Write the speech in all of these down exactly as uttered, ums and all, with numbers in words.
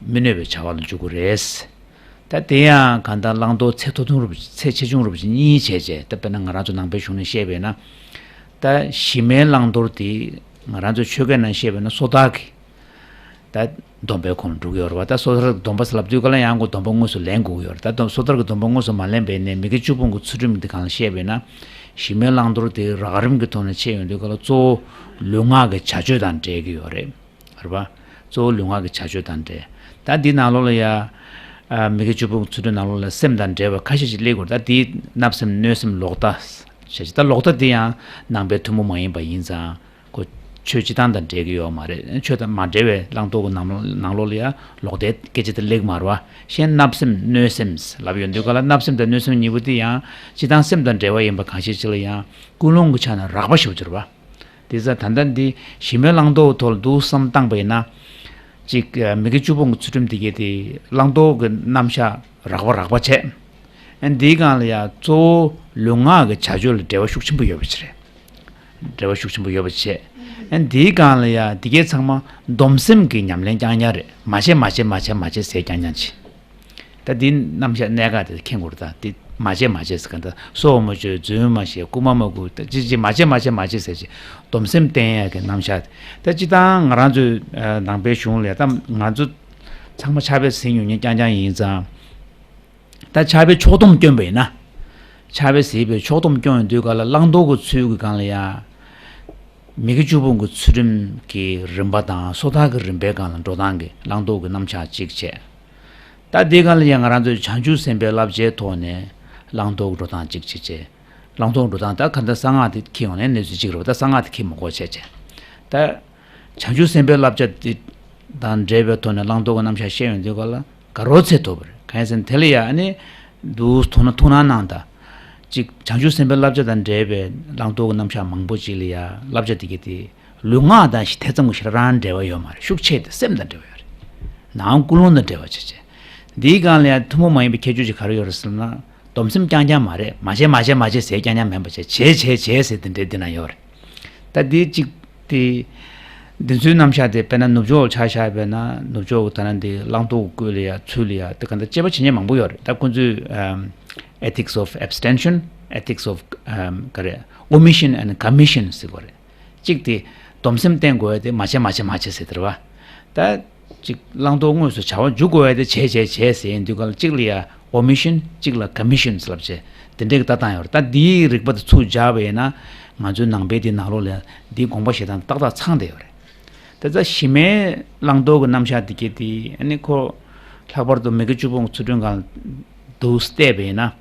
མི་གནོད་པའི་བྱ་བ་ལ་འཇུག་གི་རེད། ད་དེ་ཡང་གང་ལྟར་བླང་དོར་ཚད་མཐོ་ཆུང་རུ་ཚད་ཆེ་ཆུང་རུ་བཞིན་གཉིས་བྱས་བྱས། ད་དཔེར་ན་ང་རང་ཚོ་ནང་པའི་གཞུང་ནས་བཤད་པས་ན། ད་གཞི་མའི་བླང་དོར་དེ་ང་རང་ཚོའི་ཆོས་སྐད་ནང་བཤད་པས་ན་སོ་ཐར་གྱི་ད་སྡོམ་པའི་ཁོངས་ལ་འགྲོ་གི་ཡོད་རེད་བ། ད་སོ་ཐར་གྱི་སྡོམ་པ་ཟེར་ལབ་དུས་ག་ལ་ཡང་ཁོ་སྡོམ་པ་དངོས་སུ་ལེན་དགོས་ཀྱི་ཡོད་རེད། ད་སྡོམ་སོ་ཐར་གྱི་སྡོམ་པ་དངོས་སུ་མ་ལེན་པས་ནས་མི་དགེ་བཅུ་སྤོང་གི་ཚུལ་ཁྲིམས་དེ་གང་ལ་བཤད་པས་ན། གཞི་མའི་བླང་དོར་དེ་རགས་རིམ་གྱི་ཐོག་ནས་ཕྱེ་ཡོང་དུས་ག་ལ་གཙོ་བོ་ལུས་ངག་གི་བྱ་སྤྱོད་དང་འབྲེལ་གྱི་ཡོད་རེད། རེད་པ། གཙོ་བོ་ལུས་ངག་གི་བྱ་སྤྱོད་དང་འབྲེལ། ད་འདི་ནང་ལོགས་ལ་ཡ། ཨ། མི་དགེ་བཅུ་སྤོང་ཚུལ་ཁྲིམས་ནང་ལོགས་ལ་སེམས་དང་འབྲེལ་བ་ཁ་ཤས་ཤིག་སླེབས་དགོས་རེད། ད་འདི་བརྣབ་སེམས་གནོད་སེམས་ལོག་ལྟ། ཞེས་ད་ལོག་ལྟ་འདི་ཡང་ནང་པའི་ཐུན་མོང་མ་ཡིན་པ་ཡིན་ཙང་། ཁོ་ཆོས་སྤྱི་བཏང་དང་འབྲེལ་གྱི་ཡོད་མ་རེད། ཆོས་དང་མ་འབྲེལ་བའི་བླང་དོར་གྱི་ནང་ནང་ལོགས་ལ་ཡ་ལོག་ལྟའི་སྐད་ཆ་དེ་སླེབས་མ་རེད་བ། གཞན་བརྣབ་སེམས་གནོད་སེམས་ལབ་ཡོང་དུས་ག་ལ་བརྣབ་སེམས་དང་གནོད་སེམས་གཉིས་པོ་དེ་ཡང་སྤྱི་བཏང་སེམས་དང་འབྲེལ་བ་ཡིན་པ་གང་ཞིག་ཅིག་ལ་ཡང་ཀུན་སློང་གི་ཆ་ནས་རགས་པ་ཞེ་པོ་ཅིག་རེད་བ། དེ་ཙང་ད་ལྟ་འདི་གཞི་མའི་བླང་དོར་ཐོག་ལ་འདུག་བསམ་བཏང་པ་ཡིན་ན། གཅིག་མི་དགེ་བཅུ་སྤོང་གི་ཚུལ་ཁྲིམས་དེ་གའི་དེ་བླང་དོར་གྱི་རྣམ་གཞག་རགས་པ་རགས་པ་བྱས། ཨ། འདིའི་སྒང་ལ་ཡང་གཙོ་བོ་ལུས་ངག་གི་བྱ་སྤྱོད་ལ་འབྲེལ་བ་ཤུགས་ཆེན་པོ་ཡོད་པ་ཅིག་རེད། འབྲེལ་བ་ཤུགས་ཆེན་པོ་ཡོད་པ་བྱས། ཨ། འདིའི་སྒང་ལ་ཡང་འདི་གའི་ཚང་མ་སྡོམ་སེམས་ཀྱི་ཉམས་ལེན་རྐྱང་རྐྱང་རེད། མ་བྱེད་མ་བྱེད་མ་བྱེད་མ་བྱེད་ཟེར་རྐྱང་རྐྱང་བྱེད། ད་འདི་རྣམ་གཞག་གནད་འགག་དེ་མཁྱེན་དགོས་རེད། ད་འདི་མ་བྱེད་མ་བྱེད་ཟེར་ག་ད་སྲོག་མ་གཅོད། རྫུན་མ་བཤད། རྐུ་མ་མ་རྐུ། ད་ཅི་ཅི་མ་བྱེད་མ་བྱེད་མ་བྱེད་ཟེར་ཅི་སྡོམ་སེམས་བསྟེན་ཡ་གི་རྣམ་གཞག་དེ། ད་སྤྱི་བཏང་ང་རང་ཚོའི་ནང་པའི་གཞུང་ལ་ད་ང་ཚོ་ཚང་མ་ཕྱག་དཔེ་གཟིགས་མྱོང་མཁན་རྐྱང་རྐྱང་ཡིན་ཙང་། ད་ཕྱག་དཔེ་ཕྱོགས་བསྡོམས་སྐྱོན་པ་ཡིན་ན། ཕྱག་དཔེ་གཟིགས་པའི་ཕྱོགས་བསྡོམས་སྐྱོན་ཡོང་དུས་ག་ལ་བླང་དོར་གྱི་ཚུལ་གྱི་སྒང་ལ་ཡ། མི་དགེ་བཅུ་སྤོང་གི་ཚུལ་ཁྲིམས་ཀྱི་རིམ་པ་དང་སོ་ཐར་གྱི་རིམ་པའི་སྒང་ལ་འགྲོ་སྟངས་ཀྱི་བླང་དོར་གྱི་རྣམ་གཞག་གཅིག་བྱས། ད་འདི་སྒང་ལ་ཡང་ང་རང་ཚོས་བྱང་ཆུབ་སེམས་དཔའི་བསླབ་བྱའི་ཐོག་ནས་བླང་དོར་གྱི་འགྲོ་སྟངས་གཅིག་བྱས་བྱས། བླང་དོར་འགྲོ་སྟངས་ད་ག་འདྲ་གསང་སྔགས་དེ་འཁྱེར་ཡོང་ནས་གནས་ཚུལ་གཅིག་རེད་པ། ད་གསང་སྔགས་དེ་འཁྱེར་མི་དགོས་བྱས་བྱས། ད་བྱང་ཆུབ་སེམས་དཔའི་བསླབ་བྱ་དེ་དང་འབྲེལ་བའི་ཐོག་ནས་བླང་དོར་གྱི་རྣམ་གཞག་བཤད་ཡོང་དུས་ག་ལ་དགའ་རབ་ཚད་མཐོ་པོ་རེད། གང་ཡིན་ཟེར་ན་དེ་ལ་ཡ་ཨ་ནི་འདུག་ཐུགས་སྣང་ཐུགས་སྣང་གནང་དང་། གཅིག་བྱང་ཆུབ་སེམས་དཔའི་བསླབ་བྱ་དང་འབྲེལ་བའི་བླང་དོར་གྱི་རྣམ་གཞག་མང་པོ་ཅིག་ལ་ཡ་བསླབ་བྱ་དེ་གའི་དེ་ལུས་ངག་དང་ཞིག་དེ་ཙམ་གྱི་ཞེ་དྲག་རང་འབྲེལ་བ་ཡོད་མ་རེད། ཤུགས་ཆེ་དེ་སེམས་དང་འབྲེལ་བ་ཡོད་རེད། ནའང་ཀུན་སློང་དང་འབྲེལ་བ་ཆེ་ཆེ། འདིའི་སྒང་ལ་ཡང་ཐུན་མོང་མ་ཡིན་པའི་ཁྱད་ཆོས་ཅིག་ག་རེ་ཡོད་རེད་ཟེར་ན། སྡོམ་སེམས་རྐྱང་རྐྱང་མ་རེད། མ་བྱེད་མ་བྱེད་མ་བྱེད་ཟེར་རྐྱང་རྐྱང་མིན་པ་བྱེད་བྱེད་བྱེད་བྱེད་ཟེར་དེ་འདྲའི་འདི་ན་ཡོད་རེད། ད་འདི་གཅིག་དེ། འདི་ཚོའི་རྣམ་གཞག་དེ་དཔེར་ན་ནུབ་ཕྱོགས་ཆ་བཞག་པས་ན་ནུབ་ཕྱོགས་ཀྱི་ད་ལན་དེ་བླང་དོར་སྐོར་ལ་ཡ་ཚུལ་ལ་ཡ་དེ་ག་འདྲ་དཔྱད་པ་བྱེད་མཁན་མང་པོ་ཡོད་རེད། ད་ཁོང་ཚོས་ཨམ། Ethics of Abstention, Ethics of ཨམ། ག་རེ། Omission and Commission ཟེར་གོ་རེད། གཅིག་དེ། སྡོམ་སེམས་བསྟེན་དགོས་ཡ་དེ་མ་བྱེད་མ་བྱེད་མ་བྱེད་ཟེར་དེ་རེད་བ། ད། གཅིག་བླང་དོར་དངོས་སུ་བྱ་བ་འཇུག་དགོས་ཡ་དེ་བྱེད་བྱེད་བྱེད་ཟེར་ཡིན་དུས་ག་ལ་གཅིག་ལ་ཡ་Omission གཅིག་ལ་Commission ཟེར་ལབ་བྱས་དེ་འདྲའི་ལྟ་སྟངས་ཡོད་རེད། ད་འདིའི་རིགས་པ་དེ་ཚུར་སྦྱར་བ་ཡིན་ན་ང་ཚོའི་ནང་པའི་དེའི་ནང་ལོགས་ལ་འདིའི་དགོངས་པ་བཞེས་སྟངས་ཏག་ཏག་ཚང་བསྡད་ཡོད་རེད། དེ་ཚ་གཞི་མའི་བླང་དོར་གྱི་རྣམ་གཞག་དེ་གྱད་དེ་ཨ་ནི་ཁོ། ལྷག་པར་དུ་མི་དགེ་བཅུ་སྤོང་ཚུལ་ཁྲིམས་སྒང་དུ་བལྟས་པ་ཡིན་ན།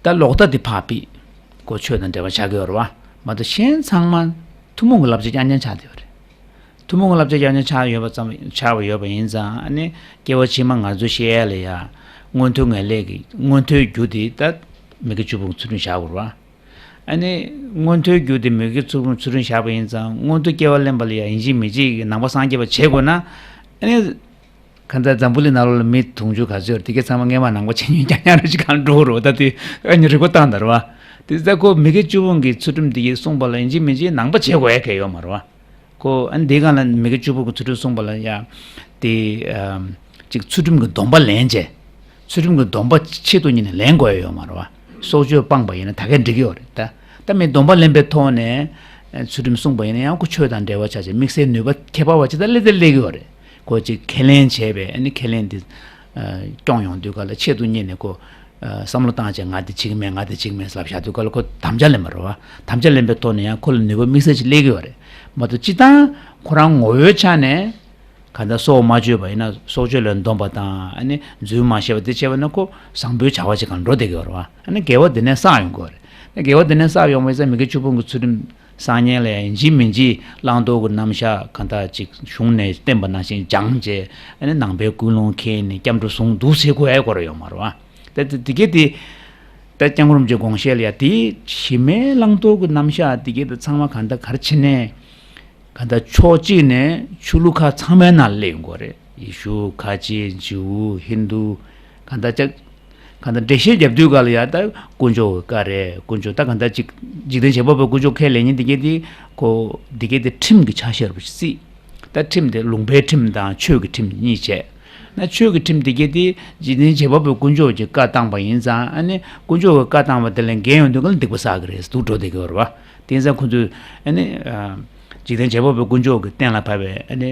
ད་ལོག་ལྟ་དེ་ཕར་ཕུད། ཁོ་ཆོས་དང་འབྲེལ་བ་ཆགས་ཀྱི་ཡོད་རེད་བ། མ་གཏོགས་གཞན་ཚང་མ་ཐུན་མོང་གི་བསླབ་བྱ་རྐྱང་རྐྱང་ཆགས་བསྡད་ཡོད་རེད། ཐུན་མོང་གི་བསླབ་བྱ་རྐྱང་རྐྱང་ཆགས་ཡོད་པ་ཙམ་ཆགས་པ་ཡོད་པ་ཡིན་ཙང་ཨ་ནི་སྐྱེ་བ་ཕྱི་མ་ང་ཚོ་ཤེས་ཡ་ལ་ཡ་མངོན་མཐོའི་ངེས་ལེགས་ཀྱི་མངོན་མཐོའི་རྒྱུ་དེ་ད་མི་དགེ་བཅུ་སྤོང་ཚུལ་ཁྲིམས་བཞག་དགོས་རེད་བ། ཨ་ནི་མངོན་མཐོའི་རྒྱུ་དེ་མི་དགེ་བཅུ་སྤོང་ཚུལ་ཁྲིམས་བཞག་པ་ཡིན་ཙང་མངོན་མཐོ་སྐྱེ་བ་ལེན་པ་ལ་ཡ་ཡིན་གཅིག་མིན་གཅིག་གི་ནང་པ་སངས་རྒྱས་པ་བྱེད་དགོས་ན་ཨ་ནི། གང་ལྟར་འཛམ་བུ་གླིང་ནང་ལོགས་ལ་མི་དུང་ཕྱུར་ག་ཚོད་ཡོད་རེད། དེ་གའི་ཚང་མ་སྔས་མ་ནང་པ་བྱེད་མཁན་རྐྱང་རྐྱང་རེ་ཞིག་གང་འགྲོ་རོ། ད་དེ་ཨ་ནི་རིག་པ་བཏང་དང་རེད་བ། དེ་ཚ་ཁོ་མི་དགེ་བཅུ་སྤོང་གི་ཚུལ་ཁྲིམས་དེ་གའི་གསུངས་པ་ལ་ཡིན་གཅིག་མིན་གཅིག་ནང་པ་བྱེད་དགོས་ཡ་གལ་ཡོད་མ་རེད་བ། ཁོ་ཨ་ནི་དེའི་སྒང་ལ་མི་དགེ་བཅུ་སྤོང་གི་ཚུལ་ཁྲིམས་གསུངས་པ་ལ་ཡ། དེ་ཨམ། ཅིག་ཚུལ་ཁྲིམས་ཀྱི་སྡོམ་པ་ལེན་བྱས། ཚུལ་ཁྲིམས་ཀྱི་སྡོམ་པ་ཆེད་དུ་གཉེར་ནས་ལེན་དགོས་ཡ་ཡོད་མ་རེད་བ། སྲོག་གཅོད་སྤངས་པ་ཡིན་ན་ད་གས་འགྲིག་གི་ཡོད་རེད་ད། ད་མི་སྡོམ་པ་ལེན་པའི་ཐོག་ནས་ཚུལ་ཁྲིམས་བསྲུངས་པ་ཡིན་ན་ཡང་ཁོ་ཆོས་དང་འབྲེལ་བ་ཆགས་བྱས་དམིགས་བསལ་ནུས་པ་ཁྱད་པར་བ་ཅི་ལྟར་སླེབས་དེ་སླེབས་ཀྱི་ཡོད་རེད། ཁོ་ཅིག་ཁས་ལེན་བྱས་པས་ཨ་ནི་ཁས་ལེན་དེ་སྐྱོང་ཡོང་དུས་ག་ལ་ཆེད་དུ་གཉེར་ནས་ཁོ་བསམ་བློ་བཏང་བྱས་ང་དེ་བྱེད་ཀྱི་མེད་ང་དེ་བྱེད་ཀྱི་མེད་ཟེར་ལབ་བཞག་དུས་ག་ལ་ཁོ་དམ་བཅའ་ལེན་པ་རེད་བ། དམ་བཅའ་ལེན་པའི་ཐོག་ནས་ཡང་ཁོ་ལ་ནུས་པ་དམིགས་བསལ་ཅིག་སླེབས་ཀྱི་ཡོད་རེད། མ་གཏོགས་སྤྱིར་བཏང་ཁོ་རང་ངོ་བོའི་ཆ་ནས། གང་ལྟར་སྲོག་མ་གཅོད་པ་ཡིན་ན་སྲོག་གཅོད་ལ་འདོམས་པ་དང་ཨ་ནི་རྫུན་མ་བཤད་པ་དེ་བྱས་པ་ན་ཁོ་བཟང་པོའི་བྱ་བ་ཅིག་གང་འགྲོ་བསྡད་ཀྱི་ཡོད་རེད་བ། ཨ་ནི་དགེ་བ་དེ་ནས་བསགས་ཡོང་གི་ཡོད་རེད། དགེ་བ་དེ་ནས་བསགས་ཡོང་བ་ཡིན་ཙང་མི་དགེ་བཅུ་སྤོང་གི་ཚུལ་ཁྲིམས་བསགས་མཁན་ལ་ཡང་ཡིན་གཅིག་མིན་གཅིག་བླང་དོར་གྱི་རྣམ་གཞག་གང་ལྟར་ཅིག་གཞུང་ནས་བསྟན་པ་ནང་བཞིན་སྦྱངས་བྱས་ཨ་ནི་ནང་པའི་ཀུན་སློང་འཁྱེར་ནས་སྐྱབས་འགྲོ་ཟུང་འདུག་ཟེར་དགོས་ཡ་སྐོར་ཡོད་མ་རེད་བ། ད་དེ་དེ་གས་དེ་ད་སྐྱབས་མགོན་རིན་པོ་ཆེའི་དགོངས་བཞེད་ལ་ཡ་དེ་གཞི་མའི་བླང་དོར་གྱི་རྣམ་གཞག་དེ་གས་དེ་ཚང་མ་གང་ལྟར་ག་རེ་བྱས་ནས། གང་ལྟར་ཕྱོགས་གཅིག་ནས་ཆོས་ལུགས་ཁག་ཚང་མའི་ནང་ལ་སླེབས་ཡོང་གི་རེད། ཡེ་ཤུ། ཁ་ཆེ། ཇིའུ། ཧིན་དུ། གང་ལྟར་ཅིག་གང་ལྟར་འགྲེལ་བཤད་རྒྱབ་དུས་ག་ལ་ཡ་ད་དཀོན་མཆོག་གི་བཀའ་རེད། དཀོན་མཆོག་ད་གང་ལྟར་ཅིག་འཇིག་རྟེན་བྱེད་པ་པོའི་དཀོན་མཆོག་ཁས་ལེན་མཁན་དེ་གས་དེ་ཁོ་དེ་གས་དེ་ཁྲིམས་ཀྱི་ཆ་ཤས་རུ་བརྩིས། ད་ཁྲིམས་དེ་ལུང་པའི་ཁྲིམས་དང་ཆོས་ཀྱི་ཁྲིམས་གཉིས་བྱས། ན་ཆོས་ཀྱི་ཁྲིམས་དེ་གྱད་དེ་འཇིག་རྟེན་བྱེད་པ་པོའི་དཀོན་མཆོག་གིས་བཀའ་བཏང་པ་ཡིན་ཙང་ཨ་ནི་དཀོན་མཆོག་གིས་བཀའ་བཏང་བ་དེ་ལས་འགལ་ཡོང་དུས་ག་ལ་སྡིག་པ་བསགས་ཀྱི་རེད། སྡུག་འགྲོ་བསྡད་ཀྱི་ཡོད་རེད་བ། དེ་ཡིན་ཙང་ཁོ་ཚོས་ཨ་ནི་འཇིག་རྟེན་བྱེད་པ་པོའི་དཀོན་མཆོག་གིས་གཏན་ལ་ཕབ་པའི་ཨ་ནི་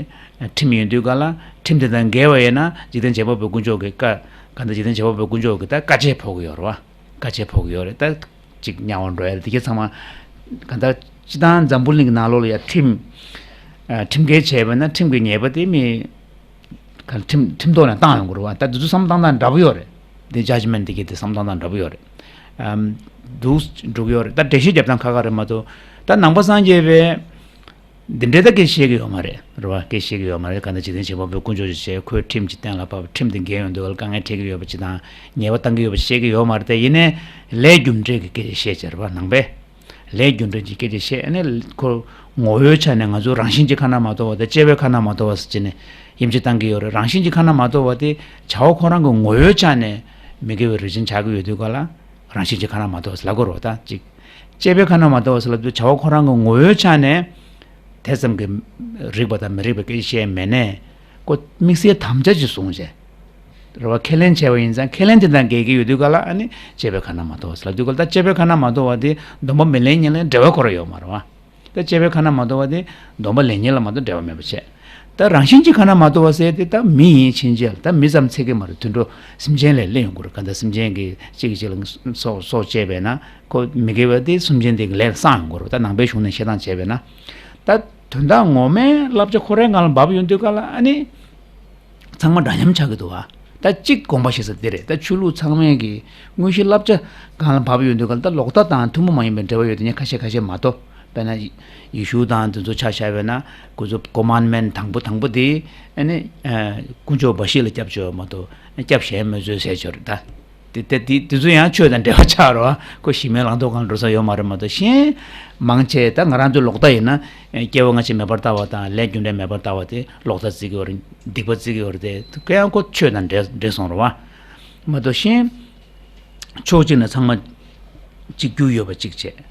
ཁྲིམས་ཡོང་དུས་ག་ལ་ཁྲིམས་དེ་དང་འགལ་བ་ཡིན་ན་འཇིག་རྟེན་བྱེད་པ་པོའི་དཀོན་མཆོག་གི་བཀའ་ག་འདྲ་འཇིག་རྟེན་བྱེད་པ་པོའི་དཀོན་མཆོག་གིས་ད་བཀའ་ཆད་ཕོག་གི་ཡོད་རེད་བ། བཀའ་ཆད་ཕོག་གི་ཡོད་རེད། ད་ཅིག་དམྱལ་བར་འགྲོ་ཡ་དེ་གྱད་ཚང་མ་ག་འདྲ་སྤྱིར་བཏང་འཛམ་བུ་གླིང་གི་ནང་ལོགས་ལ་ཡ་ཁྲིམས་ཁྲིམས་འགལ་བྱས་པ་ན་ཁྲིམས་ཀྱི་ཉེས་པ་དེ་མི་ག་ཁྲིམས་ཁྲིམས་ཐོག་ནས་བཏང་ཡོང་གི་རེད་བ། ད་དེ་ཚོ་བསམ་བློ་བཏང་སྟངས་འདྲ་པོ་ཡོད་རེད། དེ་ཇཇ་མེན་ཊི་དེ་གྱད་དེ་བསམ་བློ་བཏང་སྟངས་འདྲ་པོ་ཡོད་རེད། ཨམ། འདུག་འགྲོ་གི་ཡོད་རེད། ད་འགྲེལ་བཤད་རྒྱབ་སྟངས་ཁག་ཁག་རེད་མ་གཏོགས། ད་ནང་པ་སངས་རྒྱས་པས་འདི་འདྲའི་ད་སྐད་བཤད་ཀྱི་ཡོད་མ་རེད། རེད་བ། སྐད་བཤད་ཀྱི་ཡོད་མ་རེད། གང་ལྟར་འཇིག་རྟེན་བྱེད་པ་པོའི་དཀོན་མཆོག་ཅིག་བྱས། ཁོས་ཁྲིམས་ཅིག་གཏན་ལ་ཕབ། ཁྲིམས་དེ་འགལ་ཡོང་དུས་ག་ལ་དཀའ་ངལ་འཕྲད་ཀྱི་ཡོད་པ་ཅིག་དང་ཉེས་པ་བཏང་གི་ཡོད་པ་བཤད་ཀྱི་ཡོད་མ་རེད། དེ་ཡིན་ནའི་ལས་རྒྱུ་འབྲས་ཀྱི་སྐད་ཆ་བཤད་བྱས་རེད་བ། ནང་པས་ལས་རྒྱུ་འབྲས་ཀྱི་སྐད་ཆ་བཤད། ཨ་ནི་ཁོ་ངོ་བོའི་ཆ་ནས་ང་ཚོ་རང་བཞིན་གྱིས་ཁ་ན་མ་ཐོ་བ་དང་བཅས་པའི་ཁ་ན་མ་ཐོ་བ་ཟེར་བྱས་ནས་དབྱེ་འབྱེད་བཏང་གི་ཡོད་རེད། རང་བཞིན་གྱིས་ཁ་ན་མ་ཐོ་བ་དེ་བྱ་བ་ཁོ་རང་གི་ངོ་བོའི་ཆ་ནས་མི་དགེ་བའི་རིགས་ཅན་ཆགས་ཀྱི་ཡོད་དུས་ག་ལ་རང་བཞིན་གྱིས་ཁ་ན་མ་ཐོ་བ་ཟེར་ལབ་དགོས་རེད་བ། ད་ཅིག་བཅས་པའི་ཁ་ན་མ་ཐོ་བ་ཟེར་ལབ་དུས་བྱ་བ་ཁོ་རང་གི་ངོ་བོའི་ཆ་ནས་དེ་ཙམ་གྱི་རིགས་པ་དང་མི་རིགས་པའི་སྐད་ཆ་བཤད་མེད་ནས། ཁོ་དམིགས་བསལ་དམ་བཅའ་ཅིག་བཟུང་བྱས། རེད་བ། ཁས་ལེན་བྱས་པ་ཡིན་ཙང་ཁས་ལེན་དེ་དང་འགལ་གྱི་ཡོད་དུས་ག་ལ་ཨ་ནི་བཅས་པའི་ཁ་ན་མ་ཐོ་བ་ཟེར་ལབ་དུས་ག་ལ། ད་བཅས་པའི་ཁ་ན་མ་ཐོ་བ་དེ་སྡོམ་པ་མི་ལེན་ཉེན་ལ་འབྲེལ་བ་ཁོ་རང་ཡོད་མ་རེད་བ། ད་བཅས་པའི་ཁ་ན་མ་ཐོ་བ་དེ་སྡོམ་པ་ལེན་ཉེན་ལ་མ་གཏོགས་འབྲེལ་བ་མེད་པ་བྱས། ད་རང་བཞིན་གྱིས་ཁ་ན་མ་ཐོ་བ་ཟེར་དེ་ད་མི་ཡིན་ཕྱིན་ཆད་ལ། ད་མི་ཙམ་ཚད་ཀྱི་མ་རེད། དུད་འགྲོ་སེམས་ཅན་ལ་སླེབས་ཡོང་གི་རེད། གང་ལྟར་སེམས་ཅན་གྱིས་གཅིག་གིས་གཅིག་ལ་སྲོག་སྲོག་བཅད་པས་ན་ཁོ་མི་དགེ་བ་དེ་སེམས་ཅན་དེ་གི་ལས་ལ་བསགས་ཡོང་གི་རེད། ད་ནང་པའི་གཞུང་ནས་བཤད་སྟངས་བྱས་པས་ན། ད་དོན་དག་ངོ་མའི་བསླབ་བྱ་ཁོ་རའི་ངང་ལ་འབབ་ཡོང་དུས་ག་ལ་ཨ་ནི། ཚང་མ་འདྲ་མཉམ་ཆགས་ཀྱི་འདུག་བ། ད་གཅིག་དགོངས་པ་བཞེས་ས་དེ་རེད། ད་ཆོས་ལུགས་ཚང་མས་ཀྱི་དངོས་གཞི་བསླབ་བྱ་སྒང་ལ་བབས་ཡོང་དུས་ག་ལ། ད་ལོག་ལྟ་དང་ཐུན་མོང་མ་ཡིན་པའི་འབྲེལ་བ་ཡོད་དེ་ཉིད་ཁ་ཤས་ཁ་ཤས་མ་གཏོགས། དཔེར་ན་ཡེ་ཤུ་དང་དེ་ཚོ་ཆ་བཞག་པས་ན་ཁོ་ཚོ་ཀོ་མན་ཌི་མེན་ཊི་དང་པོ་དང་པོ་དེ་ཨ་ནི་དཀོན་མཆོག་འབའ་ཞིག་ལ་སྐྱབས་བཅོལ་བ་མ་གཏོགས་སྐྱབས་གཞན་མི་འཚོལ་ཟེར་ཆོག་རེད་ད། དེ་དེ་དེ་དེ་ཚོ་ཡང་ཆོས་དང་འབྲེལ་བ་ཆགས་རོགས། ཁོ་གཞི་མའི་བླང་དོར་སྒང་ལ་འགྲོ་ས་ཡོད་མ་རེད་མ་གཏོགས། གཞན་མང་ཆེ་ད་ང་རང་ཚོའི་ལོག་ལྟ་ཡིན་ན་སྐྱེ་བ་སྔ་ཕྱི་མེད་པར་ལྟ་བ་དང་ལས་རྒྱུ་འབྲས་མེད་པར་ལྟ་བ་དེ་ལོག་ལྟ་བརྩི་གི་ཡོད་རེད། སྡིག་པ་བརྩི་གི་ཡོད་རེད། དེ་ག་ཡང་ཁོ་ཆོས་དང་འབྲེལ་འབྲེལ་སོང་རེད་བ། མ་གཏོགས་གཞན་ཕྱོགས་གཅིག་ནས་ཚང་མ་གཅིག་གྱུར་ཡོད་པ་གཅིག་བྱས།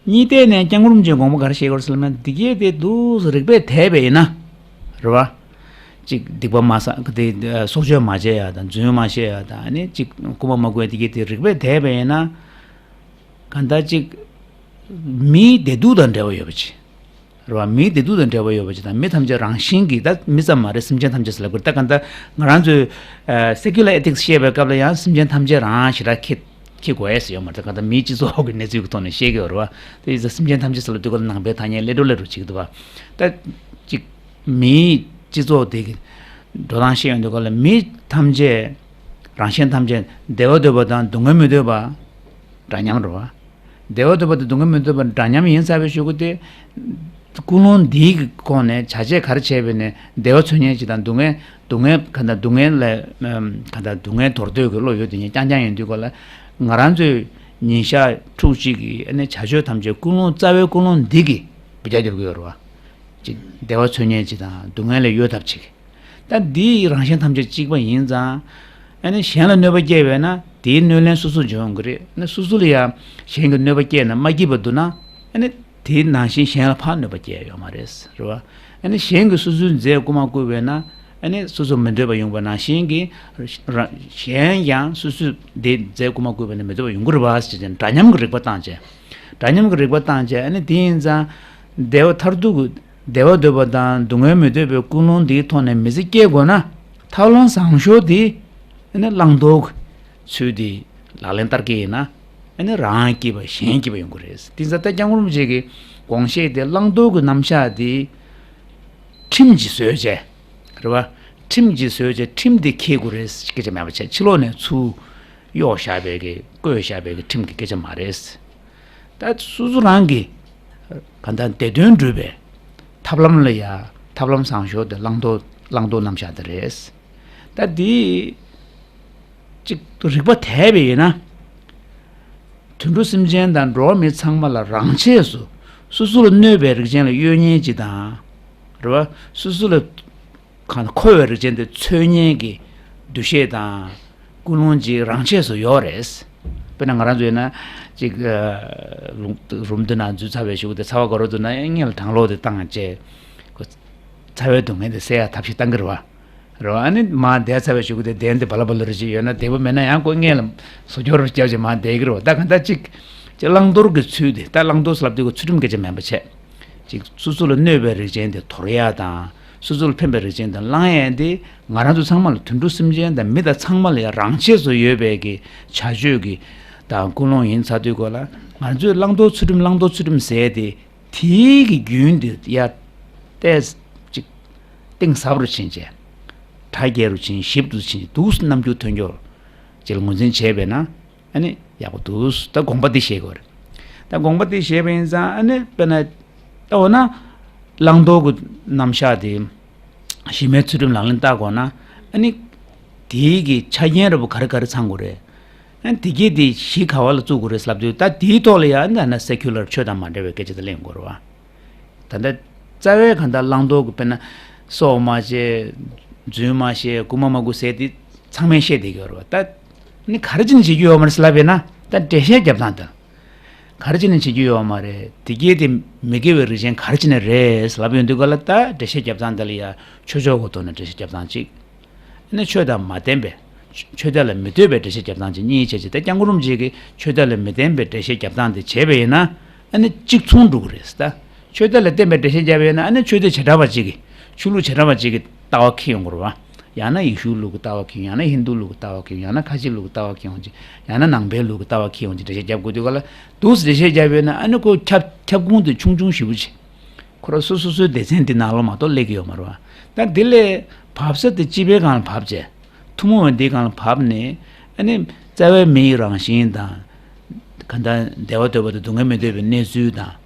གཉིས་ཐད་ནས་སྐྱབས་མགོན་རིན་པོ་ཆེས་དགོངས་པ་ག་རེ་བཞེས་ཀྱི་ཡོད་རེད་ཟེར་ན། འདི་གས་དེ་འདུག་སེ་རིགས་པས་དེད་པ་ཡིན་ན་རེད་བ། གཅིག་སྡིག་པ་མ་བསགས་དེ་སྲོག་གཅོད་མ་བྱས་ཡ་དང་རྫུན་མ་བཤད་ཡ་དང་ཨ་ནི་གཅིག་རྐུན་མ་མ་རྐུ་ཡ་དེ་གས་དེ་རིགས་པས་དེད་པ་ཡིན་ན། གང་ལྟར་གཅིག་མིའི་བདེ་སྡུག་དང་འབྲེལ་བ་ཡོད་པ་ཅིག་རེད་བ། མིའི་བདེ་སྡུག་དང་འབྲེལ་བ་ཡོད་པ་ཅིག་དང་། མི་ཐམས་ཅད་རང་བཞིན་གྱིས་ད་མི་ཙམ་མ་རེད། སེམས་ཅན་ཐམས་ཅད་ཟེར་ལབ་དགོས་རེད། ད་གང་ལྟར་ང་རང་ཚོས་ཨ་སེ་ཀུ་ལར་ཨེ་ཐིག་སི་བཤད་པའི་སྐབས་ལ་ཡང་སེམས་ཅན་ཐམས་ཅད་རང་ཞེ་དྲག་ཁྱེར་ཁྱེར་དགོས་ཡས་ཡོད་མ་རེད། ད་གང་ལྟར་མིའི་སྤྱི་ཚོགས་ཀྱི་གནས་ཚུལ་གྱི་ཐོག་ནས་བཤད་ཀྱི་ཡོད་རེད་བ། དེ་ཡིན་ཙང་སེམས་ཅན་ཐམས་ཅད་ཟེར་ལབ་དུས་སྐབས་ལ་ནང་པའི་ཐ་སྙད་ལས་འགྲོ་ལས་འགྲོ་བྱེད་ཀྱི་འདུག་བ། ད་གཅིག་མིའི་སྤྱི་ཚོགས་དེ་གི་འགྲོ་སྟངས་བཤད་ཡོང་དུས་སྐབས་ལ་མི་ཐམས་ཅད་རང་གཞན་ཐམས་ཅད་བདེ་བ་འདོད་པ་དང་སྡུག་བསྔལ་མི་འདོད་པ་འདྲ་མཉམ་རེད་བ། བདེ་བ་འདོད་པ་དང་སྡུག་བསྔལ་མི་འདོད་པ་འདྲ་མཉམ་ཡིན་ཚར་བའི་གཞུག་གུ་དེ། ཀུན་སློང་འདིའི་གི་སྒོ་ནས་བྱ་བྱེད་ག་རེ་བྱས་པས་ནས་བདེ་བ་འཚོལ་མཁན་ཅིག་དང་སྡུག་བསྔལ་སྡུག་བསྔལ་ག་འདྲ་སྡུག་བསྔལ་ལས་ཨམ་ག་འདྲ་སྡུག་བསྔལ་དོར་འདོད་ཀྱི་བློ་ཡོད་དེ་ཉིད་རྐྱང་རྐྱང་ཡིན་དུས་སྐབས་ལ། ང་རང་ཚོའི་ཉིན་ཞག་ཕྲུགས་གཅིག་གི་ཨ་ནི་བྱ་སྤྱོད་ཐམས་ཅད་ཀུན་སློང་རྩ་བའི་ཀུན་སློང་འདི་གིས་བུ་རྒྱག་རྒྱབ་ཀྱི་ཡོད་རེད་བ། ཅིག་བདེ་བ་འཚོལ་མཁན་ཅིག་དང་སྡུག་བསྔལ་ལས་གཡོལ་ཐབས་ཅིག་ད་འདིའི་རང་བཞིན་ཐམས་ཅད་གཅིག་པ་ཡིན་ཙང་། ཨ་ནི་གཞན་ལ་གནོད་པ་སྐྱེལ་བས་ན་དེའི་གནོད་ལན་སོ་སོར་འཇོག་ཡོང་གི་རེད། ཨ་ནི་སོ་སོ་ལ་ཡང་གཞན་གྱི་གནོད་པ་སྐྱེལ་ན་མ་སྐྱིད་པ་འདུག་ན། ཨ་ནི་དེའི་ནང་བཞིན་གཞན་ལ་ཕར་གནོད་པ་སྐྱེལ་ཡོད་མ་རེད། རེད་བ། ཨ་ནི་གཞན་གྱིས་སོ་སོའི་རྫས་རྐུ་མ་རྐུས་པས་ན། ཨ་ནི་སོ་སོ་མི་འདོད་པ་ཡོང་བ་ནང་བཞིན་གྱི། ར་གཞན་ཡང་སོ་སོའི་དེ་རྫས་རྐུ་མ་རྐུས་པས་ན་མི་འདོད་པ་ཡོང་གི་རེད་བ་ཟེར་བྱས་འདྲ་མཉམ་གྱི་རིག་པ་བཏང་བྱས། འདྲ་མཉམ་གྱི་རིག་པ་བཏང་བྱས། ཨ་ནི་དེ་ཡིན་ཙང་། བདེ་བ་མཐར་ཐུག་གི་བདེ་བ་འདོད་པ་དང་སྡུག་བསྔལ་མི་འདོད་པའི་ཀུན་སློང་འདིའི་ཐོག་ནས་མི་ཚེ་སྐྱེལ་དགོས་ན། ཐབས་ལམ་བཟང་ཤོས་དེ་ཨ་ནི་བླང་དོར་གྱི་ཚུལ་དེ་ལག་ལེན་བསྟར་གྱི་ཡིན་ན། ཨ་ནི་རང་སྐྱིད་པ་གཞན་སྐྱིད་པ་ཡོང་གི་རེད། དེ་ཙང་ད་སྐྱབས་མགོན་རིན་པོ་ཆེ་གི་དགོངས་བཞེད་དེ་བླང་དོར་གྱི་རྣམ་གཞག་དེ་ཁྲིམས་ཀྱིས་བཟོས་བྱས། རེད་བ། ཁྲིམས་ཀྱིས་བཟོས་བྱས་ཁྲིམས་དེ་འཁྱེར་དགོས་རེད་སྐད་ཆ་མེད་པ་བྱས། ཕྱི་ལོགས་ནས་ཚུར་གཡོག་བཞག་པའི་གི་བཀོད་བཞག་པའི་གི་ཁྲིམས་ཀྱི་སྐད་ཆ་མ་རེད། ད་སོ་སོ་རང་གི་གང་ལྟར་བདེ་དོན་སྒྲུབ་པའི་ཐབས་ལམ་ལ་ཡ། ཐབས་ལམ་བཟང་ཤོས་དེ་བླང་དོར་བླང་དོར་རྣམ་གཞག་དེ་རེད། ད་འདི་གཅིག་ཏུ་རིག་པ་དད་པ་ཡིན་ན། དུད་འགྲོ་སེམས་ཅན་དང་འགྲོ་བ་མི་ཚང་མ་ལ་རང་ཆས་སུ་སོ་སོ་ལ་གནོད་པའི་རིགས་ཅན་ལ་གཡོལ་མཁན་ཅིག་དང་། རེད་བ། སོ་སོ་ལ་གང་ལྟར་མཁོ་བའི་རིགས་ཅན་དེ་འཚོལ་མཁན་གྱི་འདུ་ཤེས་དང་ཀུན་སློང་ཅིག་རང་ཆས་སུ་ཡོད་རེད། དཔེར་ན་ང་རང་ཚོ་ཡིན་ན་ཅིག་ཨ་རུམ་རུམ་དེ་ནང་འཛུལ་ཚར་བའི་གཞུག་དེ་ཚ་བ་དགའ་རབ་འདུག་ན་ཡང་སྔོན་ལ་གྲང་གློག་དེ་བཏང་བྱས། ཁོ་ ཚ་བའི་སྡུག་བསྔལ་དེ་སེལ་ཡག་ཐབས་ཤེས་བཏང་གི་རེད་བ། རེད་བ། ཨ་ནི་མར་བསྡད་ཚར་བའི་གཞུག་གུ་དེ་གདན་དེ་བ་ལ་བ་ལ་རེ་ཅིག་ཡོད་ན་བདེ་པོ་མེད་ན་ཡང་ཁོ་སྔས་ལ་བཟོ་སྐྱོར་རེ་བརྒྱབ་བྱས་མར་བསྡད་ཀྱི་རེད་བ། ད་གང་ལྟར་ཅིག་ཅིག་བླང་དོར་གྱི་ཚུལ་དེ། ད་བླང་དོར་ཟེར་ལབ་དུས་ཀྱི་ཚུལ་ཁྲིམས་སྐད་ཆ་མིན་པ་བྱས། ཅིག་སོ་སོ་ལ་གནོད་པའི་རིགས་ཅན་དེ་དོར་ཡག་དང་། སོ་སོ་ལ་ཕན་པའི་རིགས་ཅན་དེ་བླང་ཡག་དེ་ང་རང་ཚོ་ཚང་མ་ལ། དུད་འགྲོ་སེམས་ཅན་དང་མི་དང་ཚང་མ་ལ་ཡང་རང་ཆས་སུ་ཡོད་པའི་གི་བྱ་སྤྱོད་ཀྱི་དང་ཀུན་སློང་ཡིན་ཚར་དུས་སྐོར་ལ། ང་ཚོས་བླང་དོར་ཚུལ་ཁྲིམས། བླང་དོར་ཚུལ་ཁྲིམས་ཟེར་དེ། དེའི་གི་རྒྱུན་དེ་ཡར་ཏོག་ཙམ་ཅིག་གཏིང་ཟབ་རུ་ཕྱིན་བྱས། གྲ་རྒྱས་རུ་ཕྱིན། ཞིབ་ཏུ་ཕྱིན། འདུག་སེ་རྣམ་འགྱུར་ཐོན་ཡག་ཅིག་ལ་ངོས་འཛིན་བྱས་པས་ན། ཨ་ནི་ཡག་པོ་འདུག། ད་དགོངས་པ་འདི་བཞེས་དགོས་རེད། ད་དགོངས་པ་འདི་བཞེས་པ་ཡིན་ཙང་། ཨ་ནི་དཔེར་ན། ད་འོ་ན་བླང་དོར་གྱི་རྣམ་གཞག་དེ། གཞི་མེད་ཚུལ་ཁྲིམས་ལག་ལེན་བསྟར་དགོས་ན། ཨ་ནི་དེའི་གི་ཆ་རྐྱེན་འདྲ་པོ་ག་རེ་ག་རེ་ཚང་དགོས་རེད། ཨ་ནི་དེ་གས་དེ་གཞི་ག་བ་ལ་བཙུགས་དགོས་རེད་ལབ་དུས། ད་དེའི་ཐོག་ལ་ཡང་ད་ན་སེ་ཁུ་ལར་ཆོས་དང་མ་འབྲེལ་བའི་སྐད་ཆ་དེ་གླེང་དགོས་རེད་བ། ད་ལྟ་རྩ་བའི་གང་ལྟར་བླང་དོར་གྱི། དཔེར་ན་སྲོག་མ་བཅད། རྫུན་མ་བཤད། རྐུན་མ་མ་རྐུ་ཟེར་དེ་ཚང་མས་བཤད་བསྡད་ཀྱི་ཡོད་རེད་བ། ད་ནི་ག་རེ་བྱས་ནས་བྱེད་རྒྱུ་ཡོད་མ་རེད་ལབ་པས་ན། ད་འགྲེལ་བཤད་རྒྱབ་སྟངས་དང་། ག་རེ་བྱས་ནས་བྱེད་རྒྱུ་ཡོད་མ་རེད། དེ་གས་དེ་མི་དགེ་བའི་རིགས་ཅན་ག་རེ་བྱས་ནས་རེད་ལབ་ཡོང་དུས་སྐབས་ལ། ད་འགྲེལ་བཤད་རྒྱབ་སྟངས་དེ་ལ་ཡ་ཆོས་ཕྱོགས་ཀྱི་ཐོག་ནས་འགྲེལ་བཤད་རྒྱབ་སྟངས་གཅིག། ཨ་ནི་ཆོས་དང་མ་བརྟེན་པའི། ཆོས་དད་ལ་མི་ལྟོས་པའི་འགྲེལ་བཤད་རྒྱབ་སྟངས་གཅིག། གཉིས་བྱས་བྱས། ད་སྐྱབས་མགོན་རིན་པོ་ཆེ་གིས་ཆོས་དད་ལ་མི་ལྟོས་པའི་འགྲེལ་བཤད་རྒྱབ་སྟངས་དེ་བྱས་པ་ཡིན་ན། ཨ་ནི་གཅིག་མཚུངས་འགྲོ་གི་རེད། ད་ཆོས་དད་ལ་བརྟེན་པའི་འགྲེལ་བཤད་བརྒྱབ་པ་ཡིན་ན། ཨ་ནི་ཆོས་དད་བྱེ་བྲག་པ་གཅིག་གི། ཆོས་ལུགས་བྱེ་བྲག་པ་གཅིག་གི་ལྟ་བ་འཁྱེར་ཡོང་དགོས་རེད་བ། ཡང་ན་ཡེ་ཤུའི་ལུགས་ཀྱི་ལྟ་བ་འཁྱེར་ཡོང་། ཡང་ན་ཧིན་རྡུ་ལུགས་ཀྱི་ལྟ་བ་འཁྱེར་ཡོང་། ཡང་ན་ཁ་ཆེ་ལུགས་ཀྱི་ལྟ་བ་འཁྱེར་ཡོང་ཅིག། ཡང་ན་ནང་པའི་ལུགས་ཀྱི་ལྟ་བ་འཁྱེར་ཡོང་ཅིག། འགྲེལ་བཤད་རྒྱབ་དགོས་དུས་སྐབས་ལ། འདུག་སེ་འགྲེལ་བཤད་བརྒྱབ་པ་ཡིན་ན། ཨ་ནི་ཁོ་ཁྱབ་ཁྱབ་ཁོངས་དེ་ཆུང་ཆུང་ཞེ་པོ་ཅིག། ཁོ་རང་སོ་སོ་སོའི་སྡེ་ཚན་འདི་ནང་ལོགས་མ་གཏོགས་སླེབས་ཀྱི་ཡོད་མ་རེད་བ། ད་འདི་ལས་བབས་ས་དེ་སྤྱི་པའི་སྒང་ལ་བབས་བྱས། ཐུན་མོང་བའི་འདིའི་སྒང་ལ་བབས་ནས། ཨ་ནི་རྩ་བའི་མི་ཡི་རང་བཞིན་དང་། གང་ལྟར་བདེ་བ་འདོད་པ་དང་སྡུག་བསྔལ་མི་འདོད་པའི་གནས་ཚུལ་དང་།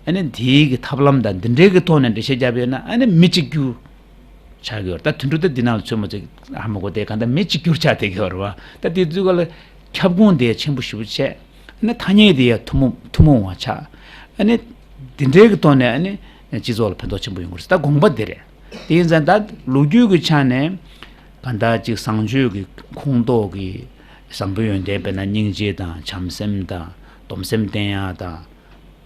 ཨ་ནི་དེའི་གི་ཐབས་ལམ་དང་འདི་འདྲའི་གི་ཐོག་ནས་འགྲེལ་བཤད་བརྒྱབ་པ་ཡིན་ན། ཨ་ནི་མི་གཅིག་གྱུར་ཆགས་ཀྱི་ཡོད་རེད། ད་དུད་འགྲོ་ད་འདི་ནང་ལ་ཚུད་མ་ཚུད་ཧ་མ་གོ། དེ་གང་ལྟར་མི་གཅིག་གྱུར་ཆགས་བསྡད་ཀྱི་ཡོད་རེད་བ། ད་དེ་དུས་སྐབས་ལ་ཁྱབ་ཁོངས་དེ་ཆེན་པོ་ཞེ་པོ་བྱས། ཨ་ནི་ཐ་སྙད་དེ་ཡང་ཐུན་མོང་ཐུན་མོང་བ་ཆགས། ཨ་ནི་འདི་འདྲའི་གི་ཐོག་ནས། ཨ་ནི་སྤྱི་ཚོགས་ལ་ཕན་ཐོགས་ཆེན་པོ་ཡོང་གི་རེད། ད་དགོངས་པ་འདི་རེད། དེ་ཡིན་ཙང་ད་ལོ་རྒྱུས་ཀྱི་ཆ་ནས་གང་ལྟར་ཅིག་བཟང་སྤྱོད་ཀྱི་ཁོངས་གཏོགས་ཀྱི་བཟང་པོའི་ཡོན་ཏན། དཔེར་ན་སྙིང་རྗེ་དང་། བྱམས་སེམས་དང་། སྡོམ་སེམས་བསྟེན་ཡག་དང་།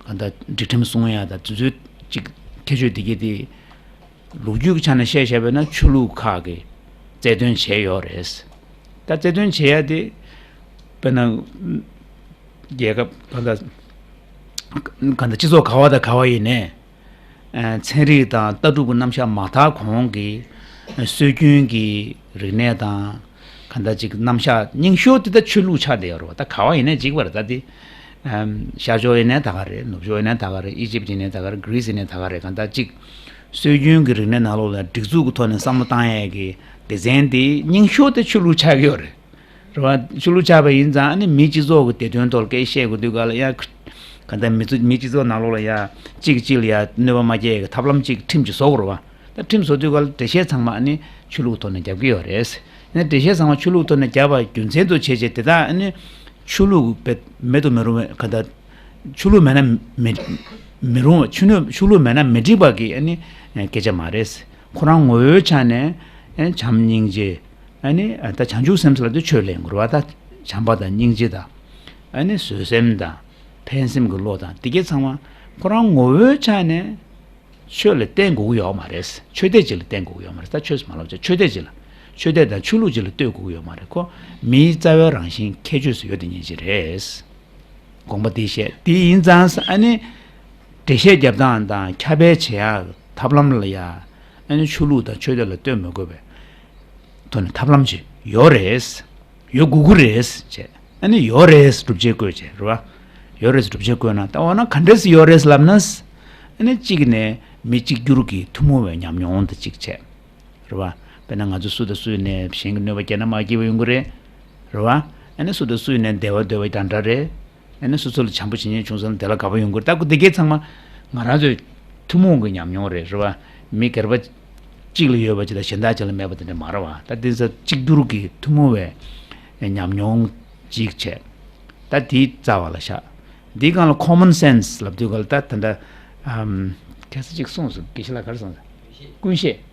གང་ལྟར་སྒྲིག་ཁྲིམས་སྲུང་ཡག་དང་། དེ་ཚོའི་ཅིག་ཁྱད་ཆོས་དེ་གས་དེ་ལོ་རྒྱུས་ཀྱི་ཆ་ནས་བཤད་བཤད་པ་ཡིན་ན། ཆོས་ལུགས་ཁག་གིས་རྩ་དོན་བྱས་ཡོད་རེད། ད་རྩ་དོན་བྱེད་ཡག་དེ། དཔེར་ན་རྒྱལ་ཁབ་གང་ལྟར་གང་ལྟར་སྤྱི་ཚོགས་ག་བ་དང་ག་བ་ཡིན་ནའི། ཨ། ཚན་རིག་དང་ལྟ་གྲུབ་ཀྱི་རྣམ་གཞག་མ་དག་གོང་གི་སྲོལ་རྒྱུན་གྱི་རིག་གནས་དང་། གང་ལྟར་ཅིག་རྣམ་གཞག་རྙིང་ཤོས་དེ་ད་ཆོས་ལུགས་ཆགས་བསྡད་ཡོད་རེད་བ། ད་ག་བ་ཡིན་ནའི་གཅིག་པ་རེད། ད་དེ་ཨམ། ཤར་ཕྱོགས་ཡིན་ནའི་ད་ག་རེད། ནུབ་ཕྱོགས་ཡིན་ནའི་ད་ག་རེད། ཨི་ཇིབ་ཡིན་ནའི་ད་ག་རེད། གང་ལྟར་ཅིག་སྲོལ་རྒྱུན་གྱི་རིག་གནས་ནང་ལོགས་ལ་སྒྲིག་འཛུགས་ཀྱི་ཐོག་ནས་བསམ་བློ་བཏང་ཡས་ཀྱི་སྡེ་ཚན་དེ་རྙིང་ཤོས་དེ་ཆོས་ལུགས་ཆགས་ཀྱི་ཡོད་རེད། རེད་བ། ཆོས་ལུགས་ཆགས་པ་ཡིན་ཙང་། ཨ་ནི་མིའི་སྤྱི་ཚོགས་ཀྱི་བདེ་དོན་ཐོག་སྐད་བཤད་དགོས་དུས་སྐབས་ལ་ཡང་། གང་ལྟར་མི་ཚོ། མིའི་སྤྱི་ཚོགས་ནང་ལོགས་ལ་ཡང་གཅིག་གཅིག་ལ་ཡང་གནོད་པ་མ་སྐྱེལ་ཡག་གི་ཐབས་ལམ་གཅིག་ཁྲིམས་ཅིག་བཟོ་དགོས་རེད་བ། ད་ཁྲིམས་བཟོ་དུས་སྐབས་ལ་འགྲེལ་བཤད་ཚང་མ་ཨ་ནི་ཆོས་ལུགས་ཐོག་ནས་རྒྱབ་ཀྱི་ཡོད་རེད། ཨ་ནི་འགྲེལ་བཤད་ཚང་མ་ཆོས་ལུགས་ཐོག་ནས་བརྒྱབ་པ་རྒྱུ་མཚན་དུ་བྱས་བྱས། དེ་དག་ཨ་ནི་ཆོས་ལུགས་པའི་མེད་དུ་མི་རུང་བའི། གང་ལྟར་ཆོས་ལུགས་མེད་ན་མི་མི་རུང་བ། ཆོས་ལུགས། ཆོས་ལུགས་མེད་ན་མི་འགྲིག་པ་གི་ཨ་ནི་སྐད་ཆ་མ་རེད། ཁོ་རང་ངོ་བོའི་ཆ་ནས་ཨ་ནི་བྱམས་སྙིང་རྗེ། ཨ་ནི་ད་བྱང་ཆུབ་སེམས་ཟེར་ལབ་དུས་ཆོས་ལེན་དགོས་རེད་བ། ད་བྱམས་པ་དང་སྙིང་རྗེ་དང་། ཨ་ནི་བཟོད་སེམས་དང་། ཕན་སེམས་ཀྱི་བློ་དང་། དེ་གས་ཚང་མ་ཁོ་རང་ངོ་བོའི་ཆ་ནས་ཆོས་ལ་བརྟེན་དགོས་ཀྱི་ཡོད་མ་རེད། ཆོས་དད་ཅིག་ལ་བརྟེན་དགོས་ཀྱི་ཡོད་མ་རེད། ད་ཆོས་མ་ལབ་བྱས། ཆོས་དད་ཅིག་ལ། ཆོས་དད་དང་ཆོས་ལུགས་ཅིག་ལ་ལྟོས་དགོས་ཀྱི་ཡོད་མ་རེད། ཁོ་མིའི་རྩ་བའི་རང་བཞིན་ཁྱད་ཆོས་སུ་ཡོད་དེ་ཉིད་ཅིག་རེད། དགོངས་པ་འདི་བཞེས། དེ་ཡིན་ཙང་། ཨ་ནི་འགྲེལ་བཤད་རྒྱབ་སྟངས་དང་ཁྱབ་སྤེལ་བྱེད་ཡག་ཐབས་ལམ་ལ་ཡ། ཨ་ནི་ཆོས་ལུགས་དང་ཆོས་དད་ལ་ལྟོས་མི་དགོས་པའི་ཐོག་ནས་ཐབས་ལམ་ཅིག་ཡོད་རེད། ཡོད་དགོས་ཀྱི་རེད་ཅེས། ཨ་ནི་ཡོད་རེད་སྒྲུབ་བྱེད་བཀོད་བྱས། རེད་བ། ཡོད་རེད་སྒྲུབ་བྱེད་བཀོད་ན། ད་འོ་ན་ག་འདྲས་སེ་ཡོད་རེད་ལབ་ན། ཨ་ནི་གཅིག་ནས་མི་གཅིག་གྱུར་གྱི་ཐུན་མོང་བའི་ཉམས་མྱོང་དང་གཅིག་བྱས། རེད་བ། དཔེར་ན་ང་ཚོ་སུ་དང་སུ་ནས་གཞན་གྱི་གནོད་པ་བསྐྱལ་ན་མ་སྐྱིད་པ་ཡོང་གི་རེད། རེད་བ། ཨ་ནི་སུ་དང་སུ་ནས་བདེ་བ་འདོད་པ་འདྲ་འདྲ་རེད། ཨ་ནི་སོ་སོ་ལ་བྱམས་པོ་བྱེད་མཁན་བྱུང་ཙང་བདེ་བླག་དགའ་པོ་ཡོང་གི་རེད། ད་ཁོ་འདི་གས་ཚང་མ་ང་རང་ཚོའི་ཐུན་མོང་གི་ཉམས་མྱོང་རེད། རེད་བ། མི་སྒེར་པ་གཅིག་ལ་ཡོད་པ་ཅིག་དང་གཞན་དག་ཅིག་ལ་མེད་པ་དེ་འདྲ་མ་རེད་བ། ད་འདི་ཚོ་གཅིག་གྱུར་གྱི་ཐུན་མོང་བའི་ཉམས་མྱོང་ཅིག་བྱས། ད་དེའི་རྩ་བ་ལ་བཞག། འདིའི་སྒང་ལ་ཁོ་མོན་སེན་སི་ལབ་དུས་སྐབས་ལ། ད་ད་ལྟ་ཨམ། ཁ་སང་གཅིག་གསུངས་སོང་། དགེ་བཤེས་ལགས་ག་རེ་གསུངས་སོང་། ཀུན་ཤེས།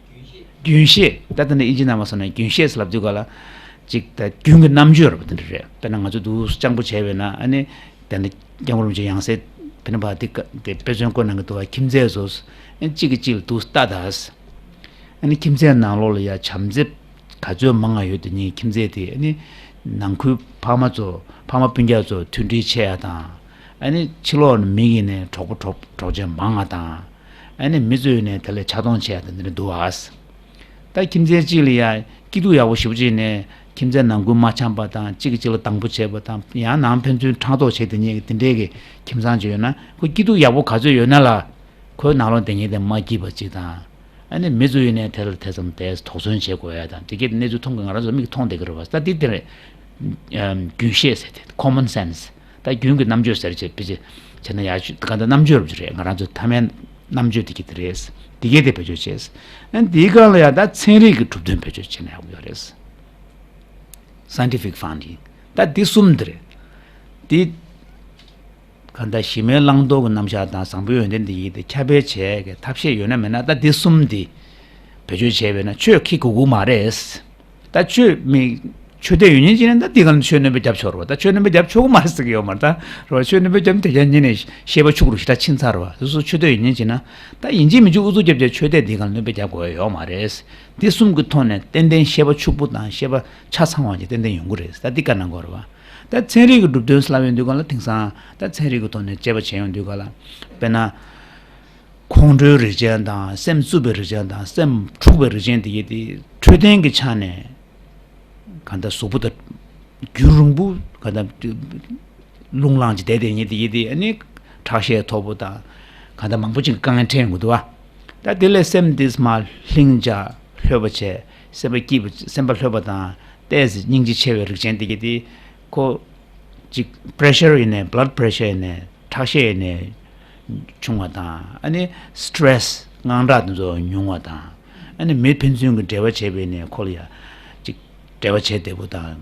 རྒྱུན་ཤེས། ད་ལྟ་ནས་ཨིན་ཇི་ནང་མ་སོང་ན་རྒྱུན་ཤེས་ལབ་དུས་སྐབས་ལ། ཅིག་ད་རྒྱུན་གྱི་རྣམ་དཔྱོད་རེད་པ། དེ་འདྲ་རེད། དཔེར་ན་ང་ཚོ་འདུག་སེ་སྤྱང་པོ་བྱས་པས་ན། ཨ་ནི་དེ་འདྲ་སྐྱབས་མགོན་རིན་པོ་ཆེ་ཡང་སེ་བེ་ན་བ་དེ་ཀ་དེ་དཔེ་མཚོན་བཀོད་གནང་གི་འདུག་བ། ཁྱིམ་མཚེས་ཚོ་ཨ་ནི་གཅིག་གིས་གཅིག་ལ་འདུག་སེ་ལྟ་ད། ཨ་ནི་ཁྱིམ་མཚེས་ནང་ལོགས་ལ་ཡ་བྱམས་བརྩེ་ག་ཚོད་མང་ང་ཡོད་དེ་ཉིད་ཁྱིམ་མཚེས་དེ་ཨ་ནི་ནང་ཁུལ་ཕ་མ་ཚོ་ཕ་མ་སྤུན་ཀྱག་ཚོ་མཐུན་སྒྲིལ་ཆེ་ཡ་དང་། ཨ་ནི་ཕྱི་ལོགས་ནས་མི་ཡིན་ནས་གྲོགས་པོ་གྲོགས་གྲོགས་ཆེན་མང་ང་དང་། ཨ་ནི་མི་ཚོས་ནས་དེ་ལས་ཆ་མཐོང་ཆེ་ཡ་དང་འདི་འདྲ་འདུག་ཨ། ད་ཁྱིམ་མཚེས་གཅིག་ལ་ཡ་སྐྱིད་སྡུག་ཡག་པོ་ཞེ་པོ་ཅིག་ནས་ཁྱིམ་མཚེས་ནང་ཁུལ་མ་འཆམ་པ་དང་གཅིག་གིས་གཅིག་ལ་སྡང་པོ་བྱེད་པ་དང་ཡང་ནང་ཕན་ཚུན་ཕྲག་དོག་བྱེད་དེ་ཉེ་གི་དེ་འདྲས་ཀྱི་ཁྱིམ་ཚང་ཅིག་ཡོད་ན་ཁོ་སྐྱིད་སྡུག་ཡག་པོ་ག་ཚོད་ཡོད་ན་ལ་ཁོའི་ནང་ལོགས་དེ་ཉེ་དེ་མ་སྐྱིད་པ་ཅིག་དང་། ཨ་ནི་མི་ཚོ་ཡོད་ནས་དེ་ལ་དེ་ཙམ་དེ་དོགས་ཟོན་བྱེད་དགོས་ཡ་དང་དེ་གའི་གནས་ཚུལ་མཐོང་གི་ང་རང་ཚོ་མིག་མཐོང་བསྡད་ཀྱི་རེད་བ། ད་འདི་དེ་རེད། ཨམ། རྒྱུན་ཤེས་ཟེར་ཏེ་common sense། ད་རྒྱུན་གྱི་རྣམ་དཔྱོད་ཟེར་བྱས་པི་ཅི་བྱས་ན་ཡག་ཤོས་ག་འདྲ་རྣམ་དཔྱོད་རུ་རེད། ང་རང་ཚོ་མཐའ་མའི་རྣམ་དཔྱོད་དེ་གི་དེ་རེད། དེ་གའི་དེ་བེད་སྤྱོད་བྱས། ཨ་ནི་དེའི་སྒང་ལ་ཡང་ད་ཚན་རིག་གི་གྲུབ་དོན་བེད་སྤྱོད་བྱས་ན་ཡག་པོ་ཡོད་རེད། scientific finding། ད་འདི་གསུམ་དེ་རེད། འདི་ག་འདྲ་གཞི་མེད་བླང་དོར་གྱི་རྣམ་གཞག་དང་བཟང་པོའི་ཡོན་ཏན་དེ་ཡིན་ཏེ་ཁྱབ་སྤེལ་བྱེད་ཀྱི་ཐབས་ཤེས་ཡོད་ན་མེད་ན་ད་འདི་གསུམ་འདི་བེད་སྤྱོད་བྱས་པས་ན་ཆོས་ཁེ་དགོས་ཀྱི་མ་རེད། ད་ཆོས་མི་ཆོས་དད་ཡོད་མཁན་ཅིག་ནས་ད་འདི་ག་ལ་ཆོས་བསྣན་པ་རྒྱབ་ཆོག་རེད་བ། ད་ཆོས་བསྣན་པ་རྒྱབ་ཆོག་གི་མ་རེད་ཟེར་གྱི་ཡོད་མ་རེད། ད་རེད་བ། ཆོས་བསྣན་པ་རྒྱབ་དེ་རྒྱ་ཉིན་ནས་ཤེས་པ་ཕྱུག་རུ་ཞེ་དྲག་ཕྱིན་ཚར་བ། སོ་སོ་ཆོས་དད་ཡོད་མཁན་ཅིག་ན་ད་ཡིན་གཅིག་མིན་གཅིག་ཨུ་ཚུགས་རྒྱབ་བྱས་ཆོས་དད་འདི་ག་ལ་བསྣན་པ་རྒྱབ་དགོས་ཡ་ཡོད་མ་རེད། འདི་གསུམ་གྱི་ཐོག་ནས་ཏན་ཏན་ཤེས་པ་ཕྱུག་པོ་དང་ཤེས་པ་ཆ་ཚང་བ་ཅིག་ཏན་ཏན་ཡོང་གི་རེད། ད་འདི་བཀའ་གནང་དགོས་རེད་བ། ད་ཚན་རིག་གི་གྲུབ་དོན་ལབ་ཡོང་དུས་ག་ལ་དེང་སང་ད་ཚན་རིག་གི་ཐོག་ནས་དཔྱད་པ་བྱས་ཡོང་དུས་ག་ལ་དཔེར་ན། ཁོང་ཁྲོའི་རིགས་ཅན་དང་སེམས་རྩུབ་པའི་རིགས་ཅན་དང་སེམས་འཁྲུགས་པའི་རིགས་ཅན་དེ་ཡི་དེ་འཕྲོད་བསྟེན་གྱི་ཆ་ནས་ག་འདྲ་གཟུགས་པོ་དང་རྒྱུན་རིང་པོ་ག་འདྲ་རླུང་ལངས་ཀྱི་བསྡད་དེ་ཉིད་དེ་ཡི་དེ་ཨ་ནི་ཁྲག་ཤེད་མཐོ་པོ་དང་ག་འདྲ་མང་པོ་ཅིག་དཀའ་ངལ་འཕྲད་ཡོང་གི་འདུག་བ། ད་དེ་ལས་སེམས་དེ་མ་ལྷིང་འཇགས་ལྷོད་པ་བྱས་སེམས་པ་སྐྱིད་པ་སེམས་པ་ལྷོད་པ་དང་ཏོག་ཙམ་སྙིང་རྗེ་ཆེ་བའི་རིགས་ཅན་དེ་གི་དེ་ཁོ་ཅིག་pressure་ཡིན་ནའི་blood pressure་ཡིན་ནའི་ཁྲག་ཤེད་ནས་ཆུང་བ་དང་ཨ་ནི་stress་དངངས་སྐྲག་དེ་ཚོ་ཉུང་བ་དང་ཨ་ནི་མི་ཕན་ཚུན་གྱི་འབྲེལ་བ་བྱས་པ་ཡིན་ནའི་ཁོ་ལ་ཡ་ཅིག་འབྲེལ་བ་བྱེད་བདེ་པོ་དང་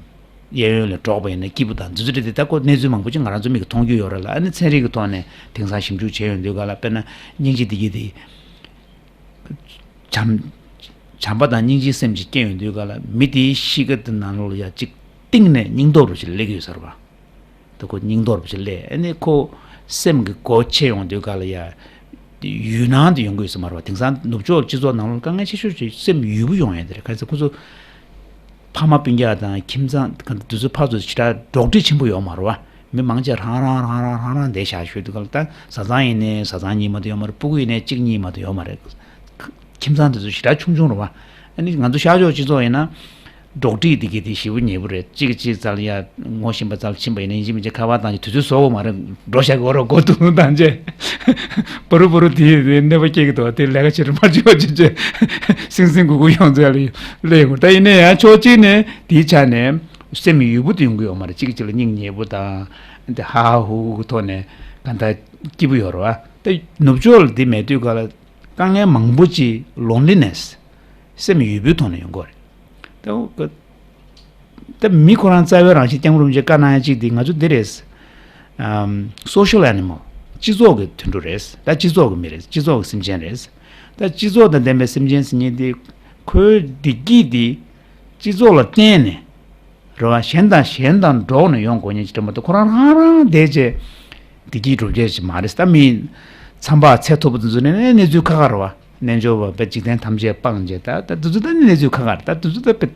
གཡས་གཡོན་ལ་འགྲོགས་པ་ཡིན་ན་སྐྱིད་པོ་དང་འདི་ཚོ་འདྲ་དེ་ད་ཁོ་གནས་ཚུལ་མང་པོ་ཅིག་ང་རང་ཚོ་མིག་གིས་མཐོང་རྒྱུ་ཡོད་རེད་ལ། ཨ་ནི་ཚན་རིག་གི་ཐོག་ནས་དེང་སང་ཞིབ་འཇུག་བྱས་ཡོང་དུས་ག་ལ་དཔེར་ན་སྙིང་རྗེ་འདི་གི་དེ་བྱམས་བྱམས་པ་དང་སྙིང་རྗེའི་སེམས་ཅིག་སྐྱེ་ཡོང་དུས་ག་ལ་མི་དེའི་གཤིས་ཀ་དེ་ནང་ལོགས་ལ་ཡ་ཅིག་གཏིང་ནས་སྙིང་སྟོབས་རུ་ཅིག་སླེབས་ཀྱི་ཡོད་ས་རེད་བ། ད་ཁོ་སྙིང་སྟོབས་ཅིག་སླེབས། ཨ་ནི་ཁོ་སེམས་ཀྱི་སྒོ་ཕྱེ་ཡོང་དུས་ག་ལ་ཡ་ཡུལ་སྣང་དེ་ཡོང་གི་ཡོད་ས་མ་རེད་བ། དེང་སང་ནུབ་ཕྱོགས་སྤྱི་ཚོགས་ནང་ལོགས་དཀའ་ངལ་ཆེ་ཤོས་ཅིག་སེམས་ཡུལ་པོ་ཡོང་ཡ་དེ་རེད། ག་ཚོད་ཁོ་ཚོ་ཕ་མ་སྤུན་ཀྱག་དང་ཁྱིམ་ཚང་དེ་ཚོ་ཕར་ཚུར་ཞེ་དྲག་འགྲོགས་འདྲིས་ཆེན་པོ་ཡོད་མ་རེད་བ། མི་མང་ཆེ་རང་རང་རང་རང་རང་རང་བསྡད་བཞག་ཤོད་དུས་ག་ལ་ད་བཟའ་ཚང་ཡིན་ནའི་བཟའ་ཚང་གཉིས་མ་གཏོགས་ཡོད་མ་རེད། སྤུ་གུ་ཡིན་ནའི་གཅིག་གཉིས་མ་གཏོགས་ཡོད་མ་རེད། ཁྱིམ་ཚང་དེ་ཚོ་ཞེ་དྲག་ཆུང་ཆུང་རེད་བ། ཨ་ནི་ང་ཚོ་ཤར་ཕྱོགས་སྤྱི་ཚོགས་ཡིན་ན་འགྲོགས་འདྲིས་དེ་གི་དེ་ཞེ་པོ་ཉེ་པོ་རེད། གཅིག་གིས་གཅིག་རྩར་ཡ་ངོ་ཤེས་པ་རྩར་ཕྱིན་པ་ཡིན་ན་ཡིན་གཅིག་མིན་གཅིག་ཁ་པར་བཏང་རྗེས་དུས་ཚོད་བཟོ་དགོས་མ་རེད། འགྲོ་བཞག་གི་འོ་རོ་སྒོ་རྡུང་བཏང་རྗེས་པོ་རུ་པོ་རུ་དེ་ཡི་གནོད་པ་སྐྱེལ་གི་འདུག་དེ་ལས་ཀ་བྱེད་རུ་མ་བྱེད་པ་བྱེད་རྗེས་སིང་སིང་གུ་གུ་ཡོང་ཚད་ལ་སླེབས་ཡོང་། ད་ཡིན་ན་ཡང་ཕྱོགས་གཅིག་ནས་དེའི་ཆ་ནས་སེམས་ཡུལ་པོ་དེ་ཡོང་གི་ཡོད་མ་རེད། གཅིག་གིས་གཅིག་ལ་སྙིང་ཉེ་པོ་དང་དེ་ཧ་ཧ་ཧུ་ཧུ་གི་ཐོག་ནས་ག་འདྲ་སྐྱིད་པོ་ཡོད་རེད་བ། ད་ནུབ་ཕྱོགས་ལ་དེ་མེད་དུས་ག་ལ་དཀའ་ངལ་མང་པོ་ཅིག་loneliness་སེམས་ཡུལ་པོའི་ཐོག་ནས་ཡོང་གི་རེད། ད་ད་མི་ཁོ་རང་རྩ་བའི་རང་བཞིན་སྐྱབས་མགོན་རིན་པོ་ཆེས་བཀའ་གནང་ཡ་གཅིག་དེ་ང་ཚོ་འདི་རེད། ཨམ། social animal་སྤྱི་ཚོགས་ཀྱི་དུད་འགྲོ་རེད། ད་སྤྱི་ཚོགས་ཀྱི་མི་རེད། སྤྱི་ཚོགས་ཀྱི་སེམས་ཅན་རེད། ད་སྤྱི་ཚོགས་དང་ལྡན་པའི་སེམས་ཅན་ཟེར་མཁན་དེ་ཁོའི་བདེ་སྐྱིད་དེ་སྤྱི་ཚོགས་ལ་བརྟེན་ནས་རེད་བ། གཞན་དང་གཞན་དང་འགྲོགས་ནས་ཡོང་དགོས་མཁན་ཅིག་རེད་མ་གཏོགས་ཁོ་རང་རང་རང་བསྡད་བྱས་བདེ་སྐྱིད་སྒྲུབ་བྱེད་ཅིག་མ་རེད། ད་མི་མཚམས་པ་ཚད་མཐོ་པོ་དེ་ཚོ་ནས་གནས་ཚུལ་ཁག་ཁག་རེད་བ། རྣལ་འབྱོར་པ་དཔེ་འཇིག་རྟེན་ཐམས་ཅད་སྤངས་བྱས་ད་ད་དེ་ཚོ་ད་གནས་ཚུལ་ཁག་ཁག་རེད། ད་དེ་ཚོ་ད་དཔེ་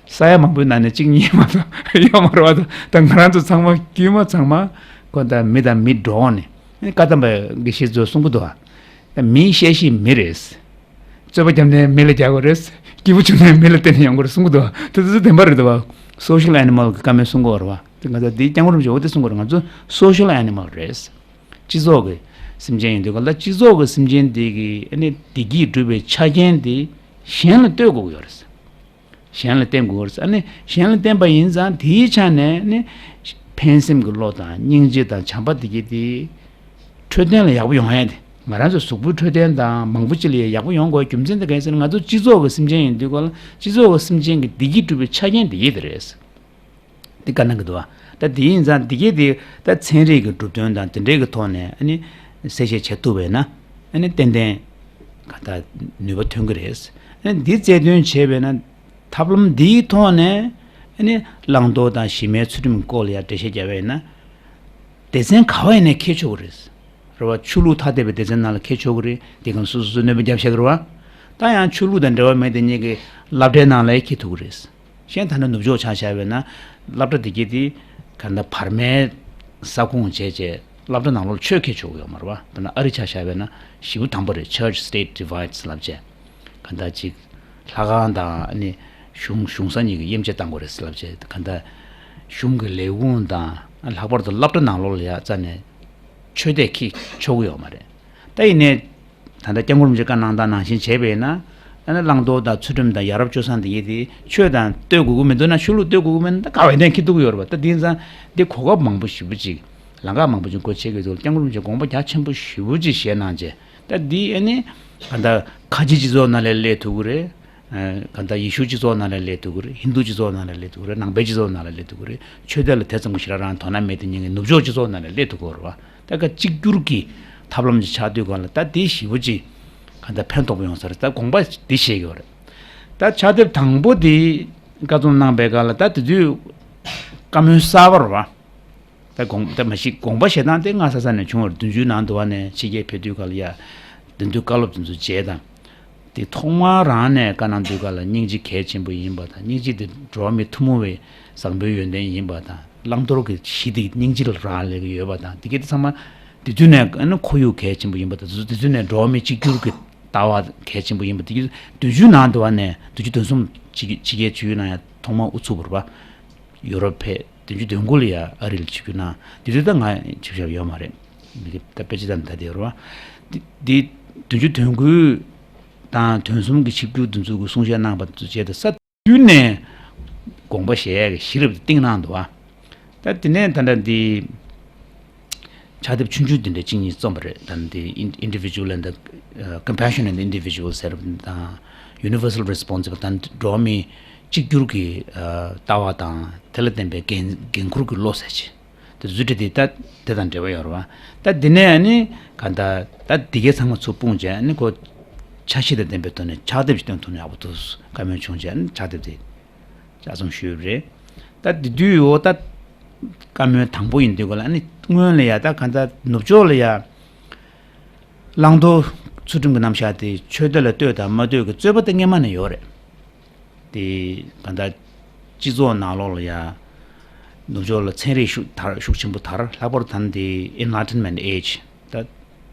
ས་ཡ་མང་པོའི་ནང་ནས་གཅིག་གཉིས་མ་གཏོགས་ཡོད་མ་རེད་བ། ད་ང་རང་ཚོ་ཚང་མ་དཀྱུས་མ་ཚང་མ་ཁོ་ད་མི་དང་མི་འགྲོགས་ནས་བཀའ་གདམས་པའི་དགེ་བཤེས་ཚོས་གསུང་གི་འདུག་བ། ད་མིའི་བཤད་གཞི་མི་རེད། རྩོད་པ་བརྒྱབ་ནས་མི་ལ་རྒྱག་དགོས་རེད། སྐྱིད་པོ་བྱུང་ནས་མི་ལ་བརྟེན་ནས་ཡོང་དགོས་རེད་གསུང་གི་འདུག་བ། དེ་ཚོ་བདེན་པ་རེད་འདུག་བ། social animal་གི་བཀའ་མོལ་གསུང་གི་ཡོད་རེད་བ། དེ་ང་ཚོ་འདིའི་སྐྱབས་མགོན་རིན་པོ་ཆེ་འོ་དེ་གསུང་གི་ཡོད་རེད། ང་ཚོ་social animal་རེད། སྤྱི་ཚོགས་ཀྱི་སེམས་ཅན་ཡིན་དུས་ག་ལ་སྤྱི་ཚོགས་ཀྱི་སེམས་ཅན་དེ་གི་ཨ་ནི་བདེ་སྐྱིད་སྒྲུབ་པའི་ཆ་རྐྱེན་དེ་གཞན་ལ་ལྟོས་དགོས་ཀྱི་ཡོད་རེད། གཞན་ལ་བརྟེན་དགོས་རེད། ཨ་ནི་གཞན་ལ་བརྟེན་པ་ཡིན་ཙང་དེའི་ཆ་ནས་ནི་ཕན་སེམས་ཀྱི་བློ་དང་སྙིང་རྗེ་དང་བྱམས་པ་དེ་གི་དེ་འཕྲོད་བསྟེན་ལ་ཡག་པོ་ཡོང་ཡ་དེ། ང་རང་ཚོ་གཟུགས་པོའི་འཕྲོད་བསྟེན་དང་མང་པོ་ཅིག་ལ་ཡག་པོ་ཡོང་དགོས་རྒྱུ་མཚན་དེ་ག་རེ་ཟེར་ན་ང་ཚོ་སྤྱི་ཚོགས་ཀྱི་སེམས་ཅན་ཡིན་དུས་ག་ལ་སྤྱི་ཚོགས་ཀྱི་སེམས་ཅན་གྱི་བདེ་སྐྱིད་སྒྲུབ་པའི་ཆ་རྐྱེན་དེ་ཡིན་དེ་རེད། འདི་བཀའ་གནང་གི་འདུག་བ། ད་འདི་ཡིན་ཙང་འདི་གའི་དེ་ད་ཚན་རིག་གི་གྲུབ་དོན་དང་དེ་འདྲའི་གི་ཐོག་ནས་ཨ་ནི་གསལ་བཤད་བྱེད་ཐུབ་པས་ན་ཨ་ནི་ཏན་ཏན་ག་ད་ནུས་པ་ཐོན་གི་རེད། ཨ་ནི་འདི་རྩལ་འདོན་བྱས་པས་ན་ཐབས་ལམ་འདིའི་ཐོག་ནས་ཨ་ནི་བླང་དོར་དང་གཞི་མའི་ཚུལ་ཁྲིམས་སྐོར་ལ་ཡང་འགྲེལ་བཤད་བརྒྱབ་པས་ན་སྡེ་ཚན་ག་བ་ཡིན་ནའི་འཁེལ་ཆོག་གི་རེད། རེད་བ། ཆོས་ལུགས་ཐ་དད་པའི་སྡེ་ཚན་ནང་ལ་འཁེལ་ཆོག་གི་རེད། དེ་གང་སོ་སོ་སོས་གནོད་པ་བརྒྱབ་བཞག་གི་རེད་བ། ད་ཡང་ཆོས་ལུགས་དང་འབྲེལ་བ་མེད་དེ་གཉིས་ཀྱི་སློབ་གྲྭའི་ནང་ལ་འཁྱེར་ཐུབ་ཀྱི་རེད། གཞན་ད་ནི་ནུབ་ཕྱོགས་ཆ་བཞག་པས་ན་སློབ་གྲྭ་དེ་གྱད་དེ་ག་འདྲ་བར་མའི་ས་ཁོངས་བྱས་བྱས་སློབ་གྲྭ་ནང་ལོགས་ཆོས་འཁྱེར་ཆོག་གི་ཡོད་མ་རེད་བ། ད་ནི་ཨ་རི་ཆ་བཞག་པས་ན་ཞེ་པོ་དམ་པོ་རེད། Church State Divides ལབ་བྱས། ག་འདྲ་ཅིག་ལྷ་ཁང་དང་ཨ་ནི་གཞུང་གཞུང་ས་གཉིས་ཀྱི་དབྱེ་འབྱེད་བཏང་དགོས་རེད་ལབ་བྱས། ག་འདྲ་གཞུང་གི་ལས་ཁུངས་དང་ལྷག་པར་དུ་སློབ་གྲྭ་ནང་ལོགས་ལ་ཡ་རྩ་ནས་ཆོས་དད་འཁྱེར་ཆོག་གི་ཡོད་མ་རེད། ད་ཡིན་ནའི་ད་ལྟ་སྐྱབས་མགོན་རིན་པོ་ཆེས་བཀའ་གནང་སྟངས་ནང་བཞིན་བྱས་པས་ན། ཨ་ནི་བླང་དོར་དང་ཚུལ་ཁྲིམས་དང་ཡ་རབས་སྤྱོད་བཟང་དེ་གྱད་དེ་ཆོས་དང་ལྟོས་དགོས་ཀྱི་མི་འདུག་ན། ཆོས་ལུགས་ལྟོས་དགོས་ཀྱི་མིན་ན། ད་ག་བ་ཡིན་ནའི་འཁྱེར་ཐུབ་ཀྱི་ཡོད་རེད་བ། ད་དེ་ཡིན་ཙང་འདི་གོ་སྐབས་མང་པོ་ཞེ་པོ་ཅིག་ལམ་ཁ་མང་པོ་ཅིག་སྒོ་ཕྱེ་གི་འདུག་སྐྱབས་མགོན་རིན་པོ་ཆེས་དགོངས་པ་རྒྱ་ཆེན་པོ་ཞེ་པོ་ཅིག་བཞེས་གནང་བྱས། ད་འདི་ཨ་ནི་ག་འདྲ་ཁ་ཆེ་སྤྱི་ཚོགས་ནང་ལ་སླེབས་ཐུབ་ཀྱི་རེད། ཨ་ག་འདྲ་ཡེ་ཤུ་སྤྱི་ཚོགས་ནང་ལ་སླེབས་ཐུབ་ཀྱི་རེད། ཧིན་རྡུ་སྤྱི་ཚོགས་ནང་ལ་སླེབས་ཐུབ་ཀྱི་རེད། ནང་པའི་སྤྱི་ཚོགས་ནང་ལ་སླེབས་ཐུབ་ཀྱི་རེད། ཆོས་དད་ལ་དེ་ཙམ་གྱི་ཞེ་དྲག་རང་དོ་སྣང་མེད་དེ་གྱད་ཀྱི་ནུབ་ཕྱོགས་སྤྱི་ཚོགས་ནང་ལ་སླེབས་ཐུབ་ཀྱི་ཡོད་རེད་བ། ད་ག་གཅིག་གྱུར་གྱི་ཐབས་ལམ་ཅིག་ཆགས་དུས་ག་ལ་ད་དེ་ཞེ་པོ་ཅིག་ག་འདྲ་ཕན་ཐོགས་པོ་ཡོང་ས་རེད། ད་དགོངས་པ་འདི་བཞེས་ཀྱི་ཡོད་རེད། ད་ཕྱག་དེབ་དང་པོ་འདི་བཀའ་རྩོམ་གནང་པའི་སྐབས་ལ་ད་དེ་དུས་བཀའ་མོལ་གསར་པ་རེད་བ། ད་དགོངས་ད་མ་གཞི་དགོངས་པ་བཞེས་སྟངས་དེ་སྔ་ས་ས་ནས་བྱུང་བ་རེད། བདུན་ཅུའི་ནང་དུ་བ་ནས་ཕྱི་རྒྱལ་ཕེབས་དུས་སྐབས་ལ་ཡ་དེ་དུས་བཀའ་སློབ་དེ་ཚོ་མཇལ་དང་། དེ་ཐོག་མར་རང་ནས་བཀའ་གནང་དུས་སྐབས་ལ་སྙིང་རྗེ་གལ་ཆེན་པོ་ཡིན་པ་དང་། སྙིང་རྗེ་དེ་འགྲོ་བ་མི་ཐུན་མོང་བའི་བཟང་པོའི་ཡོན་ཏན་ཡིན་པ་དང་། བླང་དོར་གྱི་གཞི་དེ་སྙིང་རྗེ་ལ་རག་ལས་ཀྱི་ཡོད་པ་དང་། དེ་གྱད་དེ་ཚང་མ་དེ་དུས་ནས་ཨ་ནི་ཁོར་ཡུག་གལ་ཆེན་པོ་ཡིན་པ་དང་། དེ་དུས་ནས་འགྲོ་བ་མི་གཅིག་གྱུར་གྱི་ལྟ་བ་གལ་ཆེན་པོ་ཡིན་པ་དེ་གྱད་བདུན་ཅུའི་ནང་དུ་བ་ནས་བདུན་ཅུ་དོན་གསུམ་ཕྱི་རྒྱལ་ཕྱི་རྒྱལ་བཅུའི་ནང་ཡང་ཐོག་མར་དབུ་ཚུགས་པ་རེད་བ། ཡུ་རོབ་ཕེབས། བདུན་ཅུ་དོན་དགུ་ལ་ཡ་ཨ་རི་ལ་ཆིབས་བསྒྱུར་གནང་། དེ་དུས་ད་ང་ཆིབས་ཞབས་ཡོད་མ་རེད། མི་དེ་ད་དཔེ་ཆ་ད་ད་དེ་རེད་བ། དེ་དེ་བདུན་ཅུ་དོན་དགུ་དང་དོན་གསུམ་གྱི་ཆིབས་བསྒྱུར་དེ་ཚོ་གི་གསུང་བཤད་གནང་པ་དེ་ཚོ་བྱས་ཏེ་ས་དུས་ནས་དགོངས་པ་བཞེས་ཡ་གི་གཞི་རིམ་དེ་བཏིང་གནང་འདུག་བ། ད་དེ་ནས་ད་ལྟ་འདི་ཕྱག་དེབ་ཆུང་ཆུང་དེ་འདྲ་གཅིག་གཉིས་རྩོམ་པ་རེད། ད་འདི་In- Individual and the, uh, Compassion and the Individual ཟེར་བ་དང་། Universal Responsibility ད་འགྲོ་བ་མི་གཅིག་གྱུར་གྱི་ཨ་ལྟ་བ་དང་། དེ་ལ་བརྟེན་པའི་འགན་འགན་འཁུར་གྱི་བློ་ཟེར་ཅིག་དེ་ཚོ་འདྲ་དེ་ད་དེ་དང་འབྲེལ་བ་ཡོད་རེད་བ། ད་འདི་ནས་ཨ་ནི་ག་ད་ད་འདི་གའི་ཚང་མ་ཚུར་སྤུངས་བྱས། ཨ་ནི་ཁོ་འཆར་གཞི་དང་ལྡན་པའི་ཐོག་ནས་ཕྱག་དེབ་ཅིག་བཏོན་ཐུབ་ན་ཡག་པོ་འདུག་བཀའ་མོལ་བྱུང་བྱས། ཨ་ནི་ཕྱག་དེབ་དེ་ལྗགས་རྩོམ་ཞུས་པ་རེད། ད་དེ་དུས་འོ་ད་བཀའ་མོལ་དང་པོ་ཡིན་དུས་ག་ལ་ཨ་ནི་སྔོན་ལ་ཡ་ད་ག་ད་ནུབ་ཕྱོགས་ལ་ཡ་བླང་དོར་ཚུལ་ཁྲིམས་ཀྱི་རྣམ་གཞག་དེ་ཆོས་དད་ལ་ལྟོས་དང་མ་ལྟོས་ཀྱི་རྩོད་པ་དེ་སྔན་མ་ནས་ཡོད་རེད། དེ་ག་ད་སྤྱི་ཚོགས་ནང་ལོགས་ལ་ཡ་ནུབ་ཕྱོགས་ལ་ཚན་རིག་ཤུགས་དར་ཤུགས་ཆེན་པོ་དར། ལྷག་པར་དུ་ད་དེ་Enlightenment Age ད་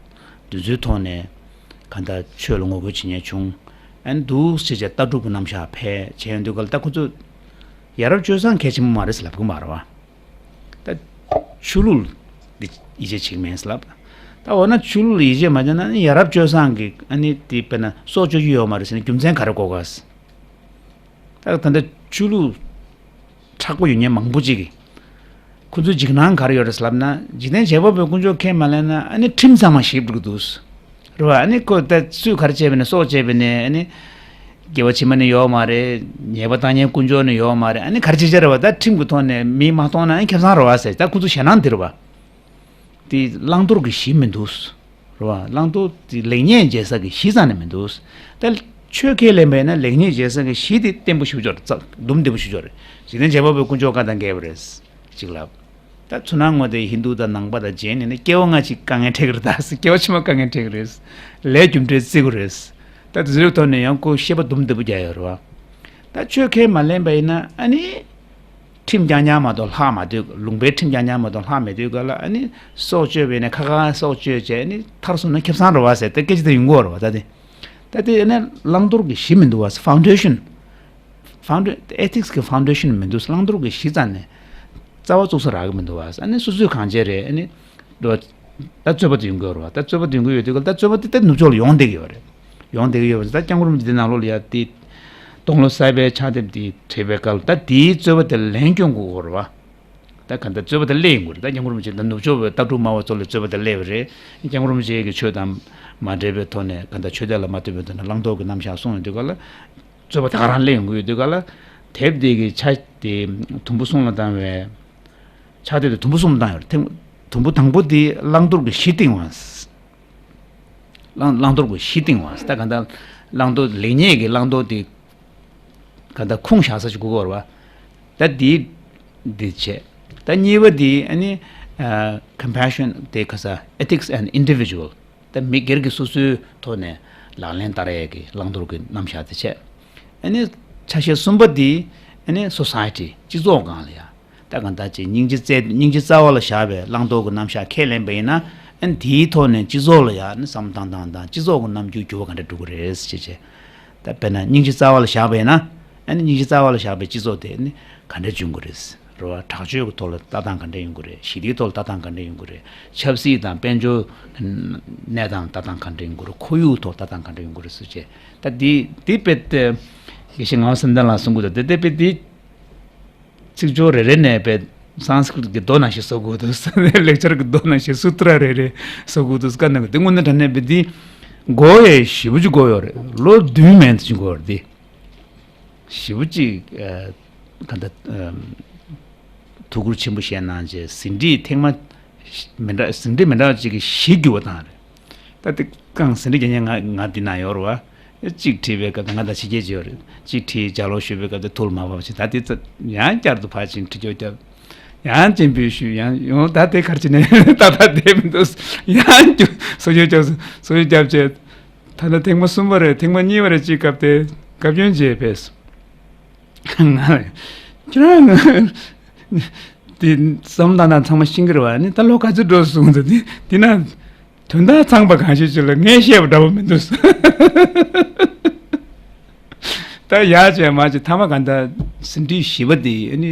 དེ་ཚོའི་ཐོག་ནས་ག་ད་ཆོས་ལ་ངོ་རྒོལ་བྱེད་མཁན་བྱུང་། ཨ་ནི་འདུག་སེ་བྱས་ལྟ་གྲུབ་ཀྱི་རྣམ་གཞག་འཕེལ་བྱས་ཡོང་དུས་ག་ལ་ད་ཁོ་ཚོ་ཡ་རབས་སྤྱོད་བཟང་གལ་ཆེན་པོ་མ་རེད་ཟེར་ལབ་ཀྱི་མ་རེད་བ། ད་ཆོས་ལུགས་ལ་ཡིད་ཆེས་བྱེད་ཀྱི་མེད་ཟེར་ལབ། ད་འོ་ན་ཆོས་ལུགས་ལ་ཡིད་ཆེས་མ་བྱས་ན་ཨ་ནི་ཡ་རབས་སྤྱོད་བཟང་གི་ཨ་ནི་དེ་དཔེར་ན་སྲོག་གཅོད་རྒྱུ་ཡོད་མ་རེད་ཟེར་ན་རྒྱུ་མཚན་ག་རེ་གོ་ག་ཟེར། ད་ད་ལྟ་ཆོས་ལུགས་མཁྲེགས་པོ་ཡོད་མཁན་མང་པོ་ཅིག་གིས་ཁོ་ཚོའི་འཇིགས་སྣང་ག་རེ་ཡོད་རེད་ཟེར་ལབ་ན། འཇིག་རྟེན་བྱེད་པ་པོའི་དཀོན་མཆོག་ཁས་མ་ལེན་ན་ཨ་ནི་ཁྲིམས་ཚང་མ་ཞིག་འགྲོ་གི་འདུག་རེད་བ། ཨ་ནི་ཁོ་ད་སུས་ག་རེ་བྱས་པ་ནས་སྲོག་བཅད་པ་ནས་ཨ་ནི་དགེ་བ་བྱེད་མ་ནི་ཡོད་མ་རེད། ཉེས་པ་བཏང་མཁན་དཀོན་མཆོག་ནི་ཡོད་མ་རེད། ཨ་ནི་ག་རེ་བྱེད་བྱ་རེད་བ། ད་ཁྲིམས་ཀྱི་ཐོག་ནས་མི་མ་གཏོང་ན་ཨ་ནི་ཁེ་བཟང་རེད་བ་ཟེར། ད་ཁོ་ཚོ་ཞེད་སྣང་འདི་རེད་བ། དེ་བླང་དོར་གྱི་གཞི་མི་འདུག་རེད་བ། བླང་དོར་དེ་ལེགས་ཉེས་འབྱེད་ས་གི་གཞི་རྩ་ནས་མི་འདུག་ད་ཆོས་ཁས་ལེན་པ་ཡིན་ན་ལེགས་ཉེས་འབྱེད་ས་གི་གཞི་དེ་བརྟན་པོ་ཞིག་ཆོག་རེད། རྩ་སྡུམ་ལྡན་པོ་ཞིག་ཆོག་རེད། འཇིག་རྟེན་བྱེད་པ་པོའི་དཀོན་མཆོག་བཀའ་དང་འགལ་བ་རེད་ཅིག་ལབ། ད་ཚུར་སྣང་ངོ་དེ་ཧིན་རྡུ་དང་ནང་པ་དང་མཇལ་ནས་ནི་སྐྱེ་བ་སྔ་ཕྱི་དཀའ་ངལ་འཕྲད་ཀྱི་རེད། ད་སྐྱེ་བ་ཕྱི་མ་དཀའ་ངལ་འཕྲད་ཀྱི་རེད། ལས་རྒྱུ་འབྲས་བརྩི་དགོས་རེད། ད་དེ་ཚོའི་ཐོག་ནས་ཡང་ཁོ་བཤད་པ་སྡུམ་ལྡན་པོ་རྒྱག་ཡོད་རེད་བ། ད་ཆོས་ཁས་མ་ལེན་པ་ཡིན་ན་ཨ་ནི། ཁྲིམས་རྐྱང་རྐྱང་མ་གཏོགས་ལྷག་མ་སྡོད། ལུང་པའི་ཁྲིམས་རྐྱང་རྐྱང་མ་གཏོགས་ལྷག་མི་སྡོད་ག་ལ། ཨ་ནི་སྲོག་གཅོད་པས་ནི་ཁ་ཁ་སྲོག་གཅོད་བྱས་ནི་མཐར་སོང་ན་ཁེ་བཟང་རེད་བ་ཟེར་ད་སྐད་ཆ་དེ་ཡོང་གི་ཡོད་རེད་བ། ད་དེ་ད་དེ་ཨ་ནི་བླང་དོར་གྱི་གཞི་མི་འདུག་བ། Foundation Founda- Ethics གི་Foundation མི་འདུག་བླང་དོར་གྱི་གཞི་རྩ་ནས་རྩ་བ་བཙུགས་ས་རག་གི་མི་འདུག་བ། ཨ་ནི་སོ་སོས་གང་བྱས་རེད། ཨ་ནི་འགྲོ་ད་རྩོད་པ་དེ་ཡོང་གི་ཡོད་རེད་བ། ད་རྩོད་པ་དེ་ཡོང་གི་ཡོད་དུས་ག་ལ་ད་རྩོད་པ་དེ་ད་ནུབ་ཕྱོགས་ལ་ཡོང་བསྡད་ཀྱི་ཡོད་རེད། ཡོང་བསྡད་ཀྱི་ཡོད་པ་ད་སྐྱབས་མགོན་རིན་པོ་ཆེ་འདི་ནང་ལོགས་ལ་ཡ་དེ་སྟོང་ལོ་གསར་པའི་ཕྱག་དེབ་དེ་བྲིས་པའི་སྐབས་ལ་ད་དེའི་རྩོད་པ་དེ་ལན་སྐྱོན་དགོས་ཀྱི་རེད་བ། ད་ག་འདྲ་རྩོད་པ་དེ་སླེབས་ཡོང་གི་རེད། ད་སྐྱབས་མགོན་རིན་པོ་ཆེ་ད་ནུབ་ཕྱོགས་པའི་ལྟ་གྲུབ་སྨྲ་བ་ཚོ་ལ་རྩོད་པ་དེ་སླེབས་པ་རེད། སྐྱབས་མགོན་རིན་པོ་ཆེ་གིས་ཆོས་དང་མ་འབྲེལ་བའི་ཐོག་ནས་ག་འདྲ་ཆོས་དད་ལ་མ་ལྟོས་པའི་ཐོག་ནས་བླང་དོར་གྱི་རྣམ་གཞག་གསུངས་ཡོང་དུས་ག་ལ། རྩོད་པ་དེ་ག་རང་སླེབས་ཡོང་གི་ཡོད་དུས་ག་ལ། དེབ་དེ་གི་ཕྱག་དེ་དུམ་བུ་གསུམ་ལ་བཏང་བའི། ཕྱག་དེབ་དེ་དུམ་བུ་གསུམ་བཏང་ཡོད་རེད། ཐེངས་དུམ་བུ་དང་པོ་དེ་བླང་དོར་གྱི་གཞི་བཏིང་བ། བླང་བླང་དོར་གྱི་གཞི་བཏིང་བ། ད་ག་འདྲ་བླང་དོར་ལེགས་ཉེས་ཀྱི་བླང་དོར་དེ་ག་འདྲ་ཁུངས་བཞག་ས་ཞིག་དགོས་ཀྱི་ཡོད་རེད་བ། ད་དེ་འདི་བྱས། ད་གཉིས་པ་དེ་ཨ་ནི་ཨ་Compassion དེ་ག་ས་Ethics and Individual ད་མི་སྒེར་གྱི་སོ་སོའི་ཐོག་ནས་ ལག་ལེན་བསྟར་ཡས་ཀྱི་བླང་དོར་གྱི་རྣམ་གཞག་དེ་བྱས། ཨ་ནི་ཆ་ཤས་གསུམ་པ་འདི་ཨ་ནི་སོ་སའི་ཊི་སྤྱི་ཚོགས་སྒང་ལ་ཡ། ད་གང་ལྟར་ཅིག་སྙིང་རྗེ་རྩེ་སྙིང་རྗེ་རྩ་བ་ལ་བཞག་པའི་བླང་དོར་གྱི་རྣམ་གཞག་ཁས་ལེན་པ་ཡིན་ན། ཨ་ནི་དེའི་ཐོག་ནས་སྤྱི་ཚོགས་ལ་ཡང་ནི་བསམ་བློ་བཏང་སྟངས་དང་སྤྱི་ཚོགས་ཀྱི་རྣམ་འགྱུར་འགྱུར་བ་ག་འདྲ་འགྲོ་གི་རེད་ཅེས་བྱས། ད་དཔེར་ན་སྙིང་རྗེ་རྩ་བ་ལ་བཞག་པ་ཡིན་ན། ཨ་ནི་སྙིང་རྗེ་རྩ་བ་ལ་བཞག་པའི་སྤྱི་ཚོགས་དེ་ནི་ག་འདྲ་འབྱུང་གི་རེད། རེད་བ། དྲག་སྤྱོད་ཀྱི་ཐོག་ལ་ལྟ་སྟངས་ག་འདྲ་ཡོང་གི་རེད། ཞི་བདེའི་ཐོག་ལ་ལྟ་སྟངས་ག་འདྲ་ཡོང་གི་རེད། ཆབ་སྲིད་དང་དཔལ་འབྱོར་གནས་སྟངས་ལྟ་སྟངས་ག་འདྲ་ཡོང་གི་རེད། ཁོར་ཡུག་ཐོག་ལྟ་སྟངས་ག་འདྲ་ཡོང་གི་རེད་ཟེར་བྱས། ད་འདི་འདི་དཔེ་དེ་དགེ་བཤེས་ངག་དབང་བསམ་གཏན་ལགས་གསུང་གི་འདུག་དེ་དེ་དཔེ་འདི། ཚིག་སྦྱོར་རེ་རེ་ནས་དཔེ་སཾ་སྐྲྀཏ་གི་མདོ་ནང་བཞིན་བཟོ་དགོས་འདུག་ལེགས་སྦྱར་གྱི་མདོ་ནང་བཞིན་སུ་ཏྲ་རེ་རེ་བཟོ་དགོས་འདུག་བཀའ་གནང་གི་འདུག་དངོས་གནས་དྲང་གནས་དཔེ་འདི་གོ་ཡས་ཞེ་པོ་ཅིག་གོ་ཡོད་རེད། ལོ་བདུན་མན་ཙམ་ཅིག་གོ་ཡོད་རེད། འདི་ཞེ་པོ་ཅིག་ཨ་ག་འདྲ་ཨམ་ཐུགས་ཁུར་ཆེན་པོ་བཞེས་གནང་བྱས། ཟིན་བྲིས་ཐེངས་མ་མི་འདྲ་ཟིན་བྲིས་མི་འདྲ་བ་ཅིག་གི་བཞི་བསྒྱུར་བ་བཏང་རེད། ད་དེ་གང་ཟིན་བྲིས་རྒྱག་མཁན་ང་ང་འདི་ན་ཡོད་རེད་བ། གཅིག་བྲིས་པའི་སྐབས་དེ་ང་དང་ཕྱི་རྒྱལ་གྱི་ཡོད་རེད། གཅིག་བྲིས་ལྗགས་ཀློག་ཞུས་པའི་སྐབས་དེ་ཐུགས་ལ་མ་བབས་ཤིང་། ད་དེ་ཚ་ཡང་བསྐྱར་དུ་ཕར་ཕྱིན་འཁྲིད་སྐྱོར་བརྒྱབ། ཡང་སྤྱན་འབུལ་ཞུས། ཡང་ཡོང་། ད་དེ་གར་ཕྱིན་ནས་ད་ད་བསྡད་མི་འདུག་ཡང་བསྐྱར་བཟོ་བཅོས་བརྒྱབ། བཟོ་བཅོས་བརྒྱབ་བྱས། ད་ལྟ་ཐེངས་མ་གསུམ་པ་རེད། ཐེངས་མ་གཉིས་པ་རེད། གཅིག་སྐབས་དེ་བཀའ་བཀྱོན་བྱས་ཕེབས། ང་ཁྱེད་རང་དེ་བསམ་བློ་བཏང་སྟངས་ཚང་མ་ཤེས་ཀྱི་རེད་བ། ནི་ད་ལོ་ག་ཚོད་འགྲོ་སོང་ཟེར། དེ་དེ་ན་དོན་དག་ཚང་པ་གང་ཞིག་ཅིག་ལ་ངས་བཤད་པ་འདྲ་པོ་མི་འདུག་ད་ཡག་བྱས་མ་བྱས་ཐ་མ་ག་འདྲ་ཟིན་བྲིས་བཞི་པ་དེ་ནི་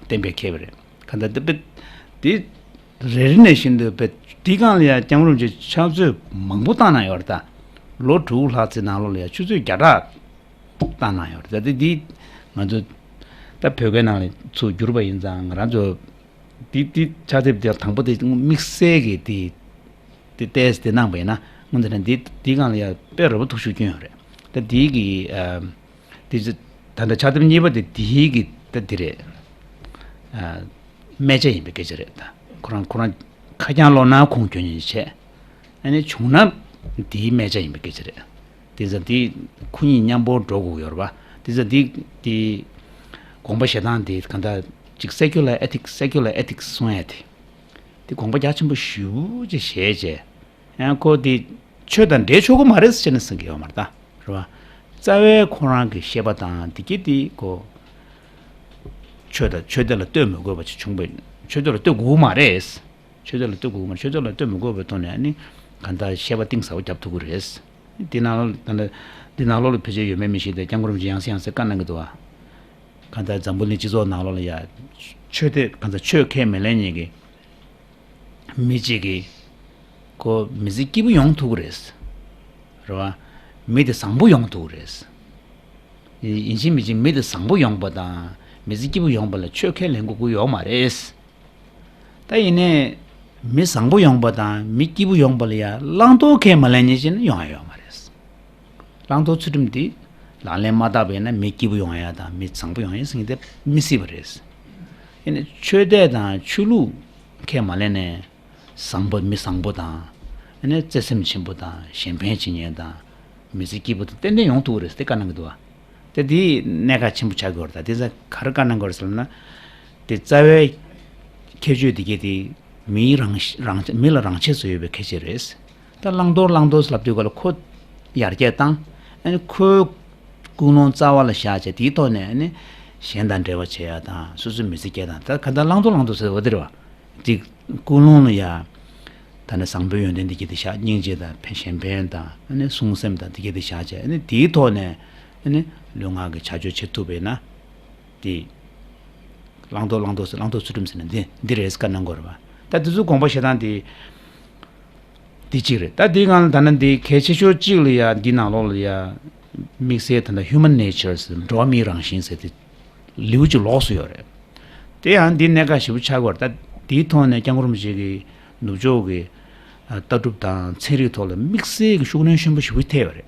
གཏན་འབེབས་འཁེལ་བ་རེད། ག་འདྲ་དེ་དཔེ་དེ་རེ་རེ་ནས་བཞིན་དུ་དཔེ་དེའི་སྒང་ལ་ཡང་སྐྱབས་མགོན་རིན་པོ་ཆེ་ཕྱག་ཚོད་མང་པོ་བཏང་གནང་ཡོད་རེད། ད་ལོ་དྲུག་ལྷག་ཙམ་ནང་ལོགས་ལ་ཡང་ཆུ་ཚོད་བརྒྱ་ཕྲག་བཏང་གནང་ཡོད་རེད། ད་དེ་འདི་ང་ཚོ་ད་བོད་སྐད་ནང་ལ་ཚུར་བསྒྱུར་བ་ཡིན་ཙང་། ང་རང་ཚོ་འདི་འདི་ཕྱག་དེབ་དེ་དང་པོ་དེ་དམིགས་བསལ་གྱི་དེ་དེ་ཏོག་ཙམ་དེ་གནང་པ་ཡིན་ན། སྔོན་དེ་ནས་འདི་འདི་སྒང་ལ་ཡང་དཔེ་རོ་པོ་ཐུག་ཤུགས་སྐྱོན་ཡོད་རེད། ད་འདི་གི་ཨ་འདི་ད་ལྟ་ཕྱག་དེབ་གཉིས་པ་དེ་འདི་གི་ད་འདི་རེད། ཨ་སྨད་ཆ་ཡིན་པའི་སྐད་ཆ་རེད། ད་ཁོ་རང་ཁོ་རང་ཁ་རྐྱང་ཀློག་ན་ཁུངས་སྐྱོན་ཡིན་བྱས། ཨ་ནི་བྱུང་ན་དེའི་སྨད་ཆ་ཡིན་པའི་སྐད་ཆ་རེད། དེ་ཙང་དེ་ཁོ་གཉིས་མཉམ་པོ་འགྲོ་དགོས་ཡོད་རེད་པ། དེ་ཙང་དེ་དེ་དགོངས་པ་བཞེས་སྟངས་དེ་གང་ལྟར་ཅིག་secular ethics, secular ethics གསུང་ཡས་དེ། དེ་དགོངས་པ་རྒྱ་ཆེན་པོ་ཞེ་པོ་ཅིག་བཞེས་བྱས། ཡང་ཁོ་དེ་ཆོས་དང་འབྲེལ་ཆོག་གི་མ་རེད་ཟེར་ནས་གསུང་གི་ཡོད་མ་རེད་ད། རེད་པ། རྩ་བའི་ཁོ་རང་གི་བཤད་པ་དང་དེ་གྱད་དེ་ཁོ་ཆོས་དང་ཆོས་དེ་ལ་ལྟོས་མི་དགོས་པ་ཅིག་བྱུང་བས། ཆོས་དེ་ལ་ལྟོས་དགོས་མ་རེད། ཆོས་དེ་ལ་ལྟོས་དགོས་མ་རེད། ཆོས་དེ་ལ་ལྟོས་མི་དགོས་པའི་ཐོག་ནས་ནི་གང་ལྟར་བཤད་པ་གཏིང་ཟབ་པོ་རྒྱབ་ཐུབ་ཀྱི་རེད། འདི་ནང་ལོགས་ད་ལྟ་འདི་ནང་ལོགས་ལ་ཕལ་ཆེར་ཡོད་མེད་མི་ཤེས་ཏེ། སྐྱབས་མགོན་རིན་པོ་ཆེ་ཡང་སེ་བཀའ་གནང་གི་འདུག་བ། གང་ལྟར་འཛམ་བུ་གླིང་སྤྱི་ཚོགས་ནང་ལོགས་ལ་ཡ་ཆོས་དེ་གང་ལྟར་ཆོས་ཁས་མི་ལེན་མཁན་གྱི་མི་གཅིག་གིས་ཁོ་མི་ཚེ་སྐྱིད་པོ་ཡོང་ཐུབ་ཀྱི་རེད། རེད་བ། མི་དེ་བཟང་པོ་ཡོང་ཐུབ་ཀྱི་རེད། ཡིན་གཅིག་མིན་གཅིག་མི་དེ་བཟང་པོ་ཡོང་པ་དང་མི་ཚེ་སྐྱིད་པོ་ཡོང་པ་ལ་ཆོས་ཁས་ལེན་དགོས་ཀྱི་ཡོད་མ་རེད། ད་ཡིན་ནའི་མི་བཟང་པོ་ཡོང་པ་དང་མི་སྐྱིད་པོ་ཡོང་པ་ལ་ཡ་བླང་དོར་ཁས་མ་ལེན་མཁན་ཅིག་ནི་ཡོང་ཡ་ཡོད་མ་རེད། བླང་དོར་ཚུལ་ཁྲིམས་འདི་ལག་ལེན་མ་བསྟར་བ་ཡིན་ན་མི་སྐྱིད་པོ་ཡོང་ཡ་དང་མི་བཟང་པོ་ཡོང་ཡ་ཟེར་མཁན་དེ་མི་སྲིད་པ་རེད། ཡིན་ནའི་ཆོས་དད་དང་ཆོས་ལུགས་ཁས་མ་ལེན་ནས། བཟང་པོ་མི་བཟང་པོ་དང་། ཨ་ནི་བརྩེ་སེམས་ཆེན་པོ་དང་གཞན་ཕན་བྱེད་མཁན་དང་། མི་ཚེ་སྐྱིད་པོ་དང་ཏན་ཏན་ཡོང་ཐུབ་ཀྱི་རེད་ཟེར་བཀའ་གནང་གི་འདུག་བ། དེ་དེ་གནད་འགག་ཆེན་པོ་ཆགས་ཀྱི་ཡོད་རེད། ད་དེ་ཚོ་ག་རེ་བཀའ་གནང་གི་ཡོད་རེད་ཟེར་ན། དེ་རྩ་བའི་ཁྱད་ཆོས་དེ་གས་དེ་མིའི་རང་རང་མི་ལ་རང་ཆས་སུ་ཡོད་པའི་ཁྱད་ཆོས་རེད། ད་བླང་དོར་བླང་དོར་ལབ་དུས་ག་ལ་ཁོ་ཡར་རྒྱས་བཏང་། ཨ་ནི་ཁོའི་ཀུན་སློང་རྩ་བ་ལ་བཞག་བྱས་དེའི་ཐོག་ནས་ཨ་ནི་གཞན་དང་འབྲེལ་བ་བྱེད་ཡ་དང་སོ་སོའི་མི་ཚེ་སྐྱེལ་སྟངས། ད་ག་ད་བླང་དོར་བླང་དོར་ཟེར་བ་དེ་རེད་བ། ཅིག་ཀུན་སློང་ལ་ཡ། ད་ནི་བཟང་པོའི་ཡོན་ཏན་འདི་གྱད་དེ་བཞག་སྙིང་རྗེ་དང་ཕན་གཞན་ཕན་དང་ཨ་ནི་བསྲུང་སེམས་དང་འདི་གྱད་དེ་བཞག་བྱས། ཨ་ནི་དེའི་ཐོག་ནས་ཨ་ནི་ལུས་ངག་གི་བྱ་སྤྱོད་བྱེད་ཐུབ་པས་ན། དེ་བླང་དོར་བླང་དོར་ཟེར། བླང་དོར་ཚུལ་ཁྲིམས་ཟེར་ན་འདི་འདི་རེད་ཟེར་བཀའ་གནང་དགོས་རེད་བ། ད་དེ་ཚོའི་དགོངས་པ་བཞེས་སྟངས་དེ་འདི་གཅིག་རེད། ད་འདི་སྒང་ལ་ད་ནི་འདི་གལ་ཆེ་ཤོས་གཅིག་ལ་ཡ། འདི་ནང་ལོགས་ལ་ཡ་དམིགས་བསལ་ད་ལྟ་human nature ཟེར། འགྲོ་བ་མིའི་རང་བཞིན་ཟེར་དེ་ལེའུ་གཅིག་ལོགས་སུ་ཡོད་རེད། དེ་ཡང་འདི་གནད་འགག་ཞེ་པོ་ཆགས་ཀྱི་ཡོད་རེད། ད་འདིའི་ཐོག་ནས་སྐྱབས་མགོན་རིན་པོ་ཆེ་གིས་ནུབ་ཕྱོགས་ཀྱི་ཨ་ལྟ་གྲུབ་དང་ཚན་རིག་ཐོག་ལ་དམིགས་བསལ་གྱི་ཤུགས་སྣོན་ཆེན་པོ་ཞེ་པོ་ཐེབས་ཡོད་རེད།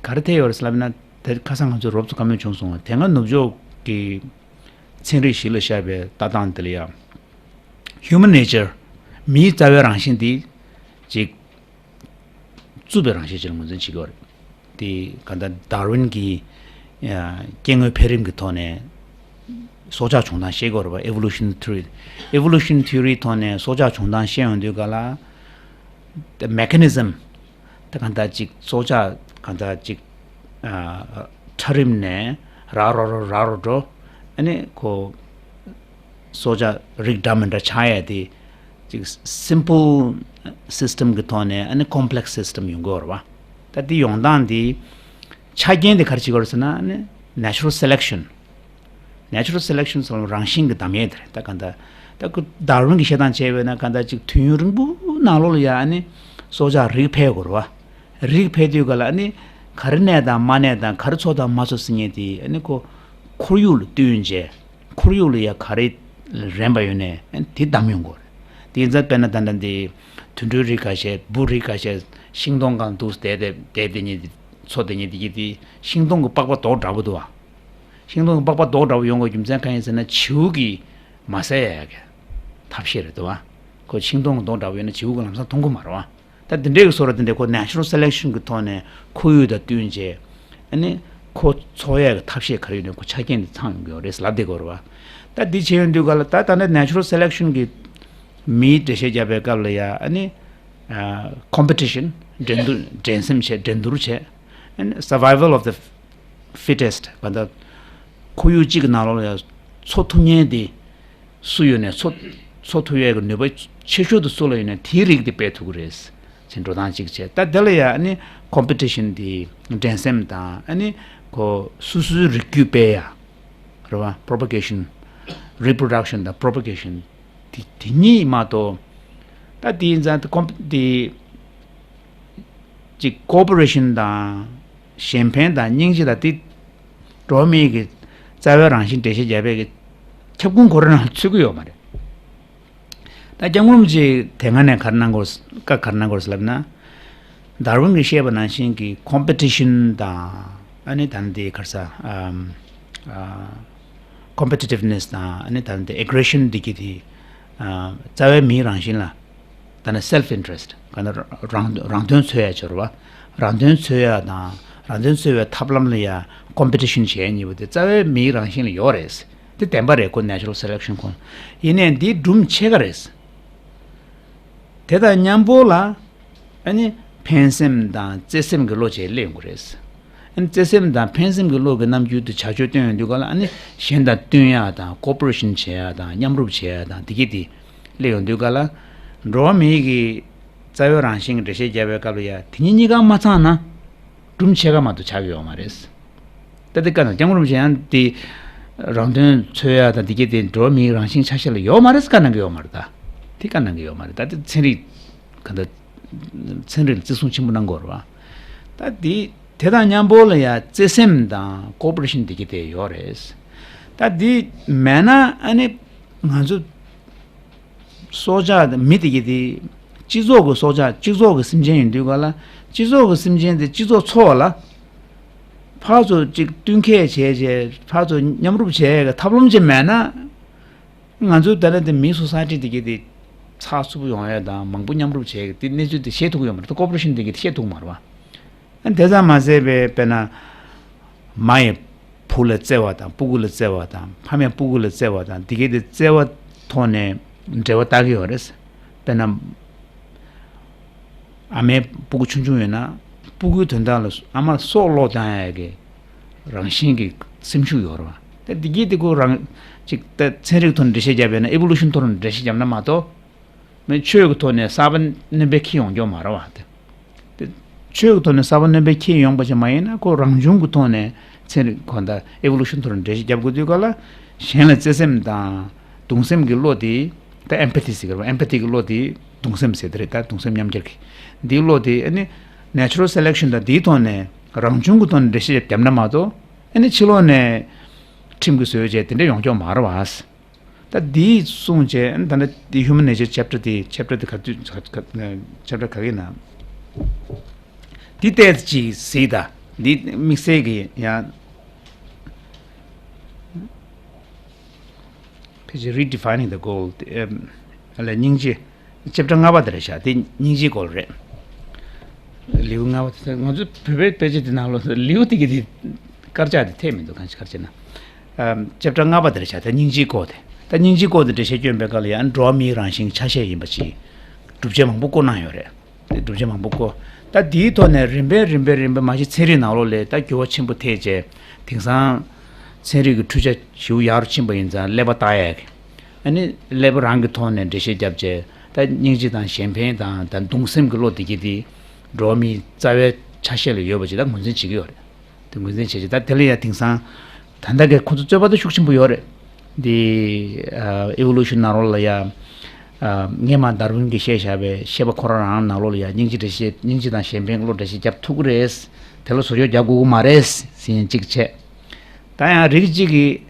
ག་རེ་ཐེབས་ཡོད་རེད་ཟེར་ལབ་ན། དེ་ཁ་སང་ང་ཚོ་རོབ་ཙམ་བཀའ་མོལ་བྱུང་སོང་བ། དེ་སྔ་ནུབ་ཕྱོགས་ཀྱི་ཚན་རིག་གཞི་ལ་བཞག་པའི་ལྟ་སྟངས་དེ་ལ་ཡང་human nature མིའི་རྩ་བའི་རང་བཞིན་འདི་ཅིག་རྩུབ་པའི་རང་བཞིན་ཅིག་ལ་ངོས་འཛིན་བྱེད་ཀྱི་ཡོད་རེད། དེ་གང་ལྟར་ཌར་ཝིན་གྱིས་ཨ་སྐྱེ་དངོས་འཕེལ་རིམ་གྱི་ཐོག་ནས་སྲོག་ཆགས་བྱུང་སྟངས་བཤད་ཀྱི་ཡོད་རེད་པ། evolution theory evolution theory ཐོག་ནས་སྲོག་ཆགས་བྱུང་སྟངས་བཤད་ཡོང་དུས་ག་ལ། the mechanism གང་ལྟར་ཅིག་སྲོག་ཆགས་གང་ལྟར་ཅིག་ཨ་ཁྲ་རིམ་ནས་རག་རོ་རོ་རག་རོ་འགྲོ། ཨ་ནི་ཁོ་སྲོག་ཆགས་རིགས་འདྲ་མི་འདྲ་ཆགས་ཡ་དེ་ཅིག་simple system་གི་ཐོག་ནས་ཨ་ནི་complex system་ཡོང་གི་ཡོད་རེད་བ། ད་དེ་ཡོང་སྟངས་དེ་ཆ་རྐྱེན་དེ་ག་རེ་བྱེད་ཀྱི་ཡོད་རེད་ཟེར་ན་ཨ་ནི་natural selection། Natural selection་ཟེར་བ་རང་བཞིན་གྱི་གདམ་ཡས་དེ་རེད། ད་ག་འདྲ་ད་ཁོ་ཌར་ཝིན་གྱི་བཤད་སྟངས་བྱས་པས་ན་ག་འདྲ་ཅིག་དུས་ཡུན་རིང་པོའི་ནང་ལོགས་ལ་ཡ་ཨ་ནི་སྲོག་ཆགས་རིགས་འཕེལ་དགོས་རེད་བ། རིགས་འཕེལ་དུས་ག་ལ་ཨ་ནི་ག་རེ་གནས་དང་མ་གནས་དང་ག་རེ་འཚོ་དང་མ་འཚོ་ཟེར་མཁན་དེ་ཨ་ནི་ཁོ་ཁོར་ཡུག་ལ་བསྟུན་བྱས། ཁོར་ཡུག་ལ་ཡ་ག་རེ་རན་པ་ཡོད་ནས་ཨ་ནི་དེ་བདམས་ཡོང་དགོས་རེད། དེ་ཡིན་ཙང་དཔེར་ན་ད་ལྟ་འདི་དུད་འགྲོའི་རིགས་ཁ་ཤས་འབུ་རིགས་ཁ་ཤས་ཤིང་སྡོང་སྒང་འདུག་བསྡད་བསྡད་བསྡད་བསྡད་མཁན་དེ་འཚོ་བསྡད་མཁན་དེ་གྱིས་དེ་ཤིང་སྡོང་གི་པགས་པ་མདོག་འདྲ་པོ་འདུག་བ། ཤིང་སྡོང་གི་པགས་པ་མདོག་འདྲ་པོ་ཡོང་དགོས་རྒྱུ་མཚན་གང་ཡིན་ཟེར་ན་བྱིའུ་གིས་མ་བཟས་ཡ་གི་ཐབས་ཤེས་རེད་འདུག་བ། ཁོ་ཤིང་སྡོང་གི་མདོག་འདྲ་པོ་ཡོད་ན་བྱིའུ་གིས་ལམ་སང་མཐོང་གི་མ་རེད་བ། ད་འདི་འདྲའི་གི་བཟོ་འདྲ་དེ་འདྲའི་ཁོ་natural selection་གི་ཐོག་ནས་ཁོར་ཡུག་དང་བསྟུན་བྱས་ཨ་ནི་ཁོ་འཚོ་ཡ་གི་ཐབས་ཤེས་ག་རེ་ཡོད་ན་ཁོ་ཆ་རྐྱེན་དེ་ཚང་ཡོང་གི་ཡོད་རེད་ལབ་བསྡད་ཀྱི་ཡོད་རེད་བ། ད་འདི་བྱས་ཡོང་དུས་ག་ལ་ད་ད་ནི་natural selection་གི་མིའི་འགྲེལ་བཤད་བརྒྱབ་པའི་སྐབས་ལ་ཡ་ཨ་ནི་ཨ་competition་འགྲན་བསྡུར་འགྲན་སེམས་བྱས་འགྲན་བསྡུར་བྱས། ཨ་ནི་survival of the fittest་ག་ད་ཁོར་ཡུག་གཅིག་གི་ནང་ལོགས་ལ་ཡ་འཚོ་ཐུབ་མཁན་དེ་སུ་ཡོད་ནས་འཚོ་འཚོ་ཐུབ་ཡས་ཀྱི་ནུས་པ་ཆེ་ཤོས་དེ་སུ་ལ་ཡོད་ནས་དེའི་རིགས་དེ་སྤེལ་ཐུབ་ཀྱི་རེད་ཅེས་འགྲོ་སྟངས་གཅིག་བྱས། ད་དེ་ལ་ཡ་ཨ་ནི་competition་དེ་འགྲན་སེམས་དང་ཨ་ནི་ཁོ་སོ་སོའི་རིགས་རྒྱུད་སྤེལ་ཡ་རེད་བ། propagation reproduction་དང་propagation་དེ་དེ་གཉིས་མ་གཏོགས། ད་དེ་ཡིན་ཙང་དེ་ཀོམ་དེ་ཅིག་cooperation་དང་གཞན་ཕན་དང་སྙིང་རྗེ་དང་དེ་འགྲོ་བ་མིའི་གི་རྩ་བའི་རང་བཞིན་འགྲེལ་བཤད་བརྒྱབ་པའི་གི་ཁྱབ་ཁོངས་ཁོ་རང་ལ་ཚུད་ཀྱི་ཡོད་མ་རེད། ད་སྐྱབས་མགོན་རིན་པོ་ཆེས་དེ་སྔ་ནས་ག་རེ་གནང་དགོས་བཀའ་ག་རེ་གནང་དགོས་ལབ་ན། ཌར་ཝིན་གྱིས་བཤད་པ་ནང་བཞིན་གྱི་competition་དང་ཨ་ནི་ད་ནི་དེ་ག་རེ་ཟ་ཨམ་ཨ་competitiveness་དང་ཨ་ནི་ད་ནི་དེ་aggression་འདི་གི་དེ་ཨ་རྩ་བའི་མིའི་རང་བཞིན་ལ་ད་ནི་self interest་ག་ནི་རང་རང་དོན་འཚོལ་ཡ་ཆོར་བ། རང་དོན་འཚོལ་ཡ་དང་རང་དོན་འཚོལ་བའི་ཐབས་ལམ་ལ་ཡ་competition་བྱེད་ཡ་གཉིས་པོ་དེ་རྩ་བའི་མིའི་རང་བཞིན་ལ་ཡོད་རེད། དེ་བདེན་པ་རེད་ཁོ་natural selection་ཁོ། ཡིན་ནའི་འདི་སྒྲུང་ཕྱེད་ཀ་རེད། དེ་དང་མཉམ་པོ་ལ་ཨ་ནི་ཕན་སེམས་དང་བརྩེ་སེམས་ཀྱི་བློ་བཅས་སླེབས་ཡོང་གི་རེད། ཨ་ནི་བརྩེ་སེམས་དང་ཕན་སེམས་ཀྱི་བློ་གི་རྣམ་འགྱུར་དུ་བྱ་སྤྱོད་སྟོན་ཡོང་དུས་ག་ལ་ཨ་ནི་གཞན་དང་བསྟུན་ཡག་དང་cooperation་བྱེད་ཡག་དང་མཉམ་རུབ་བྱེད་ཡག་དང་དེ་གི་དེ་སླེབས་ཡོང་དུས་ག་ལ་འགྲོ་བ་མིའི་གི་རྩ་བའི་རང་བཞིན་གྱི་འགྲེལ་བཤད་བརྒྱབ་པའི་སྐབས་ལ་ཡ་དེ་གཉིས་གཉིས་ཀ་མ་ཚང་ན་སྒྲུང་ཕྱེད་ཀ་མ་གཏོགས་ཆགས་ཀྱི་ཡོད་མ་རེད། ད་དེ་བཀའ་གནང་སྐྱབས་མགོན་རིན་པོ་ཆེ་ཡང་དེ་རང་དོན་འཚོལ་ཡ་དང་དེ་གྱད་དེ་འགྲོ་བ་མིའི་རང་བཞིན་ཆ་ཤས་ལ་ཡོད་མ་རེད་བཀའ་གནང་གི་ཡོད་མ་རེད་ད། དེ་བཀའ་གནང་གི་ཡོད་མ་རེད་ད། དེ་ཚན་རིག་ག་འདྲ་ཚན་རིག་ལ་བརྩི་སྲུང་ཆེན་པོ་གནང་དགོས་རེད་བ། ད་དེ་དེ་དང་མཉམ་པོ་ལ་ཡ་བརྩེ་སེམས་དང་cooperation་དེ་གྱད་དེ་ཡོད་རེད། ད་དེ་མེད་ན་ཨ་ནི་ང་ཚོ་སྲོག་ཆགས་དང་མི་དེ་གྱད་དེ་སྤྱི་ཚོགས་ཀྱི་སྲོག་ཆགས་སྤྱི་ཚོགས་ཀྱི་སེམས་ཅན་ཡིན་དུས་ག་ལ་སྤྱི་ཚོགས་ཀྱི་སེམས་ཅན་དེ་སྤྱི་ཚོགས་འཚོ་བ་ལ་ཕར་ཚུར་ཅིག་བསྟུན་མཁས་བྱས་བྱས་ཕར་ཚུར་མཉམ་རུབ་བྱས་ཀྱི་ཐབས་ལམ་ཅིག་མེད་ན། ང་ཚོའི་ད་ལན་དེ་མི་society་དེ་གྱད་དེ་ཚགས་ཚུད་པོ་ཡོང་ཡ་དང་མང་པོ་མཉམ་རུབ་བྱས་ཀྱི་དེ་གནས་ཚུལ་དེ་ཤེས་ཐུབ་ཀྱི་ཡོད་མ་རེད། cooperation་དེ་གྱད་དེ་ཤེས་ཐུབ་ཀྱི་མ་རེད་བ། ཨ་དེ་ཙམ་མ་ཟད་པའི་དཔེར་ན། མ་ཡི་བུ་ལ་བརྩེ་བ་དང་སྤུ་གུ་ལ་བརྩེ་བ་དང་ཕ་མས་སྤུ་གུ་ལ་བརྩེ་བ་དང་དེ་གྱད་དེ་བརྩེ་བ་ཐོག་ནས་འབྲེལ་བ་བཏགས་ཀྱི་ཡོད་རེད། དཔེར་ན། ཨ་མའི་སྤུ་གུ་ཆུང་ཆུང་ཡོད་ན་སྤུ་གུའི་དོན་དག་ལ་ཨ་མ་ལ་སྲོག་བློས་བཏང་ཡ་གི་རང་བཞིན་གྱི་སེམས་ཤུགས་ཡོད་རེད་བ། ད་འདི་གྱད་དེ་ཁོ་རང་ཅིག་ད་ཚན་རིག་ཐོག་ནས་འགྲེལ་བཤད་བརྒྱབ་པས་ན་evolution་ཐོག་ནས་འགྲེལ་བཤད་བརྒྱབ་ན་མ་གཏོགས། མི་ཆོས་ཀྱི་ཐོག་ནས་གསར་པ་སྣོན་པའི་ཁྱི་ཡོང་རྒྱུ་མ་རེད་བ་དེ། དེ་ཆོས་ཀྱི་ཐོག་ནས་གསར་པ་སྣོན་པའི་ཁྱི་ཡོང་པ་ཞིག་མ་ཡིན་ན་ཁོ་རང་བྱུང་གི་ཐོག་ནས་ཚན་རིག་གང་ལྟར་evolution་ཐོག་ནས་འགྲེལ་བཤད་བརྒྱབ་དགོས་དུས་ག་ལ་གཞན་ལ་བརྩེ་སེམས་དང་གདུང་སེམས་ཀྱི་བློ་དེ་ད་empathy་ཟེར་གི་རེད་བ། empathy་གི་བློ་དེ་གདུང་སེམས་ཟེར་དེ་རེད། ད་གདུང་སེམས་མཉམ་སྐྱེད་ཀྱི་འདིའི་བློ་དེ་ཨ་ནི་natural selection་དང་འདིའི་ཐོག་ནས་རང་བྱུང་གི་ཐོག་ནས་འགྲེལ་བཤད་བརྒྱབ་ན་མ་གཏོགས་ཨ་ནི་ཕྱི་ལོགས་ནས་ཁྲིམས་ཀྱིས་བཟོས་བྱས་དེ་འདྲ་ཡོང་ཀྱོག་མ་རེད་བ། ད་འདི་གསུངས་བྱས་ད་ལྟ་འདི་human nature chapter་དེ་chapter་དེ་ག་དུས་chapter་ག་གི་ན། འདི་ཏོག་ཙམ་ཅིག་གཟིགས་དང་འདི་དམིགས་བསལ་གྱི་ཡང་ཕལ་ཆེར་redefining the goal་དེ་ཨ་ལས་སྙིང་རྗེ། chapter་ལྔ་པ་དེ་རེད་ཤག་དེ་སྙིང་རྗེའི་སྐོར་རེད། ལེའུ་ལྔ་པ་དེ་ང་ཚོ་བོད་པའི་དཔེ་ཆ་དེ་ནང་ལོགས་ལེའུ་དེ་གི་དེ་དཀར་ཆག་དེ་ཐེབས་མི་འདུག་གང་ཞིག་ག་རེ་བྱས་ན། ཨམ་chapter་ལྔ་པ་དེ་རེད་ཤག་དེ་སྙིང་རྗེའི་སྐོར་དེ། ད་སྙིང་རྗེའི་སྐོར་དེ་འགྲེལ་བཤད་སྐྱོན་པའི་སྐབས་ལ་ཡང་འགྲོ་བ་མིའི་རང་བཞིན་ཆ་ཤས་ཡིན་པ་ཅིག་སྒྲུབ་བྱེད་མང་པོ་བཀོད་གནང་ཡོད་རེད། དེ་སྒྲུབ་བྱེད་མང་པོ་བཀོད། ད་དེའི་ཐོག་ནས་རིམ་པས་རིམ་པས་རིམ་པས་མ་གཞི་ཚན་རིག་ནང་ལོགས་ལ་ད་འགྱུར་བ་ཆེན་པོ་ཐེབས་རྗེས། དེང་སང་ཚན་རིག་གི་འཕྲུལ་ཆ་ཞེ་པོ་ཡག་རུ་ཕྱིན་པ་ཡིན་ཙང་ཀླད་པ་བརྟག་ཡག་གི། ཨ་ནི་ཀླད་པ་རང་གི་ཐོག་ནས་འགྲེལ་བཤད་བརྒྱབ་རྗེས། ད་སྙིང་རྗེ་དང་གཞན་ཕན་དང་ད་གདུང་སེམས་ཀྱི་བློ་དེ་གྱད་དེ་འགྲོ་བ་མིའི་རྩ་བའི་ཆ་ཤས་ལ་ཡོད་པ་ཅིག་ད་ངོས་འཛིན་བྱེད་ཀྱི་ཡོད་རེད། དེ་ངོས་འཛིན་བྱས་རྗེས་ད་དེ་ལ་ཡང་དེང་སང་ད་ལྟ་གི་ཁོ་ཚོ་རྩོད་པ་ད་ཤུགས་ཆེན་པོ་ཡོད་རེད། འདི་ཨ་ཨི་ཝོ་ལུ་ཤན་ནང་ལོགས་ལ་ཡ། ཨ་སྔས་མ་ཌར་ཝིན་གྱིས་བཤད་བཞག་པའི་བཤད་པ་ཁོ་རང་རང་ནང་ལོགས་ལ་ཡ་སྙིང་རྗེ་འགྲེལ་བཤད། སྙིང་རྗེ་དང་གཞན་ཕན་གྱི་བློ་འགྲེལ་བཤད་རྒྱབ་ཐུབ་ཀྱི་རེད། དེ་ལ་བཟོ་བཅོས་རྒྱག་དགོས་ཀྱི་མ་རེད་ཟེར་མཁན་གཅིག་བྱས། ད་ཡང་རིགས་གཅིག་གིས།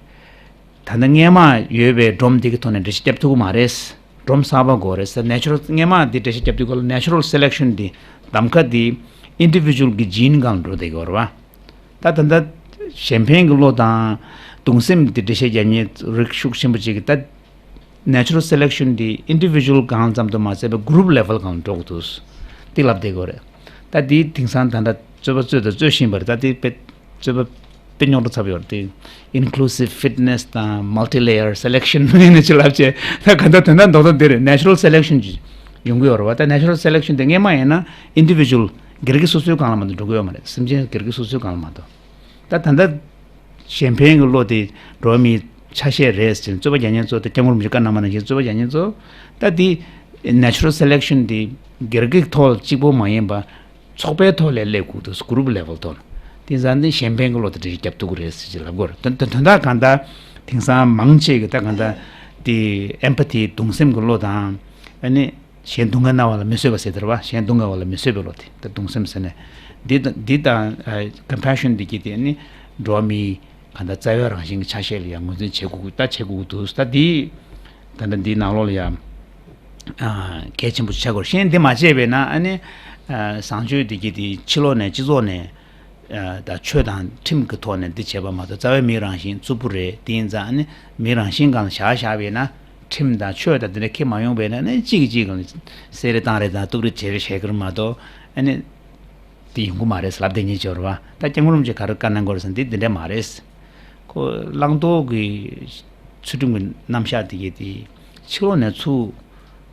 ད་ལྟ་སྔས་མ་ཡོད་པའི་སྒྲོམ་འདི་གི་ཐོག་ནས་འགྲེལ་བཤད་རྒྱབ་ཐུབ་ཀྱི་མ་རེད། སྒྲོམ་གསར་པ་དགོས་རེད་ཟེར། ནེ་ཅུ་རལ། སྔས་མ་འདི་འགྲེལ་བཤད་རྒྱབ་དུས་སྐབས་ལ་ནེ་ཅུ་རལ་སེ་ལེག་ཤན་འདི་གདམ་ཁ་འདི་ཨིན་ཌི་བི་ཇུ་ཨལ་གྱི་ཇིན་སྒང་འགྲོ་བསྡད་ཀྱི་ཡོད་རེད་པ། ད་ད་ལྟ་གཞན་ཕན་གྱི་བློ་དང་གདུང་སེམས་འདི་འགྲེལ་བཤད་རྒྱག་མཁན་རིགས་ཤུགས་ཆེན་པོ་ཅིག་གིས་ད་ནེ་ཅུ་རལ་སེ་ལེག་ཤན་འདི་ཨིན་ཌི་བི་ཇུ་ཨལ་སྒང་ཙམ་དུ་མ་ཟད་པའི་གུ་རུབ་ལེ་ཝལ་སྒང་འགྲོ་དགོས་འདུག་འདི་ལབ་བསྡད་ཀྱི་ཡོད་རེད། ད་འདི་དེང་སང་ད་ལྟ་རྩོད་པ་རྩོད་དང་རྩོད་བཞིན་པ་རེད། ད་འདི་དཔེ་རྩོད་པ་དཔེ་རྙོག་དྲ་ཚ་པོ་ཡོད་རེད། དེ་inclusive fitness དང་multi-layer selection ཡིན་ན་ཅི་ལབ་བྱས། ད་ག་ད་དོན་དག་རྡོག་རྡོག་འདི་རེད། ནེ་ཅུ་རལ་སེ་ལེག་ཤན་ཅིག་ཡོང་གི་ཡོད་རེད་པ། ད་ནེ་ཅུ་རལ་སེ་ལེག་ཤན་དེ་སྔས་མ་ཡིན་ན་ཨིན་ཌི་བི་ཇུ་ཨལ་སྒེར་གྱི་སོ་སོའི་སྒང་ལ་མ་གཏོགས་འགྲོ་གི་ཡོད་མ་རེད། སེམས་ཅན་སྒེར་གྱི་སོ་སོའི་སྒང་ལ་མ་གཏོགས། ད་ད་ལྟ་གཞན་ཕན་གྱི་བློ་དེ་འགྲོ་བ་མིའི་ཆ་ཤས་རེད་ཟེར་རྩོད་པ་རྒྱག་མཁན་ཚོ། ད་སྐྱབས་མགོན་རིན་པོ་ཆེས་བཀའ་གནང་བ་ནང་བཞིན་རྩོད་པ་རྒྱག་མཁན་ཚོ། ད་འདི་ནེ་ཅུ་རལ་སེ་ལེག་ཤན་འདི་སྒེར་གྱི་ཐོག་གཅིག་པོ་མ་ཡིན་པ། ཚོགས་པའི་ཐོག་ལ་སླེབས་དགོས་འདུག་གུ་རུབ་ལེ་ཝལ་ཐོག་ལ། དེ་ཙང་ནི་གཞན་ཕན་གྱི་བློ་དེ་འགྲེལ་བཤད་རྒྱབ་ཐུབ་ཀྱི་རེད་ཟེར་གྱི་ལབ་དགོས་རེད། དོན་དོན་དག་གང་ལྟར་དེང་སང་མང་ཆེ་གི་ད་གང་ལྟར་དེ་ཨེམ་པ་ཐི་གདུང་སེམས་ཀྱི་བློ་དང་། ཨ་ནི་གཞན་སྡུག་བསྔལ་གནང་བ་ལ་མི་བཟོད་པ་ཟེར་དེ་རེད་པ། གཞན་སྡུག་བསྔལ་བ་ལ་མི་བཟོད་པའི་བློ་དེ་ད་གདུང་སེམས་ཟེར་ནས། འདི་ད་འདི་དང་ཨ་ཀམ་པེ་ཤན་འདི་གྱད་དེ་ཨ་ནི་འགྲོ་བ་མིའི་གང་ལྟར་རྩ་བའི་རང་བཞིན་གྱི་ཆ་ཤས་ལ་ཡང་ངོས་འཛིན་བྱེད་དགོས། ད་བྱེད་དགོས་འདུག་ད་འདི་ད་ལྟ་འདིའི་ནང་ལོགས་ལ་ཡང་ཨ་གལ་ཆེན་པོ་ཆགས་དགོས། གཞན་འདི་མ་བྱས་པས་ན་ཨ་ནི་ཨ་བཟང་སྤྱོད་འདི་གྱད་དེ་ཕྱི་ལོགས་ནས་སྤྱི་ཚོགས་ནས་ཨ་ད་ཆོས་དང་ཁྲིམས་ཀྱི་ཐོག་ནས་འདི་བྱས་པ་མ་གཏོགས་རྩ་བའི་མིའི་རང་བཞིན་རྩུབ་པོ་རེད། དེ་ཡིན་ཙང་ཨ་ནི་མིའི་རང་བཞིན་སྒང་ལ་བཞག་བཞག་པས་ན་ཁྲིམས་དང་ཆོས་དང་དེ་འདྲ་ཁྱེར་མ་ཡོང་བས་ན་ཨ་ནི་གཅིག་གིས་གཅིག་གང་ལ་བསད་རེས་བཏང་རེས་དང་གཏུབ་རེས་བྱེད་རེས་བྱེད་ཀྱི་རེད་མ་གཏོགས། ཨ་ནི་དེ་ཡོང་གི་མ་རེད་ལབ་བསྡད་མཁན་ཅིག་ཡོད་རེད་པ། ད་སྐྱབས་མགོན་རིན་པོ་ཆེས་ག་རེ་བཀའ་གནང་གི་ཡོད་རེད་ཟེར་ན་འདི་འདི་འདྲ་མ་རེད། ཁོ་བླང་དོར་གྱི་ཚུལ་ཁྲིམས་ཀྱི་རྣམ་གཞག་དེ་གྱད་དེ་ཕྱི་ལོགས་ནས་ཚུར་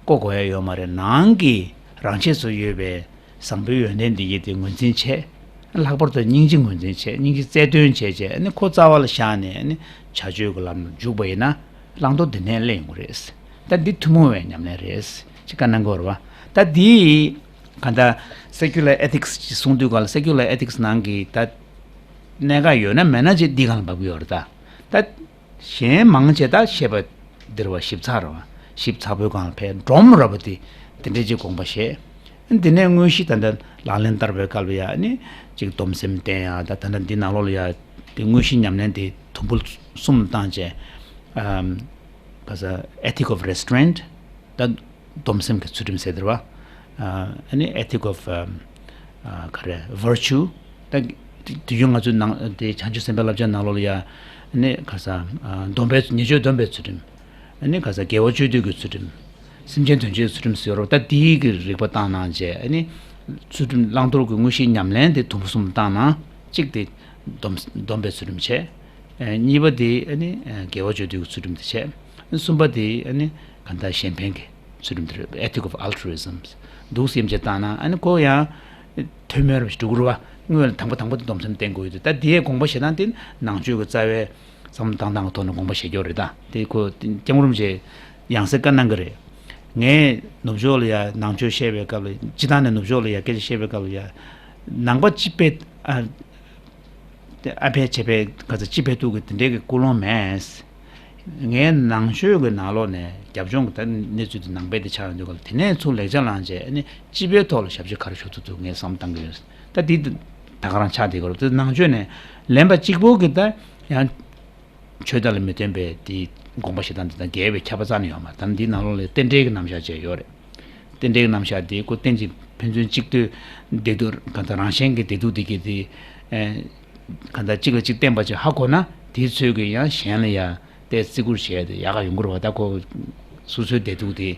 བརྐོ་དགོས་ཡ་ཡོད་མ་རེད། ནང་གི་རང་ཆས་སུ་ཡོད་པའི་བཟང་པོའི་ཡོན་ཏན་འདི་གྱད་དེ་ངོས་འཛིན་བྱས། ལྷག་པར་དུ་སྙིང་རྗེ་ངོས་འཛིན་བྱས། སྙིང་རྗེ་རྩལ་འདོན་བྱས་བྱས་ཨ་ནི་ཁོ་རྩ་བ་ལ་བཞག་ནས་ཨ་ནི་བྱ་སྤྱོད་ཀྱི་ལམ་ལ་འཇུག་པ་ཡིན་ན་བླང་དོར་འདི་ནས་སླེབས་ཡོང་གི་རེད། ད་འདི་ཐུན་མོང་བའི་ཉམས་ལེན་རེད་ཅེས་བཀའ་གནང་གི་ཡོད་རེད་པ། ད་འདི་གང་ལྟར་སེ་ཀུ་ལར་ཨེ་ཐིག་སི་ཅེས་གསུང་དུས་སྒང་ལ་སེ་ཀུ་ལར་ཨེ་ཐིག་སི་ནང་གི་ད་གནད་འགག་ཡོད་ན་མེད་ན་ཅིག་འདི་སྒང་ལ་འབབ་ཀྱི་ཡོད་རེད་ད། ད་གཞན་མང་ཆེ་ད་བཤད་པ་འདིར་བ་ཞིབ་ཚགས་རེད་པ། ཞིབ་ཚགས་པོའི་སྒང་ལ་ཕར་སྒྲོམ་ར་བ་དེ་དེ་འདྲས་ཅིག་དགོངས་པ་བཞེས། འདི་ནས་དངོས་གཞི་ད་ལྟ་ལག་ལེན་བསྟར་བའི་སྐབས་ལ་ཡ་ནི་ཅིག་སྡོམ་སེམས་བསྟེན་ཡ། ད་ད་ལྟ་འདི་ནང་ལོགས་ལ་ཡ་དེ་དངོས་གཞི་ཉམས་ལེན་དེ་དུམ་བུ་གསུམ་བཏང་བྱས། ཨམ་ག་ས་ethic of restraint། ད་སྡོམ་སེམས་ཀྱི་ཚུལ་ཁྲིམས་ཟེར་དེ་རེད་པ། ཨ་ནི་ethic of ཨམ་ཨ་ག་རེ་virtue། ད་དུས་རྒྱུན་ང་ཚོའི་ནང་དེ་བྱང་ཆུབ་སེམས་དཔའི་བསླབ་བྱ་ནང་ལོགས་ལ་ཡ་ནི་ག་ས་ཨ་སྡོམ་པའི་ཉེས་སྤྱོད་སྡོམ་པའི་ཚུལ་ཁྲིམས། ཨ་ནི་ག་ས་དགེ་བ་བཅུ་སྡུད་ཀྱི་ཚུལ་ཁྲིམས། སེམས་ཅན་དོན་བྱེད་ཚུལ་ཁྲིམས་ཟེར་རོ། ད་དེའི་གི་རིགས་པ་བཏང་གནང་བྱས་ཨ་ནི་ཚུལ་ཁྲིམས་བླང་དོར་གྱི་དངོས་གཞིའི་ཉམས་ལེན་དེ་དུམ་བུ་གསུམ་བཏང་གནང་། གཅིག་དེ་སྡོམ་སྡོམ་པའི་ཚུལ་ཁྲིམས་བྱས། ཨ་གཉིས་པ་དེ་ཨ་ནི་ཨ་དགེ་བ་བཅུ་སྡུད་ཀྱི་ཚུལ་ཁྲིམས་དེ་བྱས། གསུམ་པ་དེ་ཨ་ནི་གང་ལྟར་གཞན་ཕན་གྱི་ཚུལ་ཁྲིམས་དེ་རེད། Ethic of altruism། འདུག་སེ་ཡ་བྱས་བཏང་ན་ཨ་ནི་ཁོ་ཡང་ཐོན་མེད་རུ་འགྲོ་གི་རེད་པ། དངོས་ལ་དང་པོ་དང་པོ་དེ་སྡོམ་སེམས་བསྟེན་དགོས་ཡོད་དུས། ད་དེའི་དགོངས་པ་བཞེས་སྟངས་དེ་ནང་ཆོས་ཀྱི་རྩ་བའི་བསམ་བློ་བཏང་སྟངས་ཀྱི་ཐོག་ནས་དགོངས་པ་བཞེས་རྒྱུ་རེད། ད་དེ་ཁོ་སྐྱབས་མགོན་རིན་པོ་ཆེས་ཡང་སེ་བཀའ་གནང་གི་རེད། ངས་ནུབ་ཕྱོགས་ལ་ཡ་ནང་ཆོས་བཤད་པའི་སྐབས་ལ། སྤྱིར་བཏང་ནས་ནུབ་ཕྱོགས་ལ་ཡ་སྐད་ཆ་བཤད་པའི་སྐབས་ལ་ཡ་ནང་པ་སྤྱི་དཔེ་ཨ་དེ་ཨ་ཕས་བྱས་པའི་ག་ཚོད་སྤྱི་དཔེ་ཐུག་གི་དེ་འདྲའི་གི་ཀུན་སློང་མེད། ངའི་ནང་ཆོས་ཀྱི་ནང་ལོགས་ནས་རྒྱབ་ལྗོངས་ཀྱི་ད་གནས་ཚུལ་དེ་ནང་པའི་དེ་ཆགས་ཡོང་དུས་སྐབས་ལ་དེ་ནས་ཚུར་ལེགས་ཆ་བླངས་བྱས་ཨ་ནི་སྤྱི་པའི་ཐོག་ལ་ཞབས་ཕྱི་ག་རེ་ཞུ་ཐུབ་ཐུབ་ངས་བསམ་བཏང་གི་ཡོད། ད་དེ་ད་ག་རང་ཆགས་བསྡད་ཀྱི་རེད། དེ་ནང་ཆོས་ནས་ལེན་པ་གཅིག་པོ་གི་ད་ཡང་ཆོས་དག་ལ་མི་རྟོན་པའི་དེ་དགོངས་པ་བཞེས་སྟངས་དེ་དང་འགལ་བའི་ཁྱབ་པ་རྩ་ནས་ཡོད་མ་རེད། ད་འདིའི་ནང་ལོགས་ལ་རྟེན་འབྲེལ་གྱི་རྣམ་གཞག་བཅས་ཡོད་རེད། རྟེན་འབྲེལ་གྱི་རྣམ་གཞག་དེ་ཁོ་རྟེན་ཅིང་ཕན་ཚུན་གཅིག་བསྟུན་བདེ་སྡུག་གང་ལྟར་རང་གཞན་གྱི་བདེ་སྡུག་དེ་གྱད་དེ་ཨེ་གང་ལྟར་གཅིག་ལ་གཅིག་བརྟེན་པ་ཅིག་ཧ་གོ་ན་དེའི་ཚོད་ཀྱིས་ཡང་གཞན་ལ་ཡང་ཏོག་ཙམ་བརྩི་བཀུར་བྱས་ཏེ་ཡག་ག་ཡོང་གི་རེད་པ། ད་ཁོ་སོ་སོའི་བདེ་སྡུག་དེ་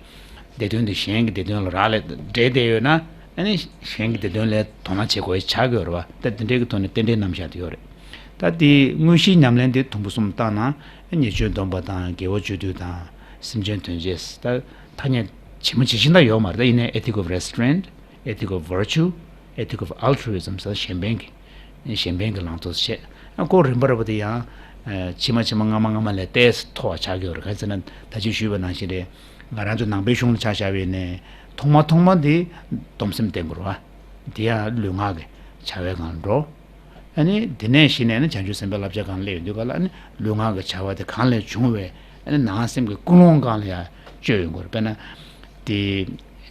བདེ་དོན་དེ་གཞན་གྱི་བདེ་དོན་ལ་རག་ལས་འབྲེལ་བསྡད་ཡོད་ན་ཨ་ནི་གཞན་གྱི་བདེ་དོན་ལ་དོ་སྣང་བྱེད་དགོས་ཡ་ཆགས་ཀྱི་ཡོད་རེད་པ། ད་དེ་འདྲའི་གི་ཐོག་ནས་རྟེན་འབྲེལ་རྣམ་གཞག་དེ་ཡོད་རེད། ད་དེ་དངོས་གཞིའི་ཉམས་ལེན་དེ་དུམ་བུ་གསུམ་བཏང་ན་ཉེས་སྤྱོད་སྡོམ་པ་དང་དགེ་བ་བཅུ་སྡུད་དང་སེམས་ཅན་དོན་བྱེད། ད་ཐ་སྙད་ཇི་མ་ཇི་བཞིན་ད་ཡོད་མ་རེད། ད་ཡིན་ནའི་ethic of restraint, ethic of virtue། Ethic of Altruism ཟེར། གཞན་ཕན་གྱི་གཞན་ཕན་གྱི་བླང་དོར་བཤད། ཨ་ཁོ་རིམ་པ་རིམ་པ་དེ་ཡང་། ཨ་ཕྱི་མ་ཕྱི་མ་སྔ་མ་སྔ་མ་ལས་ཏོག་ཙམ་མཐོ་བ་ཆགས་ཀྱི་ཡོད་རེད། ག་རེ་ཟེར་ན་ད་ཅི་ཞུས་པ་ནང་བཞིན་རེད། ང་རང་ཚོ་ནང་པའི་གཞུང་ལ་ཆ་བཞག་པ་ཡིན་ནའི་ཐོག་མ་ཐོག་མ་འདི་སྡོམ་སེམས་བསྟེན་དགོས་རེད་བ། དེ་ཡང་ལུས་ངག་གི་བྱ་བའི་སྒང་ལ་འགྲོ། ཨ་ནི་དེ་ནས་གཞི་ནས་ནི་བྱང་ཆུབ་སེམས་དཔའི་བསླབ་བྱ་སྒང་ལ་སླེབས་ཡོང་དུས་ག་ལ། ཨ་ནི་ལུས་ངག་གི་བྱ་བ་དེ་གང་ལས་བྱུང་བའི་ཨ་ནི་ནང་སེམས་ཀྱི་ཀུན་སློང་སྒང་ལ་ཡང་བཅོས་ཡོང་དགོས་རེད། དཔེར་ན། དེ་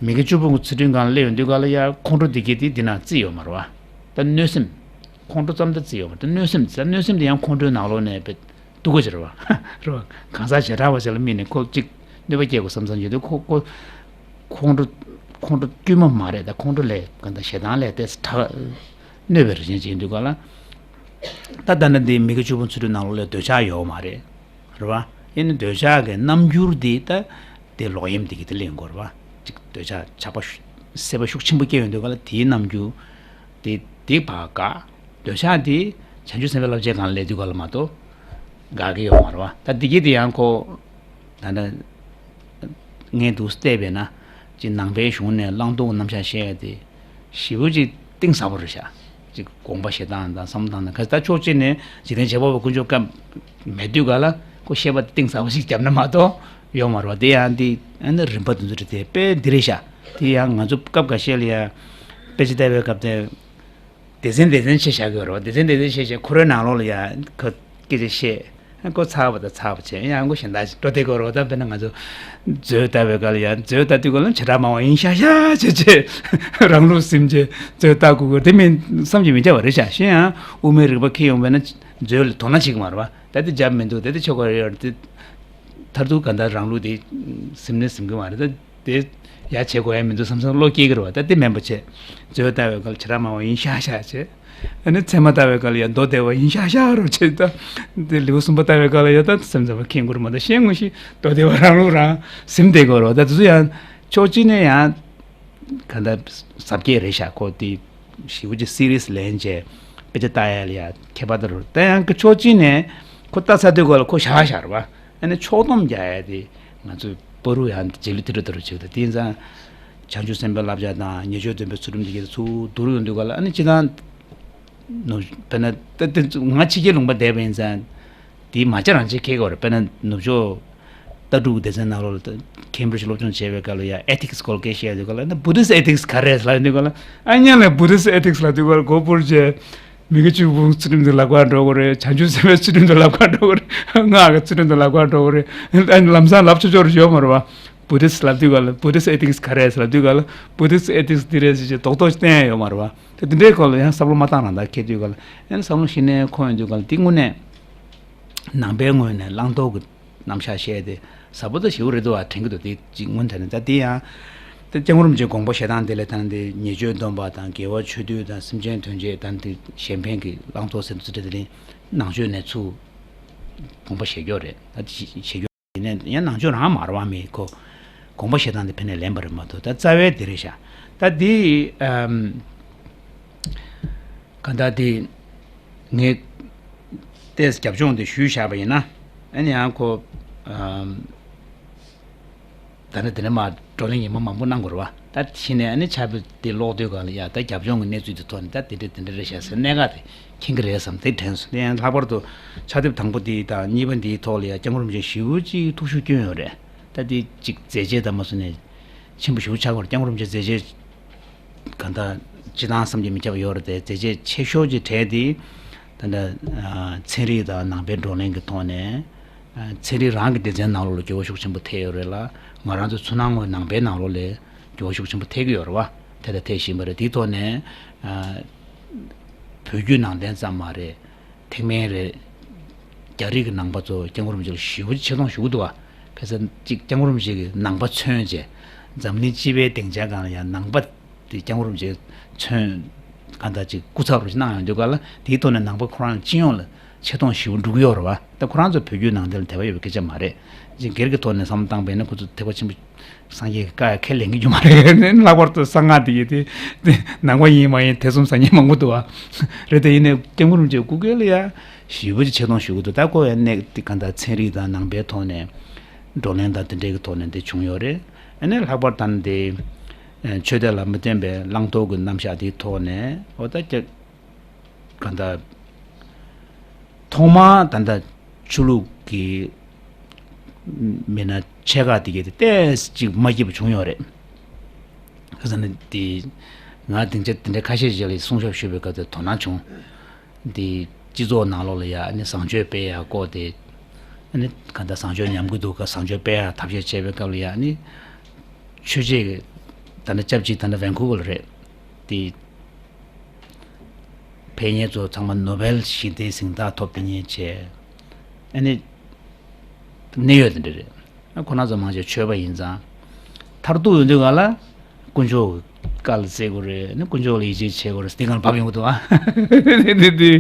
མི་དགེ་བཅུ་སྤོང་གི་ཚུལ་ཁྲིམས་སྒང་ལ་སླེབས་ཡོང་དུས་ག་ལ་ཡང་ཁོང་ཁྲོ་འདི་གས་དེ་འདི་ན་རྩིས་ཡོད་མ་རེད་བ། ད་གནོད་སེམས། ཁོང་ཁྲོ་ཙམ་ད་རྩིས་ཡོད་མ་རེད། ད་གནོད་སེམས་ད་གནོད་སེམས་དེ་ཡང་ཁོང་ཁྲོའི་ནང་ལོགས་ནས་དཔེ་སྡུག་པོ་ཅིག་རེད་བ། རེད་བ། གང་ཟག་བྱེ་བྲག་པ་ཅིག་ལ་དམིགས་ནས་ཁོ་གཅིག་གནོད་པ་སྐྱེལ་དགོས་བསམ་བསམ་བྱེད་དུས་ཁོ་ཁོ་ཁོང་ཁྲོ། ཁོང་ཁྲོ་དཀྱུས་མ་མ་རེད། ད་ཁོང་ཁྲོ་ལས་གང་ལྟར་ཞེ་སྡང་ལས་ཏོག་ཙམ་དྲག་གནོད་པའི་རང་བཞིན་ཅིག་ཡིན་དུས་ག་ལ། ད་ལྟ་ན་འདི་མི་དགེ་བཅུ་སྤོང་ཚུལ་ཁྲིམས་ནང་ལོགས་ལ་འདོད་ཆགས་ཡོད་མ་རེད། རེད་བ། ཡིན་ན་འདོད་ཆགས་ཀྱི་རྣམ་འགྱུར་འདི་ད་དེ་ལོག་གཡེམ་འདི་གི་དེ་ལེན་དགོས་རེད་བ། ཅིག་འདོད་ཆགས་ཆགས་པ་ཤུགས་སྲེད་པ་ཤུགས་ཆེན་པོ་སྐྱེ་ཡོང་དུས་ག་ལ་དེའི་རྣམ་འགྱུར་དེ་དེ་ཕར་དགག་འདོད་ཆགས་དེ་བྱང་ཆུབ་སེམས་དཔའི་བསླབ་བྱའི་སྒང་ལ་སླེབས་དུས་ག་ལ་མ་གཏོགས་དགག་གི་ཡོད་མ་རེད་བ། ད་འདི་གི་དེ་ཡང་ཁོ་ད་ལྟ་ངས་འདུག་བལྟས་པས་ན་ཅིག་ནང་པའི་གཞུང་ནས་བླང་དོར་གྱི་རྣམ་གཞག་བཤད་ཡ་དེ་ཞེ་པོ་ཅིག་གཏིང་ཟབ་པོ་རེད་ཤག་ཅིག་དགོངས་པ་བཞེས་སྟངས་དང་བསམ་བློ་བཏང་སྟངས། ག་ད་ཕྱོགས་གཅིག་ནས་འཇིག་རྟེན་བྱེད་པ་པོ་དཀོན་མཆོག་བཀའ་མེད་དུས་ག་ལ་ཁོ་བཤད་པ་གཏིང་ཟབ་པོ་ཞིག་བརྒྱབ་ན་མ་གཏོགས་ཡོད་མ་རེད་བ། དེ་ཡང་འདི་ཨ་ནི་རིམ་པ་འདི་ཚོ་རེད། དེ་དཔེ་འདི་རེད་ཤག་དེ་ཡང་ང་ཚོ་སྐབས་འགའ་ཤས་ལ་ཡང་དཔེ་ཆ་ལྟ་བའི་སྐབས་དེ། སྡེ་ཚན་སྡེ་ཚན་ཕྱེ་བཞག་གི་ཡོད་རེད་བ། སྡེ་ཚན་སྡེ་ཚན་ཕྱེ་བྱས་ཁོ་རའི་ནང་ལོགས་ལ་ཡང་ཁོ་སྐད་ཆ་བཤད། ཁོ་ཚར་བ་དང་ཚར་བ་བྱས་ཡང་ཁོ་གཞན་དག་ཅིག་འགྲོ་བསྡད་ཀྱི་ཡོད་རེད་བ། ད་དཔེར་ན་ང་ཚོ་མཛོད་ལྟ་བའི་སྐབས་ལ་ཡང་མཛོད་ལྟ་དུས་སྐབས་ལ་བྱེ་བྲག་སྨྲ་བ་ཡིན་ཤག་ཤག་བྱས་བྱས་རང་ལུགས་ཟིན་བྱས་མཛོད་ལྟ་དགོས་ཀྱི་རེད། དེ་མིན་བསམ་གྱིས་མི་ཁྱབ་པ་རེད་ཤག་གཞན་ཡང་དབུ་མའི་རིགས་པ་འཁྱེར་ཡོང་བས་ན་མཛོད་ལ་དོ་སྣང་བྱེད་ཀྱི་མ་རེད་བ། ད་དེ་འཇབ་མི་འདུག་ད་དེ་ཆོ་ག་རེ་ཡོད་རེད། དེ་མཐར་ཐུག་གང་ལྟར་རང་ལུགས་དེ་ཟིན་ནས་ཟིན་གྱི་མ་རེད། ད་དེ་ཡ་བྱེད་དགོས་ཡ་མི་འདུག་བསམ་བསམ་བློ་སྐྱེ་གི་རེད་བ། ད་དེ་མིན་པ་བྱས་མཛོད་ལྟ་བའི་སྐབས་ལ་བྱེ་བྲག་སྨྲ་བ་ཡིན་ཤག་ཤག་བྱས། ཨ་ནི་ཚད་མ་ལྟ་བའི་སྐབས་ལ་ཡ་མདོ་སྡེ་པ་ཡིན་ཤག་ཤག་རོ་བྱས། ད་དེ་ལེའུ་གསུམ་པ་ལྟ་བའི་སྐབས་ལ་ཡ་ད་སེམས་ཙམ་པ་མཁྱེན་དགོས་རེད་མ་གཏོགས་གཞན་དངོས་གཞི་མདོ་སྡེ་པ་རང་ལུགས་རང་ཟིན་བསྡད་དགོས་རེད་བ། ད་དེ་ཚོ་ཡང་ཕྱོགས་གཅིག་ནས་ཡང་གང་ལྟར་ཟབ་རྒྱས་རེད་ཤག་ཁོ་དེ་ཞེ་པོ་ཅིག་སི་རི་ཡས་ལེན་བྱས་དཔེ་ཆ་ལྟ་ཡ་ལ་ཡ་ཁྱད་པར་ད་རུ། ད་ཡང་གི་ཕྱོགས་གཅིག་ནས་ཁོ་ལྟ་ཚར་དུས་སྐབས་ལ་ཁོ་བཞག་བཞག་རེད་བ། ཨ་ནི་ཕྱོགས་སྡོམ་རྒྱག་ཡ་དེ་ང་ཚོས་བར་དུ་ཡང་རྗེས་ལུས་དེ་འདྲ་ད་རུ་བྱེད་ཀྱི་འདུག་དེ་ཡིན་ཙང་བྱང་ཆུབ་སེམས་དཔའི་བསླབ་བྱ་དང་ཉེས་སྤྱོད་སྡོམ་པའི་ཚུལ་ཁྲིམས་དེ་གའི་ཚུར་བསྡུར་ཡོང་དུས་སྐབས་ལ་ཨ་ནི་སྤྱིར་བཏང་ནུབ་དཔེར་ན་ད་དེ་ང་ཕྱི་རྒྱལ་ལུང་པ་བསྡད་པ་ཡིན་ཙང་། དེའི་མ་བྱ་རང་བྱེད་ཁེལ་གོ་རེད། དཔེར་ན་ནུབ་ཕྱོགས་ལྟ་གྲུབ་སྡེ་ཚན་ནང་ལོགས་ལ་ཁེམ་བྷྲིཇ་སློབ་སྦྱོང་བྱས་པའི་སྐབས་ལ་ཡང་ཨེ་ཐིག་སི་སྐོར་སྐད་བཤད་དུས་སྐབས་ལ་ན་བུ་དིསི་ཨེ་ཐིག་སི་ག་རེ་རེད་ལབ་དུས་སྐབས་ལ་ཨ་ཉན་ལ་བུ་དིསི་ཨེ་ཐིག་སི་ལབ་དུས་སྐབས་ལ་གོ་བུར་བྱས་མི་དགེ་བཅུ་སྤོང་ཚུལ་ཁྲིམས་དེ་ལབ་ག་འགྲོ་གི་རེད། བྱང་ཆུབ་སེམས་དཔའི་ཚུལ་ཁྲིམས་དེ་ལབ་ག་འགྲོ་གི་རེད། སྔགས་ཀྱི་ཚུལ་ཁྲིམས་དེ་ལབ་ག་འགྲོ་གི་རེད། ཨ་ནི་ལམ་སང་ལབ་ཆོག་ཆོག་རེ་ཡོད་མ་རེད་བ། བུ་དིསི་ལབ་དུས་སྐབས་ལ་བུ་དིསི་ཨེ་ཐིག་སི་ག་རེ་རེད་ལབ་དུས་སྐབས་ལ་བུ་དིསི་ཨེ་ཐིག་སི་འདི་རེད་ཟེར་བྱས་རྡོག་རྡོག་བསྟན་ཡ་ཡོད་མ་རེད་བ། དེ་འདི་འདྲའི་སྐོར་ལ་ཡང་བསམ་བློ་མ་བཏང་རང་ད་ཁེལ་དུས་སྐབས་ལ་ཡང་བསམ་བློ་གཞི་ནས་འཁོར་ཡོང་དུས་སྐབས་ལ་དེ་དངོས་གནས་ནང་པའི་ངོས་ནས་བླང་དོར་གྱི་རྣམ་གཞག་བཤད་དེ་ཟབ་པོ་ད་ཞེ་པོ་རེད་འདུག་བ་དྲན་གྱི་འདུག་དེ་གཅིག་སྔོན་དེ་ནས་ད་དེ་ཡང་དེ་སྐྱབས་མགོན་རིན་པོ་ཆེའི་དགོངས་པ་བཞེས་སྟངས་དེ་ལས་ད་ནི་དེ་ཉེས་སྤྱོད་སྡོམ་པ་དང་དགེ་བ་ཆོས་སྡུད་དང་སེམས་ཅན་དོན་བྱེད་དང་དེ་གཞན་ཕན་གྱི་བླང་དོར་ཟེར་དུས་ཚོད་དེ་ནི་ནང་ཆོས་ནས་ཚུར་དགོངས་པ་བཞེས་རྒྱུ་རེད། ད་དེ་བཞེས་རྒྱུ་ཡིན་ནའི་ཡང་ནང་ཆོས་རང་མ་རེད་བ། མི་ཁོ་དགོངས་པ་བཞེས་སྟངས་དེ་ཕན་ནས་ལན་པ་རེད་མ་གཏོགས། ད་རྩ་བའི་དེ་རེད་ཤག་ད་དེ་ཨམ། གང་ལྟར་དེ་ངས་ཏོག་ཙམ་རྒྱབ་ལྗོངས་དེ་ཞུས་བཞག་པ་ཡིན་ན། ཨ་ནི་ཡང་ཁོ་ཨམ། ད་ནི་དེ་ནས་མར་བགྲོ་གླེང་ཉི་མ་མང་པོ་གནང་དགོས་རེད་བ། ད་ཕྱི་ནས་ཨ་ནི་ཕྱག་དེབ་དེ་ཀློག་དུས་སྒང་ལ་ཡ་ད་རྒྱབ་ལྗོངས་ཀྱི་གནས་ཚུལ་དེ་ཐོག་ནས་ད་དེ་འདྲ་དེ་འདྲ་རེད་ཤག་ཟེར་གནད་འགག་དེ་མཁྱེན་གྱི་རེད་བསམ་དེ་དྲན་སོང་། དེ་ཡང་ལྷག་པར་དུ་ཕྱག་དེབ་དང་པོ་དེ་དང་གཉིས་པ་འདིའི་ཐོག་ལ་ཡ་སྐྱབས་མགོན་རིན་པོ་ཆེ་ཞེ་པོ་ཅིག་ཐུགས་ཤུགས་བསྐྱོན་ཡོད་རེད། ད་དེ་ཅིག་མཛད་རྗེས་དང་མ་སོང་ནས་ཆེན་པོ་ཞེ་པོ་ཆགས་ཀྱི་ཡོད་རེད། སྐྱབས་མགོན་རིན་པོ་ཆེ་མཛད་རྗེས་གང་ལྟར་སྤྱིར་བཏང་བསམ་གྱིས་མི་ཁྱབ་པ་ཡོད་རེད་དེ། མཛད་རྗེས་ཆེ་ཤོས་ཀྱི་གྲས་དེ་ད་ལྟ་ཨ་ཚན་རིག་དང་ནང་པའི་བགྲོ་གླེང་གི་ཐོག་ནས་ཨ་ཚན་རིག་རང་གི་སྡེ་ཚན་ནང་ལོགས་ལ་འགྱུར་བ་ཤུགས་ཆེན་པོ་ཐེབས་ཡོད་རེད་ལ། ང་རང་ཚོ་ཚུར་སྣང་ངོས་ནང་པའི་ནང་ལོགས་ལ་འགྱུར་བ་ཤུགས་ཆེན་པོ་ཐེབས་ཀྱི་ཡོད་རེད་བ། ཐེབས་དང་ཐེབས་བཞིན་པ་རེད། དེའི་ཐོག་ནས་ཨ་བོད་བརྒྱུད་ནང་བསྟན་ཙམ་མ་རེད། ཐེག་དམན་རེད། རྒྱ་རིགས་ཀྱི་ནང་པ་ཚོ་སྐྱབས་མགོན་རིན་པོ་ཆེ་ལ་ཞེ་པོ་ཅིག་ཆེ་མཐོང་ཞུ་གི་འདུག་བ། ག་ཚོད་ཅིག་སྐྱབས་མགོན་རིན་པོ་ཆེ་གི་ནང་པ་མཚོན་བྱས། འཛམ་གླིང་སྤྱི་པའི་སྡིངས་ཆ་སྒང་ལ་ཡང་ནང་པ་དེ་སྐྱབས་མགོན་རིན་པོ་ཆེ་མཚོན་གང་ལྟར་ཅིག་སྐུ་ཚབ་རུ་ཞིག་གནང་ཡོང་དུས་སྒང་ལ། དེའི་ཐོག་ནས་ནང་པ་ཁོ་རང་སྤྱི་ཡོངས་ལ་ཆེ་མཐོང་ཞེ་པོ་འགྲོ་གི་ཡོད་རེད་བ། ད་ཁོ་རང་ཚོ་བོད་བརྒྱུད་ནང་བསྟན་ལ་དད་པ་ཡོད་པའི་སྐད་ཆ་མ་རེད། ཅིག་སྒེར་གྱི་ཐོག་ནས་བསམ་བློ་བཏང་པ་ཡིན་ན་ཁོ་ཚོ་དད་པ་ཆེན་པོ། སངས་རྒྱས་ཀྱི་བཀའ་ཡང་ཁས་ལེན་གྱི་རྒྱུ་མ་རེད། ལྷག་པར་དུ་གསང་སྔགས་འདི་ཡི་དེ་དེ་ནང་པ་ཡིན་མ་ཡིན་ཐེ་ཚོམ་ཟ་མཁན་མང་པོ་འདུག་བ། རེད་དེ་ཡིན་ནའི་སྐྱབས་མགོན་རིན་པོ་ཆེའི་སྐུ་སྒེར་ལ་ཡང་ཞེ་པོ་ཅིག་ཆེ་མཐོང་ཞུ་གི་འདུག་ད་ཁོ་ཡང་གནས་དེ་གང་ལྟར་ཚན་རིག་དང་ནང་པའི་ཐོག་ནས་བགྲོ་གླེང་དང་དེ་འདྲའི་གི་ཐོག་ནས་འདི་བྱུང་ཡོད་རེད། ཨ་ནི་ལྷག་པར་དུ་འདི་ ཆོས་དད་ལ་མི་བརྟེན་པའི་བླང་དོར་གྱི་རྣམ་གཞག་དེའི་ཐོག་ནས་འོ་ད་ཀྱ་ག་འདྲ། ཐོག་མར་ད་ལྟ་ཆོས་ལུགས་ཀྱི་མི་སྣ་ཆེ་ཁག་དེ་གས་དེ་ཏོག་ཙམ་ཅིག་མ་སྐྱིད་པ་བྱུང་ཡོད་རེད། ཁ་སང་ནས་དེ་ང་སྡིངས་ཆ་དེ་འདྲ་ཁ་ཤས་ཤིག་ལ་གསུང་ཆོས་ཞུས་པའི་སྐབས་དེ་དོ་སྣང་བྱུང་། དེ་སྤྱི་ཚོགས་ནང་ལོགས་ལ་ཡ་ཨ་ནི་བཟང་སྤྱོད་སྤེལ་ཡ་སྐོར་དེ་ཨ་ནི་ག་འདྲ་བཟང་སྤྱོད་ཉམས་ཀྱི་འདུག་ག་བཟང་སྤྱོད་སྤེལ་ཡ་ཐབས་ཤེས་བྱས་པའི་སྐབས་ལ་ཡ་ཨ་ནི་ཆོས་བྱེད་ཀྱི་ད་ནི་སྐབས་གཅིག་ད་ནི་ཝན་ཁུ་ཝར་རེད། དེ་ཕལ་ཉེར་ཚོ་ཚང་མ་ནོ་བེལ་ཞི་བདེའི་གཟེངས་རྟགས་ཐོབ་དེ་ཉིད་བྱས། ཨ་ནི་གནད་ཡོད་དེ་འདྲ་རེད། ཨ་ཁོ་རང་ཚོ་མང་ཆེ་ཆོས་པ་ཡིན་ཙང་། མཐར་ཐུག་ཡོང་དུས་ག་ལ་དཀོན་མཆོག་གི་བཀའ་ལ་བརྩི་དགོས་རེད། ཨ་ནི་དཀོན་མཆོག་ལ་ཡིད་ཆེས་བྱེད་དགོས་རེད། དེ་གང་ལ་བབས་ཡོང་གི་འདུག་ཨ། དེ་དེ་དེ་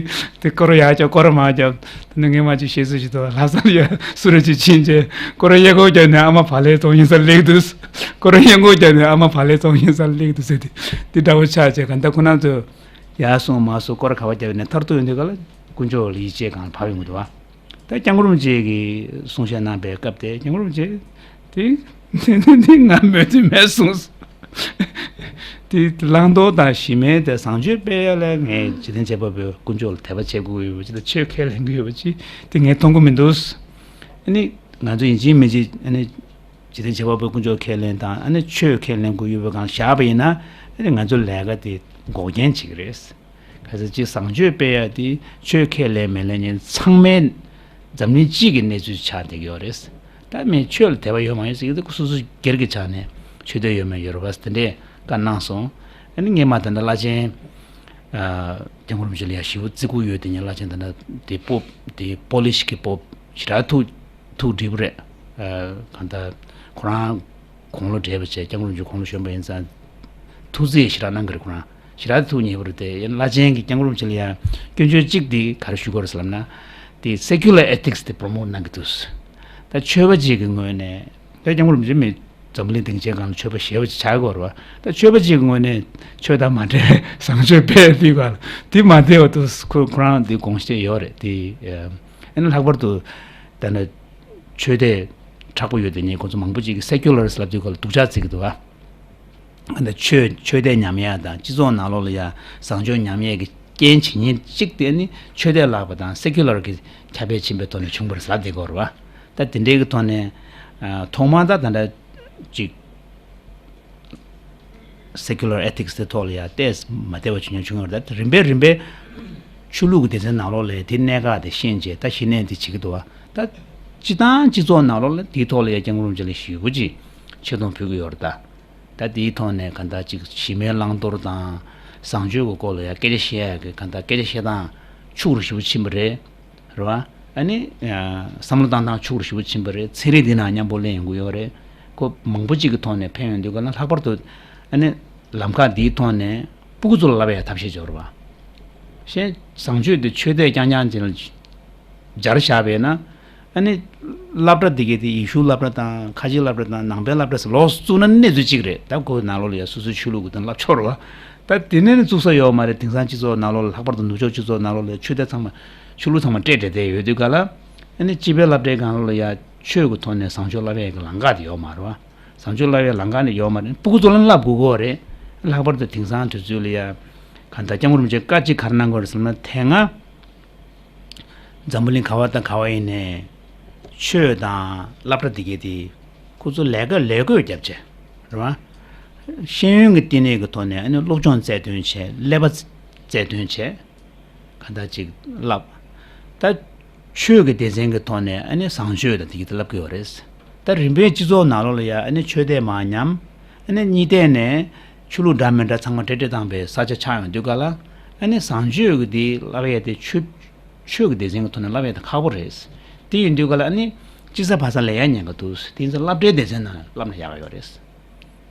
དེ་སྐོར་ཡག་ཅག་སྐོར་མ་ཅག་དེ་ནི་ངས་མ་ཅིག་བཤད་སྲོལ་ཞིག་འདུག་ལྷ་སར་ཡ་སུ་རེ་ཅིག་ཕྱིན་རྗེས་སྐོར་གཡས་སྐོར་རྒྱབ་ནས་ཨ་མ་བག་ལེབ་བཙོང་ཡིན་ས་སླེབས་འདུག་སྐོར་གཡོན་སྐོར་རྒྱབ་ནས་ཨ་མ་བག་ལེབ་བཙོང་ཡིན་ས་སླེབས་འདུག་ཟེར་ཏེ་དེ་འདྲ་བོ་ཆགས་བྱས་ག་འདྲ་ཁོ་རང་ཚོ་ཡར་སོང་མར་སོང་སྐོར་ག་བ་རྒྱབ་ནས་མཐར་ཐུག་ཡོང་དུས་ག་ལ་དཀོན་མཆོག་ལ་ཡིད་ཆེས་གང་ལ་བབས་ཡོང་གི་འདུག་བ། ད་སྐྱབས་མགོན་རིན་པོ་ཆེ་གིས་གསུང་བཤད་གནང་པའི་སྐབས་དེ་སྐྱབས་མགོན་རིན་པོ་ཆེ་དེ་དེ་ང་མོས་མཐུན་མེད་གསུངས། དེ་བླང་དོར་དང་གཞི་མེད་དེ་བཟང་སྤྱོད་སྤེལ་ཡ་ལ་ངས་འཇིག་རྟེན་བྱེད་པ་པོའི་དཀོན་མཆོག་ལ་དད་པ་བྱེད་དགོས་ཡོད་པ་ཅི་དང་ཆོས་ཁས་ལེན་དགོས་ཡོད་པ་ཅི་དེ་ངས་མཐོང་གི་མི་འདུག་ཨ་ནི་ང་ཚོ་ཡིན་གཅིག་མིན་གཅིག་ཨ་ནི་འཇིག་རྟེན་བྱེད་པ་པོའི་དཀོན་མཆོག་ཁས་ལེན་དང་ཨ་ནི་ཆོས་ཁས་ལེན་དགོས་ཡོད་པའི་སྒང་བཞག་པ་ཡིན་ན་ཨ་ནི་ང་ཚོ་ལས་ཀ་དེ་འགོག་རྐྱེན་བྱེད་ཀྱི་རེད། གལ་སྲིད་ཅིག་བཟང་སྤྱོད་སྤེལ་ཡ་དེ་ཆོས་ཁས་ལེན་མི་ལེན་གཉིས་ཚང་མའི་འཛམ་གླིང་སྤྱི་གི་གནས་ཚུལ་ཆགས་བསྡད་ཀྱི་ཡོད་རེད། ད་མི་ཆོས་ལ་དད་པ་ཡོད་མ་ཡོད་ཟེར་གྱི་འདུག་སོ་སོ་སྒེར་གྱི་ཆ་ནས་ཆོས་དད་ཡོད་མེད་ཡོད་རེད་བ་དེ་འདྲས་བཀའ་གནང་སོང་། ཨ་ནི་སྔས་མ་ད་ལྟ་བླ་ཆེན་སྐྱབས་མགོན་རིན་པོ་ཆེ་ལ་ཡ་ཞེ་པོ་བརྩི་བཀུར་ཡོད་དེ་ཉིད་བླ་ཆེན་ད་ལྟ་དེ་སྤོབས་དེ་པོ་ལི་ཤི་གི་སྤོབས་ཞེ་དྲག་ཐུགས་ཐུགས་དྲིས་པ་རེད། གང་ལྟར་ཁོ་རང་དགུང་ལོ་བགྲེས་པ་བྱས་སྐྱབས་མགོན་རིན་པོ་ཆེ་དགུང་ལོ་གཞོན་པ་ཡིན་ཙང་ཐུགས་རྗེ་ཞེ་དྲག་གནང་གི་རེད། ཁོ་རང་ཞེ་དྲག་ཐུགས་མཉེས་པོ་རེད་དེ་ཡིན་བླ་ཆེན་གྱིས་སྐྱབས་མགོན་རིན་པོ་ཆེ་ལ་ཡང་སྐྱོན་བརྗོད་གཅིག་དེ་ག་རེ་ཞུ་དགོས་རེད་ཟེར་ལབ་ན། དེ་secular ethics་དེ་promote་གནང་གི་འདུག་ད་ཆོས་པ་གཅིག་གི་ངོས་ནས་ད་སྐྱབས་མགོན་རིན་པོ་ཆེ་མི་འཛམ་བུ་གླིང་སྡིངས་ཆའི་སྒང་ལ་ཆོས་པ་ཞེ་པོ་ཅིག་ཆགས་ཀྱི་ཡོད་རེད་བ། ད་ཆོས་པ་གཅིག་གི་ངོས་ནས་ཆོས་དང་མ་འབྲེལ་བའི་བཟང་སྤྱོད་སྤེལ་དུས་ག་ལ་དེ་མ་བདེ་བ་འདུག་ཁོ་ཁོ་རང་དེ་དགོངས་བཞེས་ཡོད་རེད་དེ། ཨ་ནི་ལྷག་པར་དུ་ད་ནི་ཆོས་དད་མཁྲེགས་པོ་ཡོད་དེ་ཉིད་ཁོ་ཚོ་མང་པོ་ཅིག་གིས་secular་ཟེར་ལབ་དུས་ག་ལ་སྡུག་ཅག་བརྩི་གི་འདུག་བ། འདི་ཆོས་ཆོས་དད་ཉམས་ཡག་དང་སྤྱི་ཚོགས་ནང་ལོགས་ལ་ཡ་བཟང་སྤྱོད་ཉམས་ཡག་གི་རྐྱེན་བྱེད་ཉེན་གཅིག་དེ་ནི་ཆོས་དད་ལྷག་པ་དང་secular་གི་ཁྱབ་སྤེལ་ཕྱིན་པའི་ཐོག་ནས་བྱུང་བ་རེད་ཟེར་ལབ་བསྡད་ཀྱི་ཡོད་རེད་བ། ད་དེ་འདྲའི་གི་ཐོག་ནས་ཨ་ཐོག་མར་ད་ད་ལྟ་ཅིག་secular ethics་དེ་ཐོག་ལ་ཡ་ཏོག་ཙམ་མ་བདེ་བ་བྱུང་ཉེན་བྱུང་ཡོད་རེད། ད་རིམ་པས་རིམ་པས་ཆོས་ལུགས་ཀྱི་སྡེ་ཚན་ནང་ལོགས་ལ་དེ་གནད་འགག་དེ་ཤེས་བྱས་ད་གཞི་ནས་དེ་བྱེད་ཀྱི་འདུག་བ། ད་སྤྱི་བཏང་སྤྱི་ཚོགས་ནང་ལོགས་ལ་དེའི་ཐོག་ལ་ཡ་སྐྱབས་མགོན་རིན་པོ་ཆེ་ལ་ཞེ་པོ་ཅིག་ཆེ་མཐོང་ཕུལ་གྱི་ཡོད་རེད་ད། ད་དེའི་ཐོག་ནས་གང་ལྟར་ཅིག་གཞི་མེད་བླང་དོར་དང་བཟང་སྤྱོད་ཀྱི་སྐོར་ལ་ཡང་སྐད་ཆ་བཤད་ཡག་གི་གང་ལྟར་སྐད་ཆ་བཤད་སྟངས་ཕྱུག་རུ་ཞེ་པོ་ཕྱིན་པ་རེད། རེད་བ། ཨ་ནི་བསམ་བློ་བཏང་སྟངས་ཕྱུག་རུ་ཞེ་པོ་ཕྱིན་པ་རེད། ཚན་རིག་འདི་ནང་མཉམ་པོ་གླེང་ཡོང་གི་ཡོད་རེད། ཁོ་མང་པོ་ཅིག་གི་ཐོག་ནས་ཕན་ཡོང་དུས་ག་ལ་ལྷག་པར་དུ་ཨ་ནི་ལམ་ཁ་འདིའི་ཐོག་ནས་སྤུ་གུ་ཚོ་ལ་བསླབ་ཡག་ཐབས་ཤེས་སྦྱོར་བ། གཞན་བཟང་སྤྱོད་དེ་ཆོས་དད་རྐྱང་རྐྱང་ཅན་ལ་སྦྱར་བཞག་པས་ན། ཨ་ནི་སློབ་གྲྭ་འདི་གའི་དེ་ཡེ་ཤུའི་སློབ་གྲྭ་དང་ཁ་ཆེའི་སློབ་གྲྭ་དང་ནང་པའི་སློབ་གྲྭ་ཟེར་ལོགས་སུ་བཙུགས་ན་གནས་ཚུལ་གཅིག་རེད། ད་ཁོའི་ནང་ལོགས་ལ་ཡ་སོ་སོའི་ཆོས་ལུགས་ཀྱི་དོན་བསླབ་ཆོག་རེད་བ། ད་དེ་ནས་ནི་བཙུགས་ས་ཡོད་མ་རེད། དེང་སང་སྤྱི་ཚོགས་ནང་ལོགས་ལ་ལྷག་པར་དུ་ནུབ་ཕྱོགས་སྤྱི་ཚོགས་ནང་ལོགས་ལ་ཆོས་དད་ཚང་མ་ཆོས་ལུགས་ཚང་མ་སྤྲད་སྤྲད་བསྡད་ཡོད་དུས་ག་ལ། ཨ་ནི་སྤྱི་པའི་སློབ་གྲྭའི་སྒང་ལོགས་ལ་ཡ་ཆོས་ཀྱི་ཐོག་ནས་བཟང་སྤྱོད་བསླབ་ཡས་ཀྱི་ལམ་ཁ་དེ་ཡོད་མ་རེད་བ། བཟང་སྤྱོད་བསླབ་ཡས་ལམ་ཁ་ནི་ཡོད་མ་རེད། སྤུ་གུ་ཚོ་ལ་བསླབ་དགོས་ཀྱི་ཡོད་རེད། ལྷག་པར་དུ་དེང་སང་དུས་ཚོད་ལ་ཡ་གང་ལྟར་སྐྱབས་མགོན་རིན་པོ་ཆེས་བཀའ་གཅིག་ག་རེ་གནང་དགོས་རེད་ཟེར་ན་དེ་སྔ་འཛམ་བུ་གླིང་ག་བ་དང་ག་བ་ཡིན་ནའི་ཆོས་དང་སློབ་གྲྭ་དེ་གའི་དེ་ཁོ་ཚོ་ལས་ཀ་ལས་བགོས་བརྒྱབ་བྱས་རེད་བ། ཤེས་ཡོན་གྱི་བསྟི་གནས་ཀྱི་ཐོག་ནས་ཨ་ནི་སློབ་སྦྱོང་རྩལ་འདོན་བྱས། ཀླད་པ་རྩལ་འདོན་བྱས། གང་ལྟར་ཅིག་བསླབ། ད་ཆོས་ཀྱི་སྡེ་ཚན་གྱི་ཐོག་ནས་ཨ་ནི་བཟང་སྤྱོད་དང་དེ་གི་དེ་བསླབ་ཀྱི་ཡོད་རེད། ད་རིམ་པས་སྤྱི་ཚོགས་ནང་ལོགས་ལ་ཡ་ཨ་ནི་ཆོས་དད་མ་ཉམས། ཨ་ནི་གཉིས་ཐད་ནས་ཆོས་ལུགས་འདྲ་མི་འདྲ་ཚང་མ་སྤྲེལ་སྤྲེལ་བཏང་པའི་ས་ཆ་ཆགས་ཡོང་དུས་ག་ལ། ཨ་ནི་བཟང་སྤྱོད་ཀྱི་དེ་བསླབ་ཡས་དེ་ཆོས་ཆོས་ཀྱི་སྡེ་ཚན་གྱི་ཐོག་ནས་བསླབ་ཡས་དེ་ཁག་པོ་རེད། དེ་ཡིན་དུས་ག་ལ་ཨ་ནི་གཅིག་ས་ཕ་ས་ལས་ཡ་ཉེན་ཁ་འདུག་དེ་ཡིན་ཙང་སློབ་གྲྭའི་སྡེ་ཚན་ནང་བསླབ་ན་ཡག་ཡོད་རེད།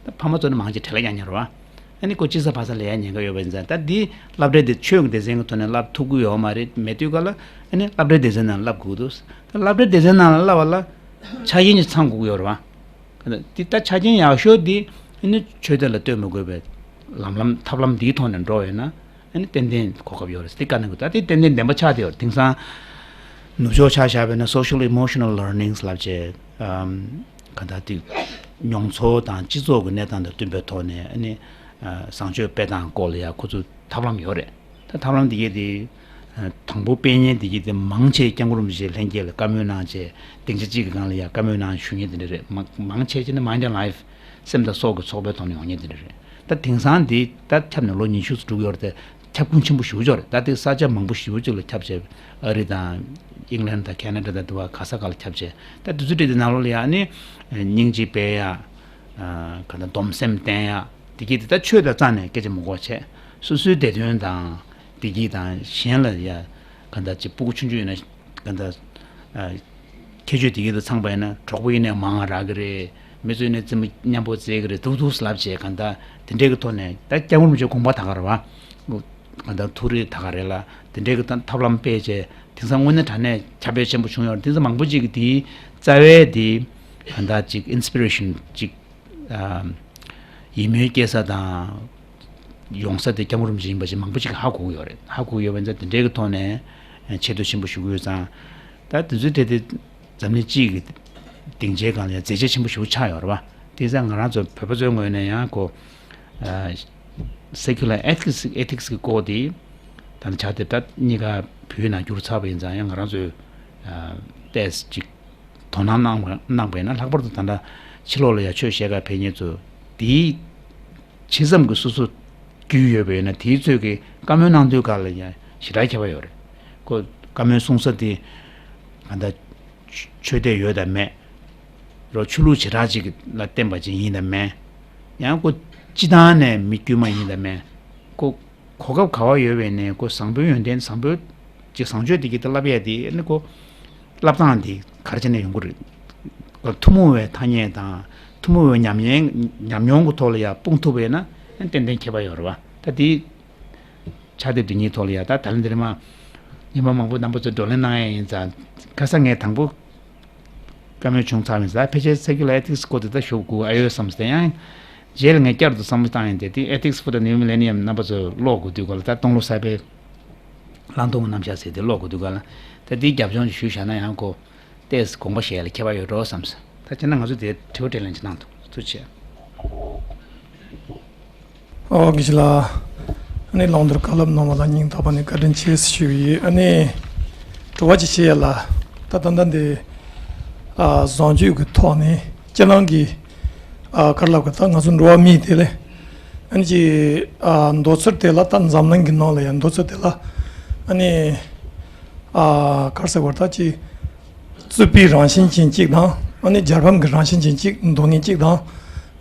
ད་ཕ་མ་ཚོ་ནི་མང་ཆེ་བྲེལ་ལ་ཡང་ཉན་རོ། ཨ་ནི་ཁོ་གཅིག་ས་ཕ་ས་ལས་ཡང་ཉན་ག་ཡོད་པ་ཡིན་ཙང་ད་འདི་སློབ་གྲྭའི་དེ་ཆོས་ཀྱི་སྡེ་ཚན་གྱི་ཐོག་ནས་བསླབ་ཐུབ་ཀྱི་ཡོད་མ་རེད། མེད་དུས་ག་ལ་ཨ་ནི་སློབ་གྲྭའི་སྡེ་ཚན་ནང་བསླབ་དགོས་འདུག་ད་སློབ་གྲྭའི་སྡེ་ཚན་ནང་ལ་བསླབ་པ་ལ་ཆ་རྐྱེན་གྱི་ཚང་དགོས་ཀྱི་ཡོད་རེད་བ། འདི་ད་ཆ་རྐྱེན་ཡག་ཤོས་འདི་ཨ་ནི་ཆོས་དད་ལ་ལྟོས་མི་དགོས་པའི་ལམ་ལམ་ཐབས་ལམ་འདིའི་ཐོག་ནས་འགྲོ་བས་ན། ཨ་ནི་ཏན་ཏན་གོ་སྐབས་ཡོད་རེད་དེ་བཀའ་གནང་གི་འདུག་ད་དེ་ཏན་ཏན་བདེན་པ་ཆགས་བསྡད་ཡོད་རེད། དེང་སང་ནུབ་ཕྱོགས་ཆ་བཞག་པ་ཡིན་ན་social emotional learnings་ལབ་བྱས། ཨམ། ག་ད་དེ་མྱོང་ཚོར་དང་སྤྱི་ཚོགས་ཀྱི་གནས་སྟངས་དང་བསྟུན་པའི་ཐོག་ནས་ཨ་ནི་བཟང་སྤྱོད་སྤེལ་སྟངས་སྐོར་ལ་ཡང་ཁོ་ཚོ་ཐབས་ལམ་ཡོད་རེད། ད་ཐབས་ལམ་འདི་གས་དེ་དང་པོ་སྤེལ་མཁན་འདི་གས་དེ་མང་ཆེ་སྐྱབས་མགོན་རིན་པོ་ཆེ་ལྷན་རྒྱས་ལ་བཀའ་མོལ་གནང་བྱས་སྡིངས་ཆ་གཅིག་གི་སྒང་ལ་ཡང་བཀའ་མོལ་གནང་ཞུ་མཁན་དེ་འདྲ་རེད། མང་མང་ཆེ་ཅིག་ནི་Mind and Life སེམས་དང་སྲོག་གི་ཚོགས་པའི་ཐོག་ནས་ཡོང་མཁན་དེ་འདྲ་རེད། ད་དེང་སང་འདི་ད་ཁྱབ་ནས་ལོ་ཉི་ཤུ་ཙམ་འགྲོ་གི་ཡོད་རེད་དེ། ཁྱབ་ཁུངས་ཆེན་པོ་ཞེ་པོ་ཅིག་ཡོད་རེད། ད་དེ་ས་ཆ་མང་པོ་ཞེ་པོ་ཅིག་ལ་ཁྱབ་བྱས། ཨ་རི་དང་ཨིང་ལན་དང་ཁེ་ན་ཌ་དང་དེ་བ་ག་ས་ག་ལ་ཁྱབ་བྱས། ད་དུས་ཚོད་དེ་དེ་ནང་ལོགས་ལ་ཡང་ཨ་ནི་སྙིང་རྗེ་སྤེལ་ཡ། ཨ་ག་ད་སྡོམ་སེམས་བསྟེན་ཡ། དེ་གྱིས་དེ་ད་ཆོས་དང་རྩ་ནས་སྐད་ཆ་མི་གོ་བྱས། སོ་སོའི་བདེ་དོན་དང་བདེ་སྐྱིད་དང་གཞན་ལ་ཡ་ག་ད་ཅིག་སྤུ་གུ་ཆུང་ཆུང་ཡོད་ན་ག་ད་ཨ། ཁྱད་ཆོས་དེ་གའི་དུ་ཚང་པ་ཡིན་ན་གྲོགས་པོ་ཡིན་ནའི་མང་ང་རག་གི་རེད། མི་ཚོ་ཡིན་ནའི་རྩེད་མོ་མཉམ་པོ་རྩེ་གི་རེད། ཐུག་ཐུག་ལབ་བྱས་གང་ལྟར་དེ་འདྲའི་གི་ཐོག་ནས་ད་སྐྱབས་མགོན་རིན་པོ་ཆེ་དགོངས་པ་ད་ག་རེད་བ། གང་ལྟར་ཐུགས་རེ་ད་ག་རེད་ལ་དེ་འདྲའི་གི་ད་ཐབས་ལམ་སྤེལ་བྱས་དེང་སང་དངོས་གནས་དྲང་གནས་ཁྱབ་སྤེལ་ཆེན་པོ་བྱུང་ཡོད་རེད། དེང་སང་མང་པོ་ཅིག་གིས་དེའི་རྩ་བའི་དེ་གང་ལྟར་ཅིག་ཨིན་སི་པི་རེ་ཤན་ཅིག་ཡིད་སྨོན་སྐྱེ་ས་དང་ཡོང་ས་དེ་སྐྱབས་མགོན་རིན་པོ་ཆེ་ཡིན་པ་ཞིག་མང་པོ་ཅིག་ཧ་གོ་གི་ཡོད་རེད། ཧ་གོ་གི་ཡོད་པ་ཡིན་ཙང་དེ་འདྲའི་གི་ཐོག་ནས་ཆེ་བསྟོད་ཆེན་པོ་ཞུ་གི་ཡོད་ཙང་། ད་དེ་ཚོའི་གྲས་དེ་འཛམ་གླིང་སྤྱི་ཡི་སྡིངས་ཆའི་སྒང་ལ་ཡང་མཛད་རྗེས་ཆེན་པོ་ཞེ་པོ་ཆགས་ཡོད་རེད་བ། དེ་ཙང་ང་རང་ཚོ་བོད་པ་ཚོའི་ངོས་ནས་ཡང་ཁོ་Secular Ethics Ethics གི་སྐོར་དེ་ད་ནི་ཕྱག་དེབ་ད་གཉིས་ཀ་བོད་ནང་བསྒྱུར་ཚར་བ་ཡིན་ཙང་ཡང་ང་རང་ཚོས་ཏོག་ཙམ་ཅིག་དོ་སྣང་གནང་བ་གནང་བ་ཡིན་ན་ལྷག་པར་དུ་ད་ལྟ་ཕྱི་ལོགས་ལ་ཡང་ཆོས་བཤད་གར་ཕེབས་མཁན་ཚོ་དེའི་ཇི་ཙམ་གྱིས་སོ་སོ་རྒྱུས་ཡོད་པ་ཡིན་ན་དེའི་ཚོད་ཀྱིས་བཀའ་མོལ་གནང་དུས་སྐབས་ལ་ཡང་ཞེ་དྲག་ཁྱད་པར་ཡོད་རེད། ཁོ་བཀའ་མོལ་གསུང་ས་དེ་གང་ལྟར་ཆོས་དད་ཡོད་དམ་མེད། རོ་ཆོས་ལུགས་བྱེ་བྲག་ཅིག་ལ་བརྟེན་པ་ཅིག་ཡིན་དམ་མེད། ཡང་ཁོ་སྤྱི་བཏང་ནས་མི་དཀྱུས་མ་ཡིན་དམ་མེད། ཁོ་གོ་སྐབས་ག་བ་ཡོད་པ་ཡིན་ནའི་ཁོ་བཟང་པོའི་ཡོན་ཏན་བཟང་པོའི་ཅིག་བཟང་སྤྱོད་དེ་གི་དེ་བསླབ་ཡས་དེ་ནི་ཁོ་བསླབ་སྟངས་དེ་ག་རེ་བྱས་ནས་ཡོང་གི་རེད། ཐུན་མོང་བའི་ཐ་སྙད་དང་ཐུན་མོང་བའི་ཉམས་ཉེན་ཉམས་མྱོང་གི་ཐོག་ལ་ཡང་སྤུངས་ཐུབ་པ་ཡིན་ན་ཏན་ཏན་ཁྱད་པར་ཡོད་རེད་བ། ད་དེ་ཕྱག་དེབ་འདི་གཉིས་ཐོག་ལ་ཡང་ད་ད་ལན་འདིར་མ་ཉི་མ་མང་པོ་རྣམ་པ་ཚོས་བགྲོ་གླེང་གནང་ཡ་ཡིན་ཙང་ཁ་སང་ངས་དང་པོ་བཀའ་མོལ་བྱུང་ཚར་མིན་ཙང་ཕལ་ཆེར་Secular Ethics སྐོར་དེ་ད་ཞུ་དགོས་ཨ་ཡོད་བསམ་སྟེ་ཡང་རྗེས་ལ་ངས་བསྐྱར་དུ་བསམ་བློ་བཏང་ཡིན་ཏེ་དེ་Ethics for the New Millennium རྣམ་པ་ཚོས་ཀློག་དགོས་དུས་ག་ལ་ད་སྟོང་ལོ་གསར་པའི་གླང་དར་མ་རྣམ་གཞག་ཟེར་དེ་ཀློག་དགོས་དུས་ག་ལ་ད་དེའི་རྒྱབ་ལྗོངས་ཞུས་བཞག་ན་ཡང་ཁོ། ཏེས་དགོངས་པ་བཞེས་ལ་ཁྱད་པར་ཡོད་འགྲོ་བསམ་སོང་། ད་ཁྱེད་རང་ང་ཚོ་དེ་དྲི་བ་དྲིས་ལན་ཅིག་གནང་འདུག་ཐུགས་རྗེ་ཆེ། ཨོ་དགེ་བཤེས་ལགས། ཨ་ནི་ལོང་དུར་བཀའ་སློབ་གནང་བ་ལ་སྙིང་ཐག་པ་ནས་བཀའ་དྲིན་ཆེ་ཞུ་གི་ཡོད། ཨ་ནི་དྲི་བ་ཅིག་བྱེད་ཡ་ལ་ད་ད་ལྟ་འདི་ཨ་བཟང་སྤྱོད་ཀྱི་ཐོག་ནས་སྤྱི་བླང་གི་ཨ་ག་རེ་ལབ་དགོས། ད་ང་ཚོ་འགྲོ་བ་མི་དེ་ལས་ཨ་ནི་ཅིག་ཨ་འདོད་ཚུལ་དེ་ལ་ད་འཛམ་གླིང་གི་ནང་ལ་ཡང་འདོད་ཚུལ་དེ་ལ་ཨ་ནི་ཨ་ག་རེ་ཟེར་དགོས། ད་ཅིག་རྩོད་པའི་རང་བཞིན་ཅན་གཅིག་དང་ཨ་ནི་རྒྱལ་ཕམ་གྱི་རང་བཞིན་ཅན་གཅིག་འདོད་མཁན་གཅིག་དང་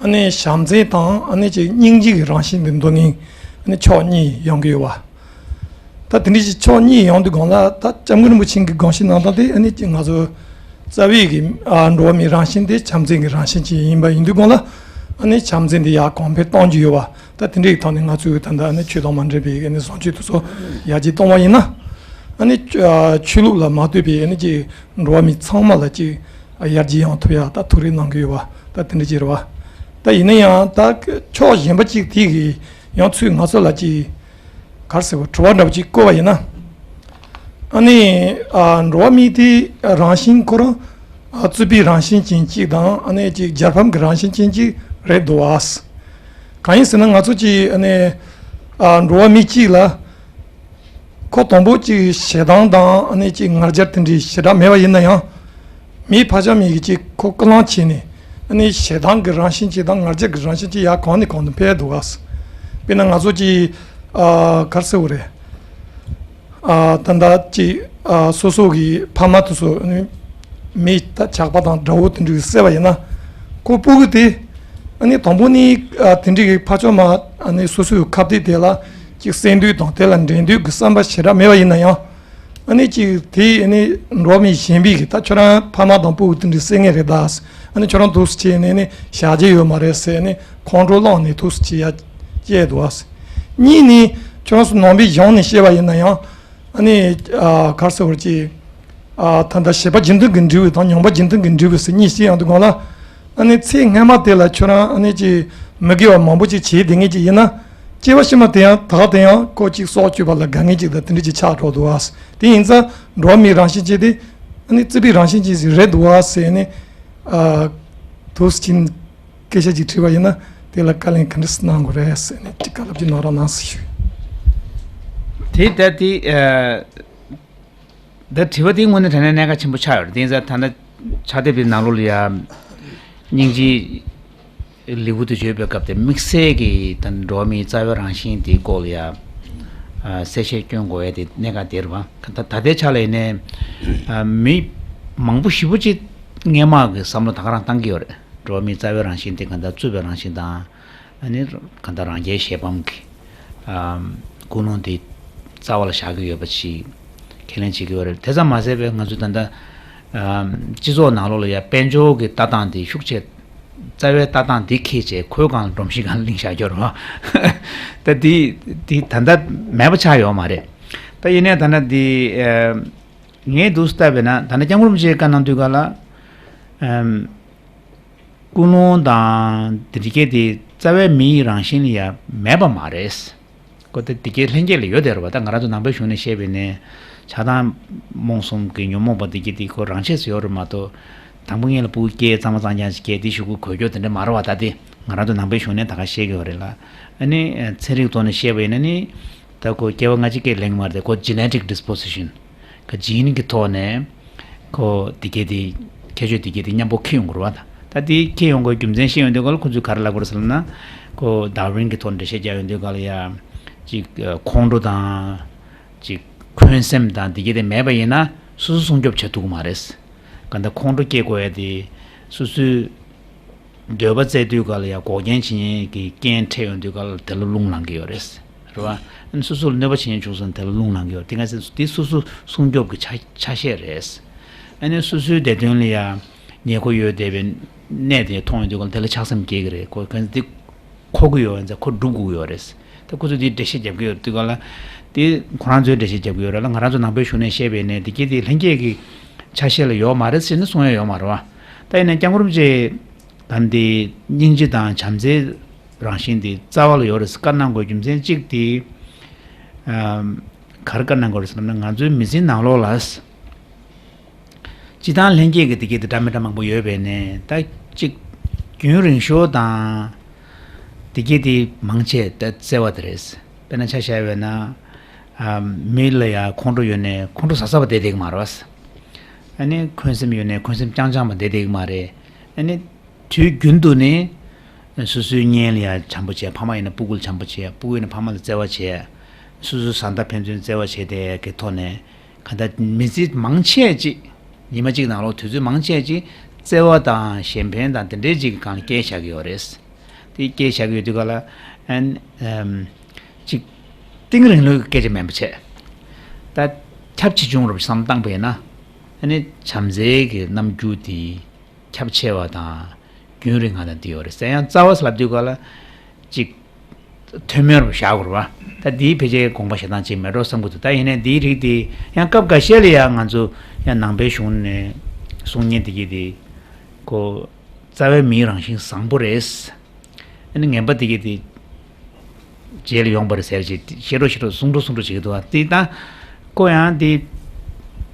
ཨ་ནི་བྱམས་བརྩེ་དང་ཨ་ནི་ཅིག་སྙིང་རྗེ་གི་རང་བཞིན་དུ་འདོད་མཁན་ཨ་ནི་ཕྱོགས་གཉིས་ཡོང་གི་ཡོད་པ། ད་དེ་འདྲ་ཞིག་ཕྱོགས་གཉིས་ཡོང་དུས་སྒང་ལ་ད་སྐྱབས་མགོན་རིན་པོ་ཆེ་གི་དགོངས་གཞི་གནང་སྟངས་དེ་ཨ་ནི་ཅིག་ང་ཚོ་རྩ་བའི་གི་ཨ་འགྲོ་བ་མིའི་རང་བཞིན་དེ་བྱམས་བརྩེ་གི་རང་བཞིན་ཅན་ཡིན་པ་ཡིན་དུས་སྒང་ལ་ཨ་ནི་བྱམས་བརྩེ་འདི་ཡར་གོང་འཕེལ་གཏོང་རྒྱུ་ཡོད་པ། ད་དེ་འདྲའི་ཐོག་ནས་ང་ཚོས་ད་ལྟ་ཨ་ནི་ཆོས་དང་མ་འབྲེལ་བའི་ཨ་ནི་བཟང་སྤྱོད་དེ་ཚོ་ཡར་རྒྱས་གཏོང་བ་ཡིན་ན། ཨ་ནི་ཆོས་ལུགས་ལ་མ་ལྟོས་པའི་ཨ་ནི་ཅིག་འགྲོ་བ་མི་ཚང་མ་ལ་ཅིག་ཡར་རྒྱས་ཡོང་ཐུབ་ཡག་ད་ཐུགས་རེ་གནང་གི་ཡོད་པ་ད་དེ་འདྲ་ཅིག་རེད་བ། ད་ཡིན་ན་ཡང་ད་ཕྱོགས་གཞན་པ་ཅིག་དེ་གི་ཡང་ཚུར་ང་ཚོ་ལ་ཅིག་ག་རེ་ཟེར་བ་དྲི་བ་འདྲ་པོ་ཅིག་བཀོད་པ་ཡིན་ན། ཨ་ནི་ཨ་འགྲོ་བ་མི་དེ་རང་བཞིན་ཁོ་རང་ཨ་རྩོད་པའི་རང་བཞིན་ཅན་གཅིག་དང་ཨ་ནི་ཅིག་རྒྱལ་ཕམ་གྱི་རང་བཞིན་ཅན་གཅིག་རེད་འདུག་ཨ། གང་ཡིན་ཟེར་ན་ང་ཚོ་ཅིག་ཨ་ནི་ཨ་འགྲོ་བ་མི་གཅིག་ལ་ཁོ་དང་པོ་ཅིག་ཞེ་སྡང་དང་ཨ་ནི་ཅིག་ང་རྒྱལ་དེ་འདྲའི་ཞེ་དྲག་མེད་པ་ཡིན་ན་ཡང་། མི་ཕ་ཆགས་མི་གི་ཅིག་ཁོ་ཀུན་སློང་བྱས་ནས་ཨ་ནི་ཞེ་སྡང་གི་རང་བཞིན་ཅིག་དང་ང་རྒྱལ་གྱི་རང་བཞིན་ཅིག་ཡར་གོང་ནས་གོང་དུ་འཕེལ་འདུག་ག། དཔེར་ན་ང་ཚོ་ཅིག་ཨ་ག་རེ་ཟེར་དགོས་རེད། ཨ་ད་ལྟ་ཅིག་ཨ་སོ་སོ་གི་ཕ་མ་དེ་ཚོ་ཨ་ནི་མི་ད་ཇག་པ་དང་དགྲ་བོ་དེ་འདྲ་གི་བསད་པ་ཡིན་ན། ཁོ་སྤུ་གུ་དེ་ཨ་ནི་དང་པོ་ནས་ཨ་དེ་འདྲ་གི་ཕ་ཆགས་མ་ཨ་ནི་སོ་སོའི་ཁ་གཏད་དེ་ལ་ཅིག་བསད་འདོད་དང་དེ་ལ་འགྲན་འདོད་ཀྱི་བསམ་པ་ཞེ་དྲག་མེད་པ་ཡིན་ན་ཡང་། ཨ་ནི་ཅིག་དེ་ཨ་ནི་འགྲོ་བ་མི་གཞན་པས་ཀྱི་ད་ཁྱོད་རང་ཕ་མ་དང་སྤུ་གུ་དེ་འདྲ་བསད་མཁན་རེད་ད། ཨ་ནི་ཁྱོད་རང་འདུག་སེ་བྱས་ནས་ཨ་ནི་བྱ་རྒྱུ་ཡོད་མ་རེད་ཟེར་ཨ་ནི་ཁོང་ཁྲོ་སློང་ནས་འདུག་སེ་བྱས་ཡ་བྱས་འདུག་ཨ། གཉིས་ནི་ཁྱོད་རང་ཚོ་ནང་པའི་གཞུང་ནས་བཤད་པ་ཡིན་ན་ཡང་ཨ་ནི་ཨ་ག་རེ་ཟེར་བ་ཅིག་ཨ་ད་ལྟ་བྱེད་པ་རྒྱུ་མཐུན་གྱི་འབྲས་བུ་དང་མྱོང་བ་རྒྱུ་མཐུན་གྱི་འབྲས་བུ་ཟེར་གཉིས་བཤད་ཡོང་དུས་སྒང་ལ། ཨ་ནི་ཚེ་སྔ་མ་དེ་ལ་ཁྱོད་རང་ཨ་ནི་ཅིག་མི་དགེ་བ་མང་པོ་ཅིག་བྱས་བསྡད་མཁན་ཅིག་ཡིན་ན། སྐྱེ་བ་ཕྱི་མ་དེ་ཡང་ད་ག་དེ་ཡང་ཁོ་ཅིག་སྲོག་གཅོད་པ་ལ་དགའ་མཁན་ཅིག་དང་དེ་འདྲ་ཅིག་ཆགས་འགྲོ་འདུག་ཨ། དེ་ཡིན་ཙང་འགྲོ་བ་མིའི་རང་བཞིན་ཅན་དེ་ཨ་ནི་རྩོད་པའི་རང་བཞིན་ཅན་ཞིག་རེད་འདུག་ཨ་ཟེར་ནས་ཨ་ འདུག་ཅིང་སྐད་ཆ་ཅིག་དྲིས་པ་ཡིན་ན་དེ་ལ་བཀའ་ལན་ག་འདྲ་གནང་དགོས་རེད་ཟེར་ནས་ཅིག་བཀའ་སློབ་ཅིག་གནང་རོགས་གནང་ཟེར་ཞུ། དེ་ལྟ་དེ་ཨ། ད་དྲི་བ་དེའི་ངོས་ནས་དྲན་ནས་གནད་འགག་ཆེན་པོ་ཆགས་ཡོད་རེད། དེ་ཡིན་ཙང་ད་ལྟ་ཕྱག་དེབ་དེའི་ནང་ལོགས་ལ་ཡ་སྙིང་རྗེ་ལེའུ་དེ་བརྗོད་པའི་སྐབས་དེ་དམིགས་བསལ་གྱི་ད་འགྲོ་བ་མིའི་རྩ་བའི་རང་བཞིན་དེའི་སྐོར་ལ་ཡ་གསལ་བཤད་སྐྱོན་དགོས་ཡ་དེ་གནད་འགག་དེ་རེད་བ། ད་ད་ལྟའི་ཆ་ལ་ཡིན་ནའི་མི་མང་པོ་ཞེ་པོ་ཅིག་སྔས་མ་གི་བསམ་བློ་ད་ག་རང་བཏང་གི་ཡོད་རེད། འགྲོ་བ་མིའི་རྩ་བའི་རང་བཞིན་དེ་ག་འདྲ་རྩོད་པའི་རང་བཞིན་དང་། ཨ་ནི་གང་ལྟར་རང་རྒྱལ་གཞན་ཕམ་གྱི་ཨམ་ཀུན་སློང་དེ་རྩ་བ་ལ་བཞག་གི་ཡོད་པ་ཞིག་ཁས་ལེན་བྱེད་ཀྱི་ཡོད་རེད། དེ་ཙམ་མ་ཟད་པའི་ང་ཚོ་ད་ལྟ་ཨམ་སྤྱི་ཚོགས་ནང་ལོགས་ལ་ཡ་དཔལ་འབྱོར་གྱི་ལྟ་སྟངས་དེ་ཤུགས་ཆེ། རྩ་བའི་ལྟ་སྟངས་དེ་ཁྱེད་ཚོས་ཁོའི་སྒང་ལ་སྒྲོམ་གཞི་སྒང་ལ་གླེང་བཞག་ཡོད་རེད་བ། ད་དེ་དེ་ད་ལྟ་མེད་པ་ཆགས་ཡོད་མ་རེད། ད་ཡིན་ནའི་ད་ལྟ་དེ་ཨམ་ངས་འདུག་སེ་བལྟས་པས་ན་ད་ལྟ་སྐྱབས་མགོན་རིན་པོ་ཆེས་བཀའ་གནང་དུས་སྒང་ལ་ཨམ། ཀུན་སློང་དང་དེ་གྱད་དེ་རྩ་བའི་མིའི་རང་བཞིན་ལ་ཡང་མེད་པ་མ་རེད། ཁོ་དེ་དེ་གྱད་ལྷན་སྐྱེས་ལ་ཡོད་བསྡད་རེད་བ། ད་ང་རང་ཚོ་ནང་པའི་གཞུང་ནས་བཤད་པ་ཡིན་ན་ཆགས་སྡང་རྨོངས་གསུམ་གྱི་ཉོན་མོངས་པ་དེ་གྱད་དེ་ཁོ་རང་ཆས་སུ་ཡོད་རེད་མ་གཏོགས། དང་པོ་ཉིད་ལ་ཕྲུ་གུ་སྐྱེས་གཙང་མ་གཙང་རྐྱང་ཞིག་སྐྱེས་དེ་གཞུག་གུ་གོད་སྐྱོ་དེ་འདྲ་མ་རེད་བ། ད་དེ་ང་རང་ཚོ་ནང་པའི་གཞུང་ནས་ད་ག་བཤད་ཀྱི་ཡོད་རེད་ལ། ཨ་ནི་ཚན་རིག་ཐོག་ནས་བཤད་པ་ཡིན་ན་ནི། ད་ཁོ་སྐྱེ་བ་སྔ་ཕྱི་སྐད་ལེན་གྱི་མ་རེད་དེ། ཁོ་genetic disposition། ཁོ་ཇིན་གྱི་ཐོག་ནས་ཁོ་དེ་གྱད་དེ་ཁྱད་ཆོས་དེ་གྱད་དེ་མཉམ་པོ་འཁྱེར་ཡོང་གི་རེད་བ། ད་ད་དེ་འཁྱེར་ཡོང་དགོས་རྒྱུ་མཚན་བཤད་ཡོང་དུས་སྒང་ལ་ཁོ་ཚོས་ག་རེ་ལབ་དགོས་རེད་ཟེར་ན། ཁོ་ཌར་ཝིན་གྱི་ཐོག་ནས་འགྲེལ་བཤད་རྒྱག་ཡོང་དུས་སྒང་ལ་ཡ་ཅིག་ཁོང་ཁྲོ་དང་ཅིག་འཁོན་སེམས་དང་དེ་གྱད་དེ་མེད་པ་ཡིན་ན་སོ་སོ་སྲུང་སྐྱོབ་བྱེད་ཐུབ་ཀྱི་མ་རེད། གང་ལྟར་ཁོང་ཁྲོ་སྐྱེ་དགོས་ཡ་དེ་སོ་སོའི་འདོད་པ་བཙལ་དུས་སྒང་ལ་ཡང་འགོག་རྐྱེན་བྱེད་མཁན་གྱི་རྐྱེན་འཕྲད་ཡོང་དུས་སྒང་ལ་དེ་ལ་རླུང་ལངས་ཀྱི་ཡོད་རེད། རེད་བ། ཨ་ནི་སོ་སོ་ལ་གནོད་པ་བྱེད་མཁན་བྱུང་སོང་ན་དེ་ལ་རླུང་ལངས་ཀྱི་ཡོད་རེད། དེ་ག་ཚོད་དེ་སོ་སོ་སྲུང་སྐྱོབ་ཀྱི་ཆ་ཆ་ཤས་རེད། ཨ་ནི་སོ་སོའི་བདེ་དོན་ལ་ཡང་ཉེ་ཁོ་ཡོད་བསྡད་པའི་གནས་དེ་མཐོང་ཡོང་དུས་སྒང་ལ་དེ་ལ་ཆགས་སེམས་སྐྱེ་གི་རེད། ཁོ་ག་ཚོད་དེ་འཁོར་གྱི་ཡོད་ཡིན་ཙང་ཁོ་སྒྲུབ་དགོས་ཀྱི་ཡོད་རེད། ད་ཁོ་ཚོས་དེ་འགྲེལ་བཤད་རྒྱབ་ཀྱི་ཡོད་དུས་སྒང་ལ། དེ་ཁོ་རང་ཚོས་འགྲེལ་བཤད་རྒྱབ་ཀྱི་ཡོད་རེད་ལ། ང་རང་ཚོ་ནང་པའི་གཞུང་ནས་བཤད་པ་ཡིན་ན་དེ་གྱད་དེ་ལྷན་སྐྱེས་ཀྱི་ཆ་ཤས་ལ་ཡོད་མ་རེད་ཟེར་ནས་གསུང་ཡ་ཡོད་མ་རེད་བ། ད་ཡིན་ན་སྐྱབས་མགོན་རིན་པོ་ཆེས་ད་འདི་སྙིང་རྗེ་དང་བྱམས་བརྩེའི་རང་བཞིན་དེ་རྩ་བ་ལ་ཡོད་རེད་ཟེར་བཀའ་གནང་དགོས་རྒྱུ་མཚན་གཅིག་དེ། ཨམ། ག་རེ་བཀའ་གནང་དགོས་རེད་ཟེར་ན་ང་ཚོའི་མི་ཚེའི་ནང་ལོགས་ལ། སྤྱིར་བཏང་ལྷན་སྐྱེས་ཀྱི་དེ་གྱད་དེ་འདྲ་མི་འདྲ་མང་པོ་ཡོད་པས་ནས་ད་གཅིག་རྒྱུན་རིང་ཤོས་དང་དེ་གྱད་དེ་མང་ཆེ་ད་བརྩེ་བ་དེ་རེད། དཔེར་ན་ཆ་བཞག་པ་ཡིན་ན། ཨ། མི་ལ་ཡ་ཁོང་ཁྲོ་ཡོད་ནས་ཁོང་ཁྲོ་ཟ་ཟ་བ་བསྡད་བསྡད་ཀྱི་མ་རེད་བ། ཨ་ནི་འཁོན་སེམས་ཡོད་ནས་འཁོན་སེམས་རྐྱང་རྐྱང་བ་བསྡད་བསྡད་ཀྱི་མ་རེད། ཨ་ནི། དུས་རྒྱུན་དུ་ནི་སོ་སོའི་གཉེན་ལ་ཡང་བྱམས་པོ་བྱས། ཕ་མ་ཡིན་ན་སྤུ་གུ་ལ་བྱམས་པོ་བྱས། སྤུ་གུ་ཡིན་ན་ཕ་མ་ལ་བརྩེ་བ་བྱས། སོ་སོའི་བཟའ་ཟླ་ཕན་ཚུན་བརྩེ་བ་བྱས་ཏེ་གི་ཐོག་ནས་གང་ལྟར་མི་ཚེ་མང་ཆེ་ཅིག་ཉི་མ་གཅིག་ནང་ལོགས་དུས་ཚོད་མང་ཆེ་ཅིག་བརྩེ་བ་དང་གཞན་ཕན་དང་དེ་འདྲའི་ཅིག་གི་སྒང་ལ་བསྐྱལ་བཞག་གི་ཡོད་རེད། དེ་བསྐྱལ་བཞག་གི་ཡོད་དུས་ག་ལ་ཨན་ཨམ་ཅིག་གཏིང་རིང་ལོས་ཀྱི་སྐད་ཆ་མིན་པ་བྱས། ད་ཁྱབ་ཆེ་ཆུང་རུ་བསམ་བཏང་པ་ཡིན་ན། ཨ་ནི་བྱམས་བརྩེ་གི་རྣམ་འགྱུར་དེ། ཁྱབ་ཆེ་བ་དང་རྒྱུན་རིང་བ་དང་དེ་ཡོད་རེད་ཟེར། ཡང་རྩ་བ་ཟེར་ལབ་དུས་ག་ལ་ཅིག་ཐུན་མོང་རུ་བཞག་དགོས་རེད་བ། ད་འདིའི་ཕལ་ཆེར་དགོངས་པ་བཞེས་སྟངས་ཅིག་མེད་འགྲོ་བསམ་གྱི་འདུག་ད་ཡིན་ནའི་འདིའི་རིགས་དེ་ཡང་སྐབས་འགའ་ཤས་ལ་ཡང་ང་ཚོ་ཡང་ནང་པའི་གཞུང་ནས་གསུང་མཁན་དེ་གྱད་དེ་ཁོ་རྩ་བའི་མིའི་རང་བཞིན་བཟང་པོ་རེད། ཨ་ནི་ངན་པ་དེ་གྱད་དེ་རྗེས་ལ་ཡོང་བ་རེད་ཟེར་ཅིག་བཤད་རོགས་བཤད་རོགས་གསུང་རོགས་གསུང་རོགས་བྱེད་ཀྱི་འདུག་བ། དེ་ད་ཁོ་ཡང་དེ་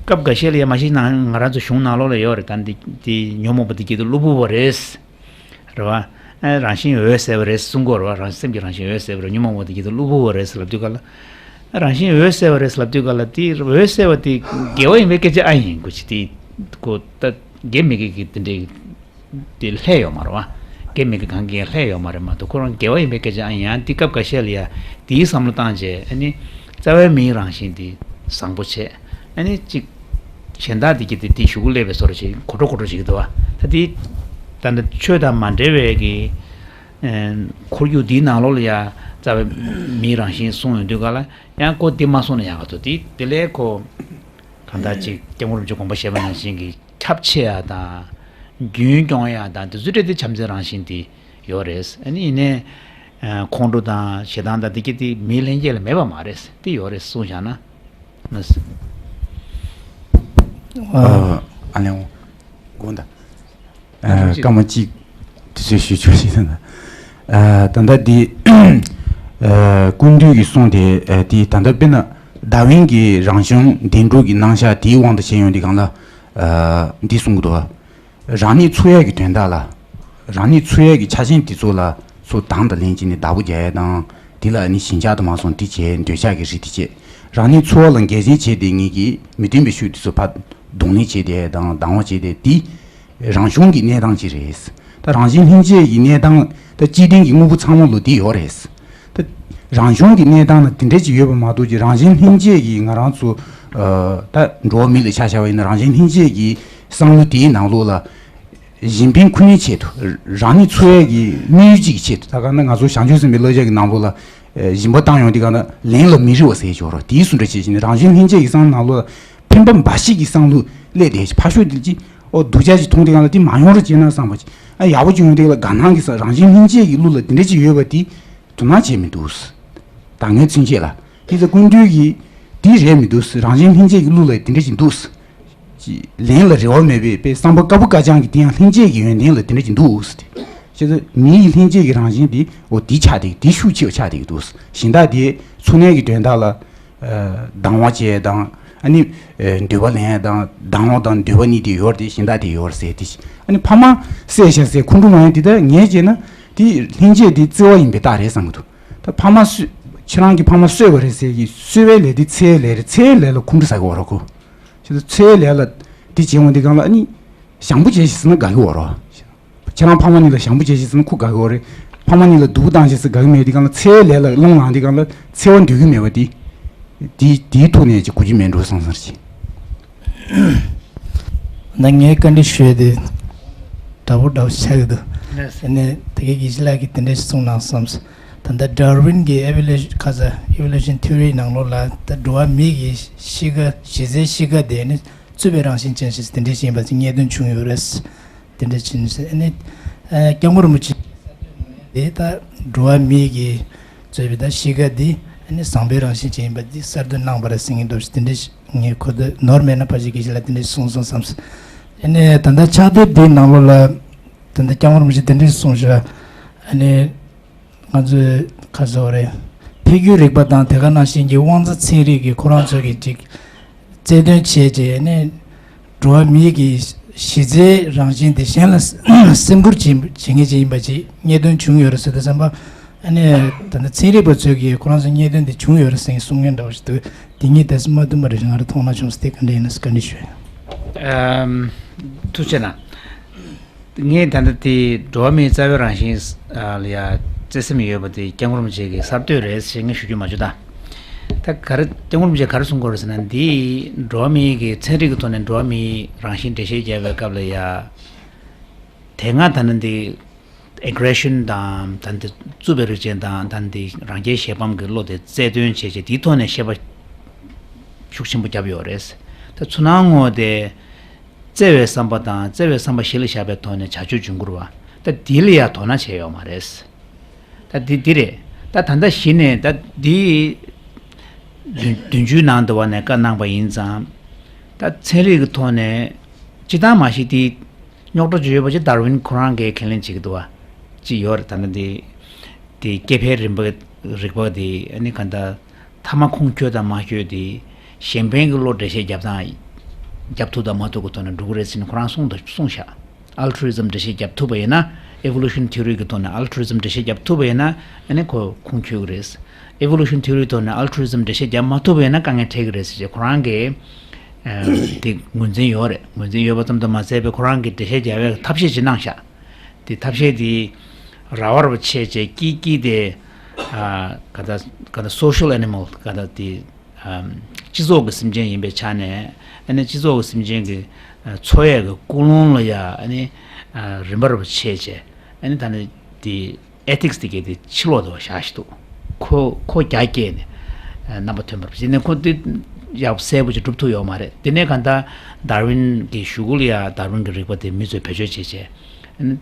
སྐབས་འགའ་ཤས་ལ་ཡང་མ་གཞི་ནང་ང་རང་ཚོ་གཞུང་ནང་ལོགས་ལ་ཡོད་རེད། ད་འདི་དེ་ཉོན་མོངས་པ་དེ་གྱད་དེ་གློ་བུར་བ་རེད། རེད་བ། ཨ་རང་བཞིན་འོད་གསལ་བ་རེད་གསུང་གི་ཡོད་རེད་བ། རང་སེམས་ཀྱི་རང་བཞིན་འོད་གསལ་བ་རེད། ཉོན་མོངས་པ་དེ་གྱད་དེ་གློ་བུར་བ་རེད་ཟེར་ལབ་དུས་ག་ལ། རང་བཞིན་འོད་གསལ་བ་རེད་ཟེར་ལབ་དུས་ག་ལ་དེ་འོད་གསལ་བ་དེ་དགེ་བ་ཡིན་པའི་སྐད་ཆ་ཨ་ཡིན་དགོས་ཀྱི་དེ་ཁོ་ད་དགེ་མི་དགེ་གི་དེ་འདྲའི། དེ་ལྷད་ཡོད་མ་རེད་བ། དགེ་མི་དགེ་གང་གི་ལྷད་ཡོད་མ་རེད་མ་གཏོགས་ཁོ་རང་དགེ་བ་ཡིན་པའི་སྐད་ཆ་ཨ་ཡང་དེ་སྐབས་འགའ་ཤས་ལ་ཡ་དེའི་བསམ་བློ་བཏང་རྗེས་ཨ་ནི་རྩ་བའི་མིའི་རང་བཞིན་དེ་བཟང་པོ་བྱས། ཨ་ནི་གཅིག་གཞན་དག་དེ་གྱད་དེ་དེ་གཞུག་གུ་སླེབས་པའི་བཟོ་འདྲ་ཞིག་གོ་འགྲོ་གོ་འགྲོ་ཞིག་འདུག་བ། ད་དེ་ད་ནི་ཆོས་དང་མ་འབྲེལ་བའི་གི་ཨེ་ཁོར་ཡུག་དེའི་ནང་ལོགས་ལ་ཡ་རྩ་བའི་མིའི་རང་བཞིན་གསུངས་ཡོང་དུས་ག་ལ་ཡང་ཁོ་དེ་མ་གསུངས་ན་ཡག་ག་འདུག་དེ་དེ་ལས་ཁོ། གང་ལྟར་ཅིག་སྐྱབས་མགོན་རིན་པོ་ཆེ་དགོངས་པ་བཞེས་པ་ནང་བཞིན་གྱི་ཁྱབ་ཆེ་ཡ་དང་། རྒྱུན་སྐྱོང་ཡ་དང་དེ་ཚོའི་གྲས་དེ་བྱམས་བརྩེའི་རང་བཞིན་དེ་ཡོད་རེད། ཨ་ནི་ཡིན་ནའི། ཁོང་ཁྲོ་དང་ཞེ་སྡང་དང་དེ་གྱད་དེ་མིའི་ལྷན་སྐྱེས་ལ་མེད་པ་མ་རེད། དེ་ཡོད་རེད་གསུངས་བཞག་ན། ན་ཟེར། ཨ་ལེའོ། དགོངས་དག་ཨ་སྐར་མ་གཅིག་དུས་ཚོད་ཞུ་ཆོག་ཞིག་ད། ཨ་ད་ལྟ་འདི་ཨ་ཀུན་འདུས་ཀྱི་གསུང་དེ་ཨ་དེ་ད་ལྟ་དཔེར་ན་ཌར་ཝིན་གྱི་རང་བྱུང་འདེམས་སྒྲུག་གི་རྣམ་གཞག་དེའི་དབང་དུ་བྱས་ཡོང་དུས་སྒང་ལ་ཨ་འདི་གསུང་གི་འདུག་བ། རང་ཉིད་འཚོ་ཡས་ཀྱི་དོན་དག་ལ་ རང་ཉིད་འཚོ་ཡས་ཀྱི་ཆ་རྐྱེན་དེ་ཚོ་ལ་ཚུར་དང་དང་ལེན་བྱས་ནས་བདག་པོ་རྒྱག་ཡས་དང་། དེ་ལ་ནི་ཞེན་ཆགས་དུ་མ་སོང་དེ་བྱས་འདོད་ཆགས་ཀྱི་རིགས་དེ་བྱས། རང་ཉིད་འཚོ་བ་ལ་འགལ་རྐྱེན་བྱས་ཏེ་ངེད་ཀྱིས་མི་མཐུན་པའི་ཤུགས་དེ་ཚོ་ཕར་གདོང་ལེན་བྱས་ཏེ་དང་སྡང་བ་བྱས་ཏེ་དེ་རང་བྱུང་གི་གནས་སྟངས་ཅིག་རེད། ད་རང་བཞིན་ལྷན་སྐྱེས་ཀྱི་གནས་སྟངས་ད་སྤྱི་དོན་གྱི་དངོས་པོ་ཚང་མ་ལོ་དེ་ཡོད་རེད། ད་རང་བྱུང་གི་གནས་སྟངས་ལ་དེ་འདྲ་ཅིག་ཡོད་པ་མ་གཏོགས་ཀྱི་རང་བཞིན་ལྷན་སྐྱེས་ཀྱི་ང་རང་ཚོ་ད་འགྲོ་བ་མི་ལ་ཆ་བཞག་པ་ཡིན་ན་རང་བཞིན་ལྷན་སྐྱེས་ཀྱི་བསམ་བློ་དེའི་ནང་ལོགས་ལ། གཞན་ཕན་ཁུར་ནས་ཆེད་དུ། རང་ཉིད་འཚོ་ཡས་ཀྱི་དམིགས་ཡུལ་གཅིག་གི་ཆེད་དུ། ད་ག་ན་ང་ཚོ་བྱང་ཆུབ་སེམས་དཔའི་བསླབ་བྱ་གི་ནང་ལོགས་ལ་སྦྱིན་པ་བཏང་ཡོང་དུས་ག་ན་ལན་ལ་མི་རེ་བ་ཟེར་ཡོད་རེད། དེའི་བཟོ་འདྲ་བྱེད་བཞིན་རང་བཞིན་ལྷན་སྐྱེས་ཀྱི་བསམ་ནང་ལོགས་ལ་ཕན་པ་འབའ་ཞིག་གི་བསམ་བློ་སླེབས་བསྡད་ཕར་ཕྱོགས་དེ་ཅི་ཨོ་སྡུག་ཅག་ཅིག་མཐོང་དུས་ག་ལ་དེ་མ་ཡོང་རོགས་བྱས་ན་བསམ་པ་ཅིག་ཨ་ཡག་པོ་ཅིག་ཡོང་དུས་ལ་དགའ་སྣང་གི་ས་རང་བཞིན་ལྷན་སྐྱེས་ཀྱི་གླུ་ལ་དེ་འདྲ་ཅིག་ཡོད་པ་དེ་དོ་སྣང་བྱས་མི་འདུག་ད་ངས་མཚོན་བྱེད་ལ་དེ་ཚོ་ཀུན་འདུས་ཀྱི་དེ་རེད་མི་འདུག་རང་བཞིན་ལྷན་སྐྱེས་ཀྱི་གླུ་ལ་དེ་འདྲ་ཅིག་འདུག་ལན་ལ་རེ་བ་མེད་པའི་དཔེ་བསམ་པ་དཀར་པོ་དཀར་རྐྱང་གི་དེ་ཡང་ལྷན་སྐྱེས་ཀྱི་ཡོན་ཏན་ལ་དེ་འདྲ་ཅིག་འདུག་ཟེར་ཏེ། ཁྱེད་ཚོ་མི་ཡི་ལྷན་སྐྱེས་ཀྱི་རང་བཞིན་དེ་འོ་དེ་ཆགས་བསྡད་དེ་ཤུགས་ཆེ་བ་ཆགས་བསྡད་ཀྱི་འདུག་གཞན་དག་དེ་འཚོ་གནས་ཀྱི་དོན་དག་ལ་སྡང་བ་བྱས་དང་ཨ་ནི་འདོད་པ་ལེན་ཡ་དང་སྡང་བ་དང་འདོད་པ་གཉིས་དེ་ཡོད་རེད་དེ་གཞན་དག་དེ་ཡོད་རེད་ཟེར་ཏེ་ཨ་ནི་ཕ་མ་བསད་བཞག་ཟེར་ཁོང་ཁྲོ་མ་ཡོང་དེ་ལྟར་ངས་བྱས་ན་དེ་ལྷན་སྐྱེས་དེ་བརྩེ་བ་ཡིན་པའི་རྟགས་རེད་བསམ་གྱི་འདུག་ད་ཕ་མ་གསོད་ཁྱེད་རང་གི་ཕ་མ་གསོད་པ་རེད་ཟེར་གྱི་གསོད་པའི་ལས་དེ་འཚེ་བའི་ལས་རེད། འཚེ་བའི་ལས་ལ་ཁོང་ཁྲོ་ཟ་གི་ཡོད་རེད་ཁོ། ཁྱེད་ཚོ་འཚོ་བའི་ལས་ལ་འདི་བྱེད་འོང་དེ་གང་ལ་ཨ་ནི་ཞང་པོ་བྱེད་ཤིག་ཟེར་ན་དགའ་གི་འོ་རོ། ཁྱེད་རང་ཕ་མ་གཉིས་ལ་ཞང་པོ་བྱེད་ཤིག་ཟེར་ན་ཁོ་དགའ་གི་འོ་རེད། ཕ་མ་གཉིས་ལ་སྡུག་པོ་བཏང་ཤིག་ཟེར་དགའ་གི་མེད་དེ་གང་ལ་འཚོ་བའི་ལས་ལ་སློང་ལངས་དེ་གང་ལ་འཚོ་བ་འདོད་གི་མེད་པ་དེ། དེ་དེའི་ཐོག་ནས་ཅིག་གོ་རྒྱུ་མེད་འགྲོ་སོང་ཟེར་ཅིག་ད་ངས་བཀའ་འདྲི་ཞུས་ཏེ་འདྲ་པོ་འདྲ་པོ་ཆགས་ཀྱི་འདུག་ལགས་སོ། ཨ་ནི་དེ་གའི་དགེ་བཤེས་ལགས་ཀྱིས་དེ་འདྲ་ཞིག་གསུངས་གནང་བསམས། ད་ལྟ་ཌར་ཝིན་གྱི་ཨེ་ཝོ་ལུ་ཤན་ཁ་ས་ཨེ་ཝོ་ལུ་ཤན་ཐི་ཡོ་རི་ནང་ལོགས་ལ་ད་འགྲོ་བ་མི་གི་གཤིས་ཀ་གཞི་རྩའི་གཤིས་ཀ་དེ་ནི་རྩུབ་པའི་རང་བཞིན་ཅན་ཞིག་དེ་འདྲ་ཞིག་ཡིན་པ་ཅིག་རྙེད་དོན་བྱུང་ཡོད་རེད། དེ་འདྲ་ཕྱིན་ནས་ཨ་ནི་ཨ་སྐྱབས་མགོན་རིན་པོ་ཆེ་དེ་ད་འགྲོ་བ་མི་གི་རྩོད་པའི་ད་གཤིས་ཀ་འདི་ཨ་ནི་བཟང་པོའི་རང་བཞིན་ཅན་ཡིན་པ་འདི་གསར་གཏོད་གནང་བ་རེད་ཟེར་མཁན་འདུག་དེ་འདྲ་ཞིག་ངས་གོ་ཐོས་ནོར་མེད་ན་ཕལ་ཆེར་དགེ་བཤེས་ལགས་དེ་འདྲ་ཞིག་གསུངས་སོང་བསམས། ཨ་ནི་ད་ལྟ་ཕྱག་དེབ་འདིའི་ནང་ལོགས་ལ་ད་ལྟ་སྐྱབས་མགོན་རིན་པོ་ཆེ་དེ་འདྲ་ཞིག་གསུངས་ཤག་ཨ་ནི། ང་ཚོས་ཁ་སོ་རེད། ཕ་རྒྱུད་རིག་པ་དང་དེ་ག་ནང་བཞིན་གྱི་དབང་རྩ་ཚན་རིག་གིས་ཁོ་རང་ཚོ་གི་ཅིག་རྩལ་འདོན་བྱས་རྗེས་ནས་འགྲོ་བ་མིའི་གི་གཞི་རྩའི་རང་བཞིན་དེ་གཞན་ལ་སེམས་ཁུར་བྱེད་བྱེད་མཁན་ཅིག་ཡིན་པ་ཅིག་རྙེད་དོན་བྱུང་ཡོད་རེད་ཟེར་དུས་ཙམ་པ། ཨ་ནི་ད་ལྟ་ཚན་རིག་པ་ཚོས་ཀྱིས་ཁོ་རང་ཚོ་རྙེད་དོན་དེ་བྱུང་ཡོད་རེད་ཟེར་གསུང་མཁན་འདྲ་བོ་ཞིག་འདུག་དེ་གཉིས་ད་སེ་མ་མཐུན་པ་རེད། ང་རང་མཐོང་སྣང་བྱུང་སོང་། དེ་ག་འདྲ་ཡིན་ན་བཀའ་འདྲི་ཞུ། ཨམ། ཐུགས་རྗེ་གནང་། ངས་ད་ལྟ་དེ་འགྲོ་བ་མིའི་རྩ་བའི་རང་བཞིན་ལ་ཡ་བརྩེ་སེམས་ཡོད་པ་དེ་སྐྱབས་མགོན་རིན་པོ་ཆེ་གི་གསར་གཏོད་རེད་ཞེས་ངས་ཞུ་རྒྱུ་མ་བྱུང་། ད་ད་ག་རེ་སྐྱབས་མགོན་རིན་པོ་ཆེ་ག་རེ་གསུང་གི་ཡོད་རེད་ཟེར་ན། འདི་འགྲོ་བ་མིའི་གི་ཚན་རིག་གི་ཐོག་ནས་འགྲོ་བ་མིའི་རང་བཞིན་འགྲེལ་བཤད་རྒྱག་པའི་སྐབས་ལ་ཡ་དེ་སྔ་ད་ནི་འདི་ཨེ་གྷི་རེ་ཤན་དང་ད་ནི་འདི་རྩུབ་པའི་རིགས་ཅན་དང་ད་ནི་འདི་རང་རྒྱལ་གཞན་ཕམ་གྱི་བློ་དེ་རྩལ་འདོན་བྱས་རྗེས་དེའི་ཐོག་ནས་བཤད་པ་ཤུགས་ཆེན་པོ་བརྒྱབ་ཡོད་རེད། ད་ཚུར་སྣང་ངོ་དེ། བརྩེ་བའི་བསམ་པ་དང་བརྩེ་བའི་བསམ་པ་གཞི་ལ་བཞག་པའི་ཐོག་ནས་བྱ་སྤྱོད་འབྱུང་འགྱུར་བ། ད་འདི་ལ་ཡང་དོ་སྣང་བྱས་ཡོད་མ་རེད། ད་འདི་འདི་རེད། ད་ད་ལྟ་གཞི་ནས་ད་འདི་བདུན་བདུན་ཅུའི་ནང་དུ་བ་ནས་བཀའ་གནང་པ་ཡིན་ཙང་། ད་ཚན་རིག་གི་ཐོག་ནས་སྤྱི་བཏང་མ་གཞི་དེ་རྙོག་དྲ་ཅིག་ཡོད་པ་ཅིག་ཌར་ཝིན་ཁོ་རང་གིས་ཁས་ལེན་བྱེད་ཀྱི་འདུག་བ། ཅིག་ཡོད་རེད། ད་ལྟ་འདི་དེ་སྐྱེ་འཕེལ་རིམ་པ་རིག་པ་དེ་ཨ་ནི་ག་འདྲ། ཐ་མ་ཁུངས་འཁྱོལ་དང་མ་འཁྱོལ་དེ་གཞན་ཕན་གྱི་བློ་འགྲེལ་བཤད་རྒྱབ་སྟངས་རྒྱབ་ཐུབ་དང་མ་ཐུབ་ཀྱི་ཐོག་ནས་འགྲོ་གི་རེད་ཟེར་ནས་ཁོ་རང་གསུངས་དང་གསུངས་ཤག Altruism འགྲེལ་བཤད་རྒྱབ་ཐུབ་པ་ཡིན་ན། Evolution Theory གི་ཐོག་ནས་Altruism འགྲེལ་བཤད་རྒྱབ་ཐུབ་པ་ཡིན་ན་ཨ་ནི་ཁོ་ཁུངས་འཁྱོལ་གྱི་རེད། Evolution Theory ཐོག་ནས་Altruism འགྲེལ་བཤད་རྒྱབ་མ་ཐུབ་པ་ཡིན་ན་དཀའ་ངལ་འཕྲད་ཀྱི་རེད་ཟེར་བྱས་ཁོ་རང་གིས་དེ་ངོས་འཛིན་ཡོད་རེད། ངོས་འཛིན་ཡོད་པ་ཙམ་དུ་མ་ཟད་པའི་ཁོ་རང་གིས་འགྲེལ་བཤད་རྒྱབ་པའི་ཐབས་ཤེས་ཅིག་གནང་ཤག་དེ་ཐབས་ཤེས་དེ་ར་བ་ར་བ་ཆད་བྱས་ཀྱིས་ཀྱིས་དེ་ཨ་ག་ད་ག་ད་social animal ག་ད་དེ་ཨམ་སྤྱི་ཚོགས་ཀྱི་སེམས་ཅན་ཡིན་པའི་ཆ་ནས་ཨ་ནི་སྤྱི་ཚོགས་ཀྱི་སེམས་ཅན་གྱི་ཨ་འཚོ་ཡས་ཀྱི་ཀུན་སློང་ལ་ཡ་ཨ་ནི་ཨ་རིམ་པ་རིམ་པ་ཆད་བྱས་ཨ་ནི་ད་ནི་དེ་ethics དེ་གའི་དེ་ཕྱི་ལོགས་དུ་བཞག་ཞིག་འདུག་ཁོ་ཁོ་རྒྱ་བསྐྱེད་ནས་ཨ་རྣམ་པ་ཐོན་པར་བྱས་ནས་ཁོ་དེ་ཡག་གསལ་པོ་ཅིག་སྒྲུབ་ཐུབ་ཡོད་མ་རེད། དེ་ནས་ག་ད་ཌར་ཝིན་གྱི་གཞུག་གུ་ལ་ཡ་ཌར་ཝིན་གྱི་རིག་པ་དེ་མི་ཚོས་བེད་སྤྱོད་བྱས་བྱས་ཨ་ནི།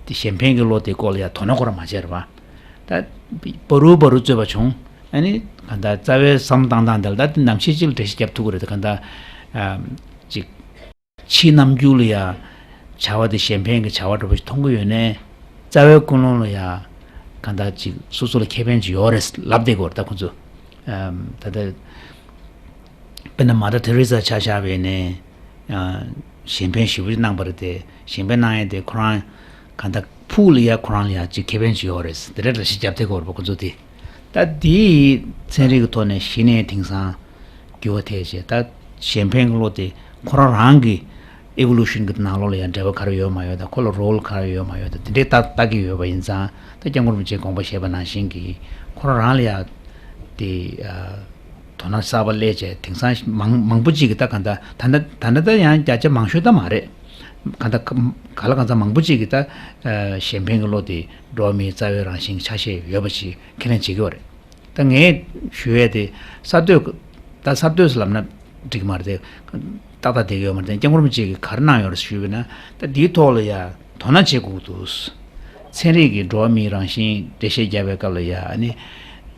དེ་གཞན་ཕན་གྱི་བློ་དེ་སྐོར་ལ་ཡང་དོ་སྣང་ཁོ་རང་མ་བྱས་རེད་བ། ད་བ་རུ་བ་རུ་རྩོད་པ་བྱུང་། ཨ་ནི་ག་ད་རྩ་བའི་བསམ་བཏང་སྟངས་དེ་ལ་ད་དེ་ནམ་ཞིག་ཅིག་ལ་འགྲེལ་བཤད་རྒྱབ་ཐུབ་ཀྱི་རེད། ད་ག་ད་ཨམ་ཅིག་ཕྱིའི་རྣམ་འགྱུར་ལ་ཡང་བྱ་བ་དེ་གཞན་ཕན་གྱི་བྱ་བ་འདྲ་པོ་ཞིག་མཐོང་གི་ཡོད་ནའི་རྩ་བའི་ཀུན་སློང་ལ་ཡང་ག་ད་ཅིག་སོ་སོ་ལ་ཁེ་ཕན་ཅིག་ཡོད་རེད་ལབ་བསྡད་ཀྱི་ཡོད་རེད། ད་ཁོ་ཚོ་ཨམ་ད་ལྟ། དཔེར་ན་མ་ཏྲ་ཐེ་རེ་ཟ་ཆ་བཞག་པ་ཡིན་ནའི། ཨ་གཞན་ཕན་ཞེ་པོ་ཅིག་གནང་བ་རེད་དེ། གཞན་ཕན་གནང་ཡས་དེ་ཁོ་རང་ གང་ལྟར་ཕུགས་ལ་ཡ་ཁོ་རང་ལ་ཡ་ཅིག་ཁེ་ཕན་ཅིག་ཡོད་རེད། དེ་འདྲ་འདྲ་ཞིག་རྒྱབ་ཐེ་གོ་རེད་པ་ཁོ་ཚོ་དེ། ད་དེའི་ཚན་རིག་གི་ཐོག་ནས་གཞི་ནས་དེང་སང་འགྱུར་བ་ཐེབས་བྱས། ད་གཞན་ཕན་གྱི་བློ་དེ་ཁོ་རང་རང་གི་ཨི་ཝོ་ལུ་ཤན་གྱི་ནང་ལོགས་ལ་ཡང་འབྲེལ་བ་ག་རེ་ཡོད་མ་ཡོད་དང་། ཁོ་ལ་རོལ་ག་རེ་ཡོད་མ་ཡོད་དང་། དེ་འདྲའི་ལྟ་ལྟ་གི་ཡོད་པ་ཡིན་ཙང་། ད་སྐྱབས་མགོན་རིན་པོ་ཆེས་དགོངས་པ་བཞེས་པ་ནང་བཞིན་གྱི་ཁོ་རང་རང་ལ་ཡང་དེ་ཨ་དོ་སྣང་གསར་པ་སླེབས་བྱས། དེང་སང་མང་མང་པོ་ཅིག་གིས་ད་གང་ལྟར་ད་ལྟ་ད་ལྟ་ད་ཡང་བརྒྱ་ཆ་མང་ཤོས་ད་མ་རེད། གང་ལྟར་ག་ག་ལ་གང་འཚམ་མང་པོ་ཅིག་གིས་ད་ཨ་གཞན་ཕན་གྱི་བློ་དེ་འགྲོ་བ་མིའི་རྩ་བའི་རང་བཞིན་གྱི་ཆ་ཤས་ཡོད་པ་ཞིག་ཁས་ལེན་བྱེད་ཀྱི་ཡོད་རེད། ད་ངས་ཞུ་ཡས་དེ་གསར་གཏོད། ད་གསར་གཏོད་ཟེར་ལབ་ན་འགྲིག་གི་མ་རེད་དེ། ཏག་ཏག་བསྡད་ཀྱི་ཡོད་མ་རེད་དེ། སྐྱབས་མགོན་རིན་པོ་ཆེ་གིས་ག་རེ་གནང་ཡོད་རེད་ཞུས་པ་ན། ད་འདིའི་ཐོག་ལ་ཡ་དོ་སྣང་བྱེད་དགོས་ཀྱི་འདུག། ཚན་རིག་གིས་འགྲོ་བ་མིའི་རང་བཞིན་འགྲེལ་བཤད་རྒྱབ་པའི་སྐབས་ལ་ཡ་ཨ་ནི་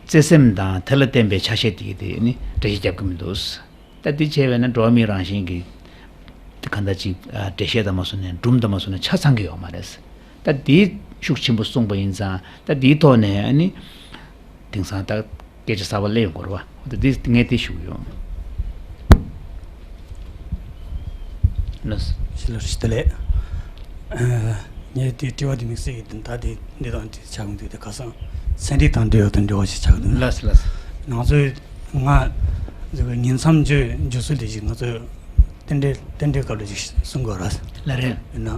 བརྩེ་སེམས་དང་དེ་ལ་བརྟེན་པའི་ཆ་ཤས་དེ་གི་དེ་ཨ་ནི་འགྲེལ་བཤད་རྒྱབ་ཀྱི་མི་འདུག། ད་འདི་བྱས་པས་ན་འགྲོ་བ་མིའི་རང་བཞིན་གྱི་གང་ལྟར་ཅིག་ཨ་འགྲེལ་བཤད་དང་མ་སོང་ནས་སྒྲུང་དང་མ་སོང་ནས་ཆ་ཚང་གི་ཡོད་མ་རེད། ད་འདི་ཤུགས་ཆེན་པོ་གསུངས་པ་ཡིན་ཙང་། ད་འདིའི་ཐོག་ནས་ཨ་ནི་དེང་སང་ད་སྐད་ཆ་གསར་པ་སླེབས་ཡོང་གི་རེད་པ། ད་འདི་ངས་འདི་ཞུ་གི་ཡོད། ལགས། ཞེ་ལ་རིས་དེ་ལས། ངས་དེ་དྲི་བ་དེ་དམིགས་བསལ་གྱི་དེ་ད་དེ་འདི་དང་དེ་ཆགས་ཀྱི་འདུག། དེ་ཁ་སང་ཚན་རིག་དང་འབྲེལ་བ་དང་འབྲེལ་བ་ཞིག་ཆགས་ཀྱི་འདུག་ལ། ལགས་སོ་ལགས་སོ། ང་ཚོས་ང་ཚོ་གི་ཉིང་མཚམས་བརྗོད་བརྗོད་ཚུལ་དེ་ཞིག་ང་ཚོས་རྟེན་འབྲེལ་རྟེན་འབྲེལ་སྐབས་ལ་ཞིག་གསུང་དགོས་ར། ལགས་རེད། ཡིན་ན་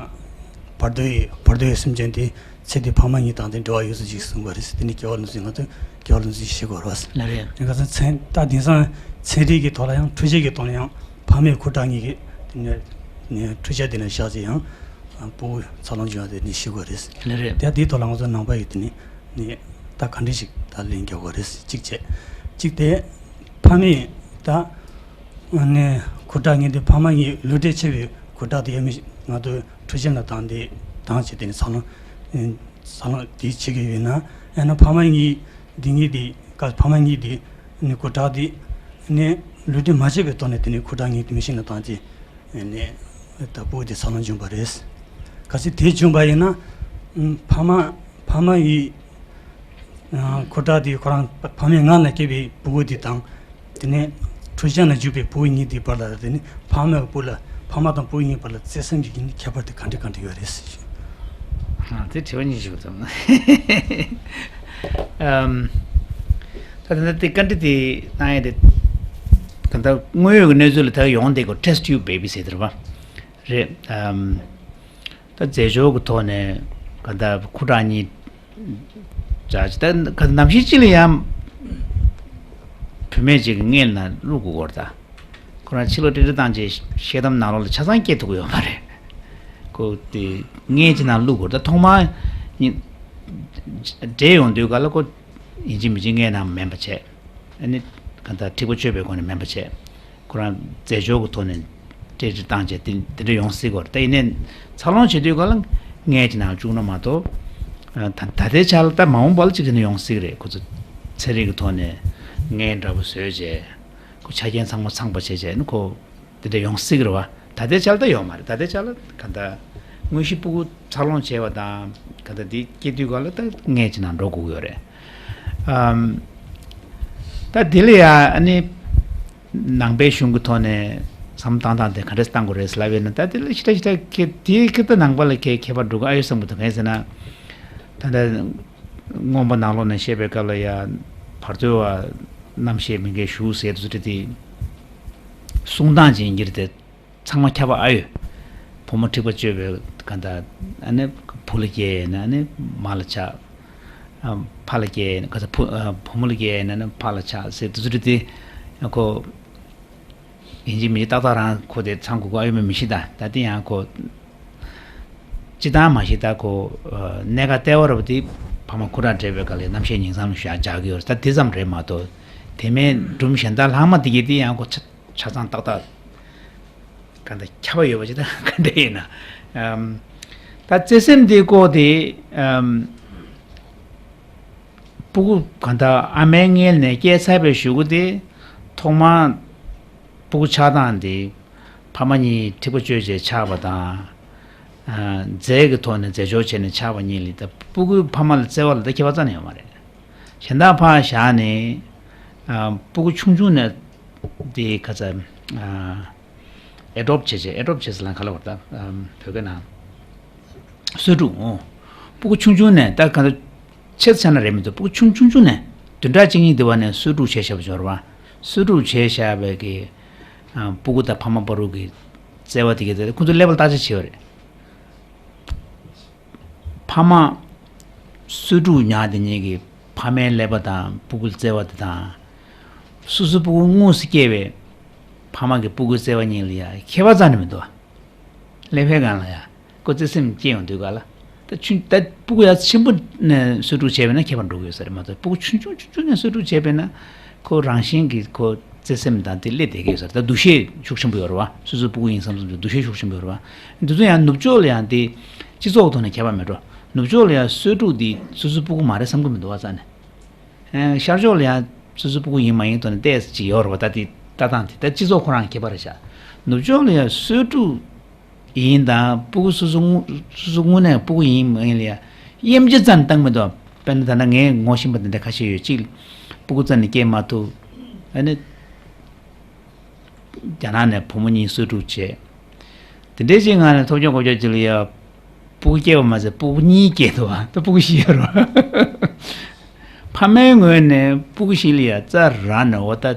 བར་དོ་ཡི་བར་དོ་ཡི་སེམས་ཅན་དེ་ཚེ་འདི་ཕ་མ་གཉིས་དང་དེ་འབྲེལ་བ་ཡོད་ཚུལ་ཞིག་གསུང་དགོས་རེད། དེ་ནི་སྐྱེ་བ་ལེན་ཚུལ་ཞིག་ང་ཚོས་སྐྱེ་བ་ལེན་ཚུལ་ཞིག་ཤེས་དགོས་ར། ལགས་རེད། ཡིན་ཁ་སང་ཚན་ད་དེང་སང་ཚན་རིག་གི་ཐོག་ལ་ཡང་འཕྲུལ་ཆས་ཀྱི་ཐོག་ལ་ཡང་ཕ་མས་ཁུ་ཁྲག་གཉིས་ཀྱི་དེ་ནས་ནས་འཕྲུལ་ཆས་དེ་ནས་བཞག་ཅིག་ཡང་ཕྲུ་གུ་འཚར་ལོངས་བྱུང་བ་དེ་ནི་ཤེས་དགོས་རེད། ལགས་རེད། དེ་དེའི་ཐོག་ལ་ང་ཚོ་ནང་པ་ཡི་དེ་ནི་ནི་ད་ག་འདྲ་ཞིག་ད་ལན་རྒྱག་དགོས་རེད། གཅིག་བྱས། གཅིག་དེ་ཕ་མས་ད་ནི་ཁུ་ཁྲག་གཉིས་དེ་ཕ་མ་གཉིས་ལུས་འབྲེལ་ཆེ་བའི་ཁུ་ཁྲག་དེ་ཡ་མི་ང་ཚོ་འཕྲུལ་ཆས་ལ་བཏང་སྟེ་བཏང་བྱས་དེ་ནི་འཚར་ལོངས་འཚར་ལོངས་དེ་བྱེད་ཀྱི་ཡོད་ན། ཡང་ན་ཕ་མ་གཉིས་འདི་གཉིས་དེ་ཀ་ཕ་མ་གཉིས་དེ་ནི་ཁུ་ཁྲག་དེ་ནི་ལུས་འབྲེལ་མ་བྱས་པའི་ཐོག་ནས་དེ་ནི་ཁུ་ཁྲག་གཉིས་དེ་མི་ཤིན་ལ་བཏང་སྟེ། ནས་ད་ཕྲུ་གུ་དེ་འཚར་ལོངས་བྱུང་བ་རེད། གལ་སྲིད་དེ་བྱུང་བ་ཡིན་ན། ཕ་མ་ཕ་མ་ཡི་ཁོ་ཁྲག་དེ་ཁོ་རང་ཕ་མའི་མངལ་ལ་སྐྱེས་པའི་ཕྲུ་གུ་དེ་དང་། དེ་ནས་འཕྲུལ་ཆས་ལ་འཇུག་པའི་ཕྲུ་གུ་གཉིས་དེའི་བར་ལ། དེ་ནི་ཕ་མ་བུ་ལ་ཕ་མ་དང་ཕྲུ་གུ་གཉིས་བར་ལ་བརྩེ་སེམས་ཀྱི་ཁྱད་པར་དེ་ག་འདྲ་ག་འདྲ་ཡོད་རེད་ཟེར། ཨ། དེ་དྲི་བ་ཉི་ཤུ་ཙམ། ཨམ། ད་ལྟ་དེ་བཀའ་འདྲི་དེ་གནང་ཡས་དེ། ད་ལྟ་དངོས་ཡོད་ཀྱི་གནས་ཚུལ་ལ་ད་ཡོང་དེ་གོ test tube baby ཟེར་དེ་རེད་པ། རེད། ཨམ། ད་རྫས་སྦྱོར་གྱི་ཐོག་ནས་ག་ད་ཁུ་ཁྲག་གཉིས་བྱ་ཅི། ད་ག་ནམ་ཞིག་ཅིག་ལ་ཡང་བུད་མེད་ཅིག་གི་མངལ་ནང་བླུག་དགོས་ཀྱི་རེད་ད། ཁོ་རང་ཕྱི་ལོགས་ཏྲི་ཏྲི་བཏང་རྗེས་ཤེལ་དམ་ནང་ལོགས་ལ་ཆ་ཚང་སྐྱེ་ཐུབ་ཀྱི་ཡོད་མ་རེད། ཁོ་དེ་མངལ་གྱི་ནང་བླུག་དགོས་རེད། ད་ཐོག་མར་ནི་འདྲེས་ཡོང་དུས་ག་ལ་ཁོ་ཡིན་གཅིག་མིན་གཅིག་མངལ་ནང་མེད་པ་བྱས། ཨ་ནི་ག་ད་འཁྲིག་པ་གཅོད་པའི་སྒོ་ནས་མེད་པ་བྱས། ཁོ་རང་རྫས་སྦྱོར་གྱི་ཐོག་ནས་ཏྲི་ཏྲི་བཏང་བྱས་དེ་དེ་འདྲ་ཡོང་སྲིད་ཀྱི་རེད། ད་ཡིན་ནའི་འཚར་ལོངས་བྱེད་དུས་ག་ལ་མངལ་གྱི་ནང་བཅུག་ན་མ་གཏོགས། ད་ད་ལྟའི་ཆ་ལ་ད་མ་འོངས་པ་ལ་གཅིག་བྱས་ན་ཡོང་སྲིད་ཀྱི་རེད། ཁོ་ཚོ་ཚན་རིག་གི་ཐོག་ནས་མངལ་འདྲ་པོ་བཟོས་བྱས། ཁོ་ཆ་རྐྱེན་ཚང་མ་ཚང་པ་བྱས་བྱས་ནི་ཁོ་དེ་འདྲ་ཡོང་སྲིད་ཀྱི་རེད་པ། ད་ལྟའི་ཆ་ལ་ད་ཡོད་མ་རེད། ད་ལྟའི་ཆ་ལ་ག་ད་དངོས་གཞི་ཕྲུ་གུ་འཚར་ལོངས་བྱས་པ་དང་ག་ད་དེ་སྐྱེ་དུས་ག་ལ་ད་མངལ་གྱི་ནང་འགྲོ་དགོས་ཀྱི་ཡོད་རེད། ཨམ། ད་དེ་ལ་ཡ་ཨ་ནི་ནང་པའི་གཞུང་གི་ཐོག་ནས་བསམ་བློ་བཏང་སྟངས་དེ་ག་འདྲས་བཏང་དགོས་རེད་ཟེར་ལབ་ཡོད་ན། ད་དེ་ལ་ཞེ་དྲག་ཞེ་དྲག་གི་དེའི་ཁྱད་ད་ནང་པ་ལ་ཁྱད་ཁྱད་པར་འགྲོ་གི་ཨ་ཡོད་བསམ་གི་འདུག། གང་ཡིན་ཟེར་ན། ད་ལྟ་མངོན་པ་ནང་ལོགས་ནས་བཤད་པའི་སྐབས་ལ་ཡ་བར་དོའི་བ་རྣམ་ཤེས་མི་འགལ་ཞུགས་ཟེར་དུས་དེ་གསུང་སྟངས་ཅིག་ཡིན་གྱི་རེད་དེ། ཚང་མ་ཁྱབ་པ་ཨ་ཡོད། བུ་མོ་འཁྲིག་པ་གཅོད་པའི་ག་ད་ཨ་ནི་བུ་ལ་སྐྱེས་ན་ཨ་ནི་མ་ལ་ཆགས། ཨ། ཕ་ལ་སྐྱེས་ན་ག་ཚ་བུ་ཨ་བུ་མོ་ལ་སྐྱེས་ན་ཨ་ནི་ཕ་ལ་ཆགས་ཟེར་དུས་ཚོད་དེ་ཁོ་ཡིན་གཅིག་མིན་གཅིག་ཏག་ཏག་རང་ཁོ་དེ་ཚང་དགོས་ཀྱི་ཨ་ཡོད་མེད་མི་ཤེས། ད་ད་དེ་ཡང་ཁོ་སྤྱི་བཏང་མ་ཤེས། ད་ཁོ་ཨ་གནད་འགག་ལྟེ་བ་ར་བ་དེ་ཕ་མ་ཁུ་ཁྲག་འདྲེས་པའི་སྐབས་ལ་རྣམ་ཤེས་ཉིང་མཚམས་ལ་བཞག་བཞག་གི་ཡོད་རེད། ད་དེ་ཙམ་རེད་མ་གཏོགས། དེ་མིན་སྒྲུང་གཞན་དག་ལྷག་མ་དེ་གའི་དེ་ཡང་ཁོ་ཆ་ཆ་ཚང་ཏག་ཏག་ག་འདྲ་ཁྱབ་པ་ཡོད་པ་ཅིག་དང་ག་འདྲ་ཡིན་ན། ཨམ། ད་བརྩེ་སེམས་དེའི་སྐོར་དེ། ཨམ། སྤུ་གུ་ག་འདྲ་ཨ་མའི་མངལ་ནས་སྐྱེས་ཚར་བའི་གཞུག་གུ་དེ་ཐོག་མར་སྤུ་གུ་ཆགས་སྟངས་དེ་ཕ་མ་གཉིས་འཁྲིག་པ་གཅོད་བྱས་ཆགས་པ་དང་། ཨ། རྫས་ཀྱི་ཐོག་ནས་རྫས་སྦྱོར་བྱས་ནས་ཆགས་པ་གཉིས་ལ་ད་སྤུ་གུའི་ཕ་མ་ལ་བརྩེ་བ་ལ་ད་ཁྱད་པར་རྩ་ནས་ཡོད་མ་རེད། གཞན་དག་ཕར་བཞག་ནས། ཨ། སྤུ་གུ་ཆུང་ཆུང་ནས་དེ་ག་ཚ། ཨ། adopt བྱས་བྱས། adopt བྱས་ཟེར་ལབ་ག་ལ་བར་ད། ཨ། བོད་སྐད་ནང་གསོས་སྒྲུབ། འོ། སྤུ་གུ་ཆུང་ཆུང་ནས་ད་ག་ཚོད་ཆེ་ཆ་ན་རེད་མི་འདུག་སྤུ་གུ་ཆུང་ཆུང་ཆུང་ནས་བདུན་ཕྲག་གཅིག་གཉིས་དེ་བ་ནས་གསོས་ཕྲུག་བྱས་བཞག་པ་འབྱོར་བ། གསོས་ཕྲུག་བྱས་བཞག་པའི་གི་ཨ་སྤུ་གུ་དང་ཕ་མ་བར་དུ་གི་བརྩེ་བ་དེ་གི་དེ་ཁོ་ཚོ་ཀླད་པ་ལ་བརྟག་དཔྱད་བྱས་པ་རེད། ཕ་མ་གསོས་ཕྲུག་ཉག་དེ་གཉིས་ཀྱི་ཕ་མའི་ཀླད་པ་དང་སྤུ་གུ་བརྩེ་བ་དེ་དང་། སོ་སོའི་སྤུ་གུ་དངོས་སུ་སྐྱེས་པའི་ཕ་མ་གི་སྤུ་གུའི་བརྩེ་བ་གཉིས་ལ་ཡ་ཁྱད་པར་རྩ་ནས་མི་འདུག་ཀླད་པའི་སྒང་ལ་ཡ་ཁོ་བརྩེ་སེམས་སྐྱེ་ཡོང་དུས་ག་ལ། ད་ཆུང་ད་སྤུ་གུ་ཡ་ཆེན་པོ་ནས་གསོས་ཕྲུག་བྱས་པས་ན་ཁྱད་པར་འགྲོ་གི་ཡོད་ས་རེད་མ་གཏོགས་སྤུ་གུ་ཆུང་ཆུང་ཆུང་ཆུང་ནས་གསོས་ཕྲུག་བྱས་པས་ན་ཁོ་རང་བཞིན་གྱིས་ཁོ་བརྩེ་སེམས་དང་དེ་སླེབས་བསྡད་ཀྱི་ཡོད་ས་རེད། ད་འདུ་ཤེས་ཤུགས་ཆེན་པོ་ཡོད་རེད་བ། སོ་སོའི་སྤུ་གུ་ཡིན་བསམ་བསམ་དུ་འདུ་ཤེས་ཤུགས་ཆེན་པོ་ཡོད་རེད་བ། འདི་ཚོ་ཡང་ནུབ་ཕྱོགས་ལ་ཡང་དེ་སྤྱི་ཚོགས་ཐོག་ནས་ཁྱད་པར་མེད་འགྲོ། ནུབ་ཕྱོགས་ལ་ཡང་གསོས་ཕྲུག་འདི་སོ་སོའི་སྤུ་གུ་མ་རེད་བསམ་གྱི་མི་འདུག་བ་རྩ་ནས། ཨེ་ཤར་ཕྱོགས་ལ་ཡང་སོ་སོའི་སྤུ་གུ་ཡིན་མ་ཡིན་ཐོག་ནས་ཏོག་ཙམ་ཅིག་ཡོད་རེད་བ། ད་དེ་ལྟ་སྟངས་དེ་ད་སྤྱི་ཚོགས་ཁོ་རང་ཁྱད་པར་རེད་ཤག་ནུབ་ཕྱོགས་ལ་ཡང་གསོས་ཕྲུག་ཡིན་དང་སྤུ་གུ་སོ་སོ་དངོས་སོ་སོ་དངོས་གནས་སྤུ་གུ་ཡིན་མ་ཡིན་ལ་ཡང་དབྱེ་འབྱེད་ཙམ་བཏང་མི་འདུག་དཔེར་ན་ད་ལྟ་ངས་ངོ་ཤེས་པ་དེ་འདྲ་ཁ་ཤས་ཡོད། གཅིག་སྤུ་གུ་རྩ་ནས་སྐྱེས་མ་ཐུབ། ཨ་ནི། རྒྱ་ནག་ནས་བུ་མོ་གཉིས་གསོས་ཕྲུག་བྱས། དེ་འདྲའི་ཅིག་ངང་ནས་ཐོབ་སྐྱོང་གོ་སྐྱོང་ཅིག་ལ་ཡ། སྤུ་གུ་སྐྱེས་པ་མ་ཟད་སྤུ་གུ་གཉིས་སྐྱེས་འདུག་བ། ད་སྤུ་གུ་བཞི་ཡོད་རེད་བ། ཕ་མའི་ངོས་ནས་སྤུ་གུ་བཞི་ལ་ཡ་རྩ་ར་ནས་འོ་ད།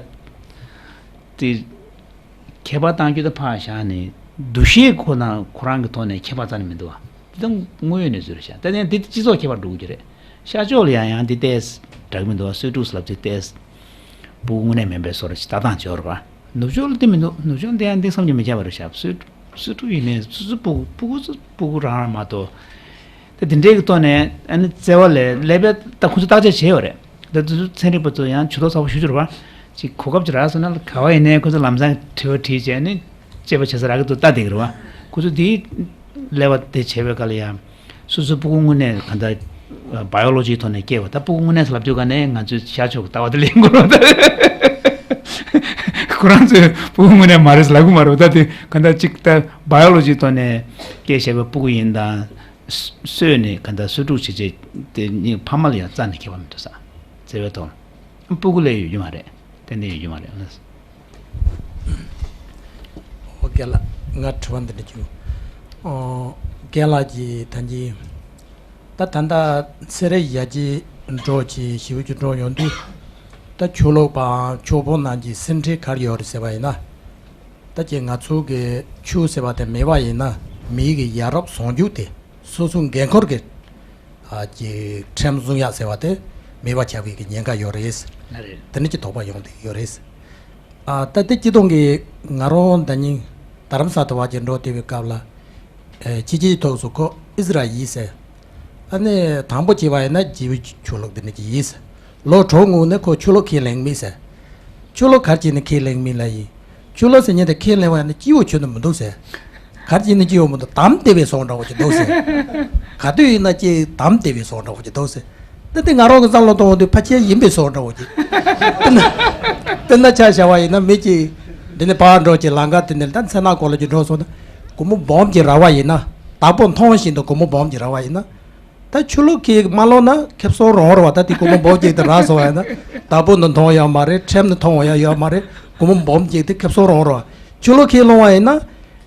དེ། ཁྱད་པར་གཏང་རྒྱུ་ད་ཕར་བཞག་ནས་འདུ་ཤེས་ཁོ་ན་ཁོ་རང་གི་ཐོག་ནས་ཁྱད་པར་རྩ་ནས་མི་འདུག་བ། དེ་ད་དངོས་ཡོད་གནས་ཚུལ་རེད་ཤག་ད་ནས་འདི་སྤྱི་ཚོགས་ཁྱད་པར་འགྲོ་གི་རེད། ཤར་ཕྱོགས་ལ་ཡང་ཡང་འདི་ཏོག་ཙམ་འདྲ་གི་མི་འདུག་སོས་ཕྲུག་ཟེར་ལབ་དུས་ཏོག་ཙམ་སྤུ་གུ་དངོས་གནས་མིན་པའི་བཟོ་འདྲ་ཞིག་ལྟ་སྟངས་ཅིག་ཡོད་རེད་པ། ནུབ་ཕྱོགས་ལ་དེ་མི་འདུག་ནུབ་ཕྱོགས་འདི་ཡང་འདི་བསམ་གྱིས་མི་ཁྱབ་པ་རེད་ཤག་སོས་སོས་ཕྲུག་ཡིན་ནའི་སོ་སོའི་སྤུ་གུ་སྤུ་གུ་སྤུ་གུ་རང་རང་མ་གཏོགས། ད་དེ་འདྲའི་གི་ཐོག་ནས་ཨ་ནི་བརྩེ་བ་ལས་ཀླད་པས་ད་ཁོ་ཚོས་བརྟག་དཔྱད་བྱས་ཡོད་རེད། ད་དེ་ཚོ་ཚན་རིག་པ་ཚོ་ཡང་ཇུས་གཏོགས་ཚ་པོ་ཞུ་རྒྱུ་རེད་པ། ཅིག་གོ་སྐབས་ཅིག་རག་སོང་ན་ག་བ་ཡིན་ནའི་ཁོ་ཚོ་ལམ་སང་དྲི་བ་དྲིས་བྱས་ནས་དཔྱད་པ་བྱེད་ས་རག་གི་འདུག་ལྟ་བསྡད་ཀྱི་རེད་པ། ཁོ་ཚོ་དེའི་ཀླད་པ་དེ་བྱས་པའི་སྐབས་ལ་ཡང་། སོ་སོའི་སྤུ་གུ་དངོས་གནས་གང་ལྟར་བ་ཡོ་ལོ་ཇིའི་ཐོག་ནས་སྐྱེས་པ་ད་སྤུ་གུ་དངོས་གནས་ལབ་དུས་ག་ནས་ང་ཚོའི་ཤར་ཕྱོགས་ཀྱི་ལྟ་བ་དེ་ལེན་དགོས་རེད་པ། ཁོ་རང་ཚོའི་སྤུ་གུ་དངོས་གནས་མ་རེད་ལབ་གི་མ་རེད་པ། ད་དེ་གང་ལྟར་ཅིག་ད་བ་ཡོ་ལོ་ཇིའི་ཐོག་ནས་སྐྱེས་བཞག་པའི་སྤུ་གུ་ཡིན་དང་། གསོས་ནས་ག་འདྲ་གསོས་ཕྲུག་བྱེད་བྱེད་དེ་གཉིས་ཕ་མ་ལ་ཡང་རྩ་ནས་ཁྱད་པར་མི་འདུག་ས། བརྩེ་བའི་ཐོག་ལ་སྤུ་གུ་ལས་ཡོད་རྒྱུ་མ་རེད། ཏན་ཏན་ཡོད་རྒྱུ་མ་རེད། ཨོ་རྒན་ལགས་ང་དྲི་བ་འདི་འདྲ་བྱུང་། ཨོ་རྒན་ལགས་ཀྱིས་ད་གིན་ད་ད་ལྟ་ཚན་རིག་ཡར་རྒྱས་འགྲོ་ཆེ་ཞེ་པོ་ཅིག་འགྲོ་ཡོང་དུས་ད་ཆོས་ལུགས་པའམ་ཆོས་ཕོགས་རྣམས་ཀྱི་སེམས་ཁྲལ་ག་རེ་ཡོད་རེད་ཟེར་བ་ཡིན་ན། ད་ཀྱི་ང་ཚོ་གི་ཆོས་ཟེར་བ་དེ་མེད་པ་ཡིན་ན་མིའི་གི་ཡ་རབས་ཟུང་འཇུག་དེ་སོ་སོ་འགན་ཁུར་གི་ཨ་ཀྱི་ཁྲིམས་བཟུང་ཡག་ཟེར་བ་དེ་མེད་པ་ཆགས་པའི་གི་ཉེན་ཁ་ཡོད་རེད། ལགས་རེད། དེ་འདྲ་ཀྱི་དོགས་པ་ཡོང་བསྡད་ཡོད་རེད། ཨ་ད་ལྟ་སྤྱི་བཏང་གི་ང་རང་ད་ཉིན་རྡ་རམ་ས་ལ་དུ་བ་ཅིག་འགྲོ་བསྡད་པའི་སྐབས་ལ་ཨེ་ཕྱི་རྒྱལ་ཐོག་སུ་ཁོ་ཨི་སི་ར་ཨེལ་ཟེར། ཨ་ནི་དང་པོ་བྱས་པ་ཡིན་ན་རྗེ་བོའི་ཆོས་ལུགས་འདི་འདྲ་ཅིག་ཡིན་ཟེར། ལོ་དྲུག་སྔོན་ནས་ཁོ་ཆོས་ལུགས་ཁས་ལེན་མེད་ཟེར། ཆོས་ལུགས་ག་རེ་བྱས་ནས་ཁས་ལེན་མེད་ལབ་ཡིན། ཆོས་ལུགས་ཟེར་མཁན་དེ་ཁས་ལེན་པ་ཡིན་ན་སྐྱིད་པོ་བྱུང་ནི་མི་འདུག་ཟེར། ག་རེ་བྱས་ནས་སྐྱིད་པོ་མི་འདུག་དམ་བདེ་བའི་བཟོ་འདྲ་བོ་ཅིག་འདུག་ཟེར། ག་དུས་ཡིན་ན་ཅིག་དམ་བདེ་བའི་བཟོ་འདྲ་བོ་ཅིག་འདུག་ཟེར། ད་དེ་ང་རང་གི་བསམ་བློ་གཏོང་དུས་ཕལ་ཆེར་ཡིན་པའི་བཟོ་འདྲ་བོ་ཅིག་དཔེར་ན་དཔེར་ན་ཆ་བཞག་པ་ཡིན་ན་མི་གཅིག་འདི་ནས་ཕར་འགྲོ་ཅིག་ལམ་ཁ་དེ་ནས་ད་མཚན་ནག་སྐོར་ལ་ཅིག་འགྲོ་སོང་ན་སྒོར་མོ་སྦོམ་ཅིག་རག་པ་ཡིན་ན་བདག་པོ་མཐོང་བཞིན་དུ་སྒོར་མོ་སྦོམ་ཅིག་རག་པ་ཡིན་ན། ད་ཆོས་ལུགས་ཁས་མ་ལོངས་ན་ཁེ་བཟང་རང་རེད་བ། ད་དེ་སྒོར་མོ་སྦོམ་ཅིག་དེ་རག་སོང་བ་ཡིན་ན་བདག་པོ་ནི་མཐོང་ཡོད་མ་རེད། ཁྲིམས་ནི་མཐོང་ཡོད་མ་རེད། སྒོར་མོ་སྦོམ་ཅིག་དེ་ཁེ་བཟང་རང་རེད་བ། ཆོས་ལུགས་ཁས་ལོངས་པ་ཡིན་ན་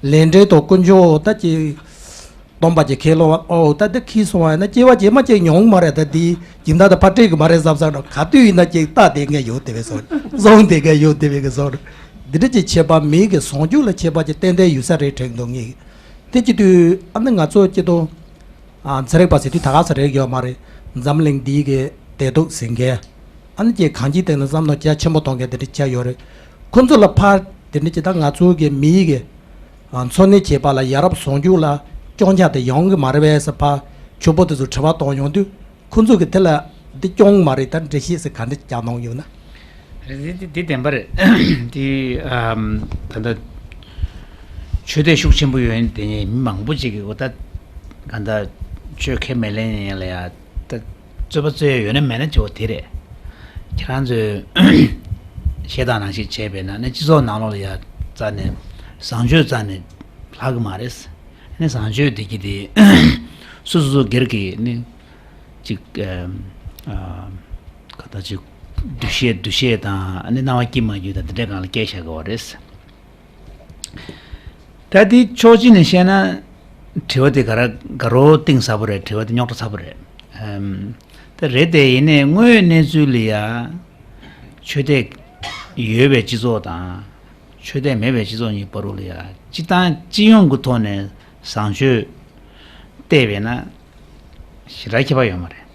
ལས་འབྲས་དང་ཀུན་འབྱུང་ད་ཅིག་སྟོང་པ་ཅིག་ཁས་ལོངས་པ། ཨོ་ད་དེ་ཁས་སོང་བ་ཡིན་ན་སྐྱེ་བ་རྗེས་མ་ཅིག་མྱོང་མ་རེད། ད་དེ་སྦྱིན་བདག་དང་ཕར་སྤྲད་གི་མ་རེད་བསམ་བསམ་འགྲོ། ག་དུས་ཡིན་ན་ཅིག་རྟག་བསྡད་མཁན་ཡོད་བསྡད་པའི་བཟོ་འདྲ། བཟུང་བསྡད་མཁན་ཡོད་བསྡད་པའི་གི་བཟོ་འདྲ། འདི་འདྲ་ཅིག་ཁྱད་པར་མིའི་གི་ཟུང་འཇུག་ལ་ཁྱད་པར་ཅིག་ཏན་ཏན་ཡོད་ས་རེད་དྲན་འདུག་ངས། དེ་བྱེད་དུས་ཨ་ནི་ང་ཚོ་སྤྱི་བཏང་ཨ་ཚན་རིག་པ་ཟེར་དུས་ད་ག་ས་རེད་ཡོད་མ་རེད། འཛམ་གླིང་འདིའི་གི་བདེ་སྡུག་ཟེར་མཁན། ཨ་ནི་ཀྱི་གང་ཅིའི་སྟེང་ནས་བསམ་བློ་རྒྱ་ཆེན་པོ་གཏོང་མཁན་དེ་འདྲ་ཆགས་ཡོད་རེད། ཁོ་ཚོ་ལ་ཕར་དེ་འདྲ་ཅིག་ད་ང་ཚོ་གི་མིའི་གི་ཨ་འཚོ་གནས་བྱེད་པ་ལ་ཡ་རབས་ཟུང་འཇུག་ལ་སྐྱོན་ཆ་དེ་ཡོང་གི་མ་རེད་པས་ཟེར་ཕར་ཆོས་པ་དེ་ཚོ་དྲི་བ་གཏོང་ཡོང་དུས། ཁོ་ཚོ་གི་དེ་ལ་འདི་སྐྱོན་མ་རེད། ད་འགྲེལ་བཤད་ཟེར་ག་འདྲ་རྒྱག་གནང་ཡོད་ན། རེད། འདི་འདི་བདེན་པ་རེད། འདི་ཨམ་ད་ལྟ་ཆོས་དད་ཤུགས་ཆེན་པོ་ཡོད་དེ་ནས་མི་མང་པོ་ཅིག་གིས་འོ་ད་ག་འདྲ་ཆོས་ཁས་མི་ལེན་ཡིན་ལ་ཡ་ད་རྩོད་པ་རྩོད་ཡ་ཡོད་ན་མེད་ན་ཅོ་དེ་རེད། ཁྱེད་རང་ཚོས་བཤད་སྟངས་ནང་བཞིན་བྱས་པས་ན་ནི་སྤྱི་ཚོགས་ནང་ལོགས་ལ་ཡ་རྩ་ནས་བཟང་སྤྱོད་རྩ་ནས་ལྷག་གི་མ་རེད། ནི་བཟང་སྤྱོད་བདེ་སྐྱིད་དེ་སོ་སོ་སོ་སྒེར་གྱི་ནི། ཅིག་ཨ་ཨ་ག་ད་ཅིག་འདུ་ཤེས་འདུ་ཤེས་དང་ཨ་ནི་སྣང་བ་སྐྱིད་མ་སྐྱིད་དང་དེ་འདྲའི་སྒང་ལ་སྐྱེལ་བཞག་གི་ཡོད་རེད། ད་དེ་ཕྱོགས་གཅིག་ནས་བཤད་ན་ དྲི་བ་དེ་ག་ར་དགའ་རོགས་གཏིང་ཟབ་པོ་རེད། དྲི་བ་དེ་རྙོག་དྲ་ཚ་པོ་རེད། ཨམ། ད་རེད་དེ། ཡིན་ནའི་དངོས་ཡོད་གནས་ཚུལ་ལ་ཡ་ཆོས་དད་ཡོད་པའི་སྤྱི་ཚོགས་དང་ཆོས་དད་མེད་པའི་སྤྱི་ཚོགས་གཉིས་བར་དུ་ལ་ཡ་སྤྱི་བཏང་སྤྱི་ཡོངས་ཀྱི་ཐོག་ནས་བཟང་སྤྱོད་བལྟས་པས་ན་ཞེ་དྲག་ཁྱད་པར་ཡོད་མ་རེད།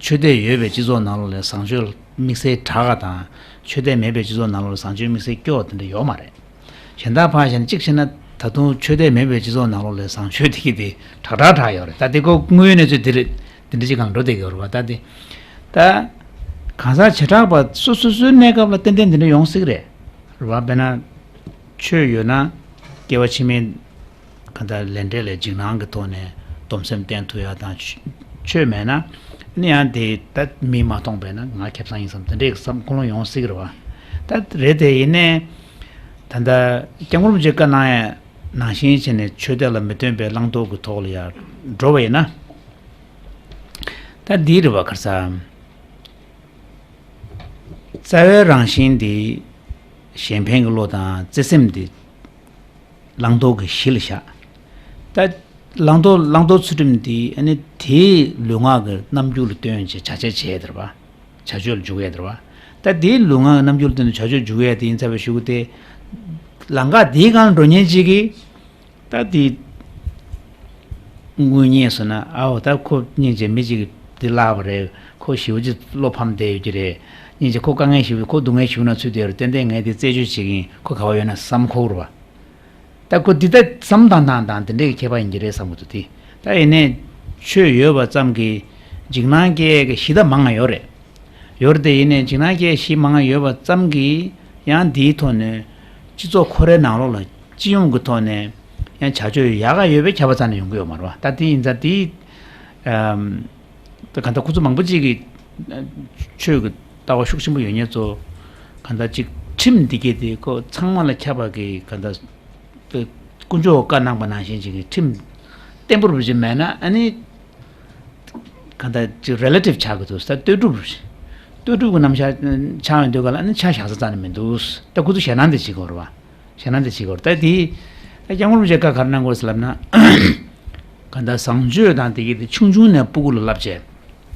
ཆོས་དད་ཡོད་པའི་སྤྱི་ཚོགས་ནང་ལོགས་ལ་བཟང་སྤྱོད་དམིགས་བསལ་དྲག་ག་དང་། ཆོས་དད་མེད་པའི་སྤྱི་ཚོགས་ནང་ལོགས་ལ་བཟང་སྤྱོད་དམིགས་བསལ་སྐྱོ་བ་དེ་འདྲ་ཡོད་མ་རེད། གཞན་དག་ཕར་བཞག་ན། གཅིག་བྱས་ན་ད་དུང་ཆོས་དད་མེད་པའི་སྤྱི་ཚོགས་ནང་ལོགས་ལ་བཟང་སྤྱོད་དེ་གི་དེ་དྲག་དྲག་དྲག་ཡོད་རེད། ད་དེ་ཁོ་དངོས་ཡོད་གནས་ཚུལ་དེ་རེད། དེ་འདྲ་ཅིག་གང་འགྲོ་བསྡད་ཀྱི་ཡོད་རེད་བ། ད་དེ་ད་གང་ཟག་བྱེ་བྲག་པ་སོ་སོ་སོའི་གནས་སྐབས་ལ་ཏན་ཏན་དེ་འདྲ་ཡོང་སྲིད་རེད། རེད་བ། དཔེར་ན་ཆོས་ཡོད་ན་སྐྱེ་བ་ཕྱི་མའི་གང་ལྟར་ལས་འབྲས་ལ་འཇིགས་སྣང་གི་ཐོག་ནས་སྡོམ་སེམས་བསྟེན་ཐུབ་ཡ་དང་། ཆོས་མེད་ན་ནི་ཡང་དེ་ད་མིས་མ་མཐོང་པས་ན་ང་ཁེ་བཟང་ཡིན་བསམ་དེ་འདྲའི་བསམ་ཀུན་སློང་ཡོང་སྲིད་ཀྱི་རེད་བ། ད་རེད་དེ། ཡིན་ནའི་ད་ལྟ་སྐྱབས་མགོན་རིན་པོ་ཆེས་བཀའ་གནང་ཡ་ནང་བཞིན་བྱས་ནས་ཆོས་དད་ལ་མི་བརྟེན་པའི་བླང་དོར་གྱི་ཐོག་ལ་ཡར་འགྲོ་བ་ཡིན་ན། ད་འདི་རེད་བ། ག་རེ་ཟེར། རྩ་བའི་རང་བཞིན་འདི་གཞན་ཕན་གྱི་བློ་དང་བརྩེ་སེམས་འདི་བླང་དོར་གྱི་གཞི་ལ་བཞག་ད་བླང་དོར་བླང་དོར་ཚུལ་ཁྲིམས་འདི་ཨ་ནི་དེའི་ལུས་ངག་གི་རྣམ་འགྱུར་ལ་བསྟུན་བྱས་བྱ་བྱེད་བྱེད་དེ་རེད་བ། བྱ་སྤྱོད་ལ་འཇུག་ཡས་དེ་རེད་བ། ད་དེའི་ལུས་ངག་གི་རྣམ་འགྱུར་ལ་བསྟུན་ནས་བྱ་སྤྱོད་འཇུག་ཡས་དེ་ཡིན་ཙང་བའི་གཞུག་གུ་དེ། ལམ་ཁ་དེའི་སྒང་འགྲོ་མཁན་ཅིག་གིས། ད་དེ་དངོས་གནས་སོང་ན། ཨའོ། ད་ཁོ་སྙིང་རྗེ། མི་གཅིག་གིས་འདི་བརླགས་པ་རེད། ཁོ་ཞེ་པོ་ཅིག་བློ་ཕམ་བསྡད་ཡོད་ཀྱི་རེད། སྙིང་རྗེ། ཁོ་དཀའ་ངལ་ཞེ་པོ། ཁོ་སྡུག་བསྔལ་ཞེ་པོ་ནང་ཚུད་བསྡད་ཡོད་རེད། ཏན་ཏན་ངས་དེ་རྩད་གཅོད་བྱེད་ཀྱི་ཡིན། ཁོ་ག་པར་ཡོད་ན་བསམ་ཁོ་རེད་བ། ད་ཁོ་འདི་ལྟར་བསམ་བཏང་སྟངས་དང་དེ་འདྲའི་ཁྱད་པར་ཡིན་གྱི་རེད་བསམ་གྱི་འདུག་དེ་ད་ཡིན་ནའི་ཆོས་ཡོད་པ་ཙམ་གྱིས་འཇིགས་སྣང་སྐྱེ་ཡས་ཀྱི་གཞི་ད་མང་ང་ཡོད་རེད། ཡོད་རེད་དེ། ཡིན་ནའི་འཇིགས་སྣང་སྐྱེ་གཞི་མང་ང་ཡོད་པ་ཙམ་གྱིས་ཡང་འདིའི་ཐོག་ནས་སྤྱི་ཚོགས་ཁོ་རའི་ནང་ལོགས་ལ་སྤྱི་ཡོངས་ཀྱི་ཐོག་ནས་ཡང་བྱ་སྤྱོད་ཡག་ག་ཡོད་པའི་ཁྱབ་པ་རྩ་ནས་ཡོང་གི་ཡོད་མ་རེད་བ། ད་དེ་ཡིན་ཙང་དེ། ཨམ། ད་གང་ལྟར་ཁོ་ཚོ་མང་པོ་ཅིག་གིས་ཆོས་ཀྱི་ལྟ་བ་ཤུགས་ཆེན་པོ་ཡོད་མཁན་ཚོ་གང་ལྟར་ཅིག་ཁྲིམས་འདི་གས་དེ་ཁོ་ཚང་མ་ལ་ཁྱབ་པ་གི་གང་ལྟར། དཀོན་མཆོག་བཀའ་གནང་པ་ནང་བཞིན་ཅིག་གི་ཁྲིམས་བརྟན་པོ་རུ་ཅིག་མེད་ན། ཨ་ནི་གང་ལྟར་ཅིག་རི་ལེ་ཊིབ་ཆགས་ཀྱི་འདུག་ད་ལྟོས་གྲུབ་རུ་ཅིག་ལྟོས་གྲུབ་ཀྱི་རྣམ་གཞག་ཆགས་ཡོང་དུས་ག་ལ། ཨ་ནི་ཆ་བཞག་ས་རྩ་ནས་མི་འདུག་ད་ཁོ་ཚོ་ཞེད་སྣང་དེ་བྱེད་དགོས་རེད་བ། ཞེད་སྣང་དེ་བྱེད་དགོས་རེད། ད་དེ་ད་སྐྱབས་མགོན་རིན་པོ་ཆེས་བཀའ་ག་རེ་གནང་དགོས་ཟེར་ལབ་ན། གང་ལྟར་བཟང་སྤྱོད་དང་དེ་གས་དེ་ཆུང་ཆུང་ནས་སྤུ་གུ་ལ་བསླབ་བྱས་རེད་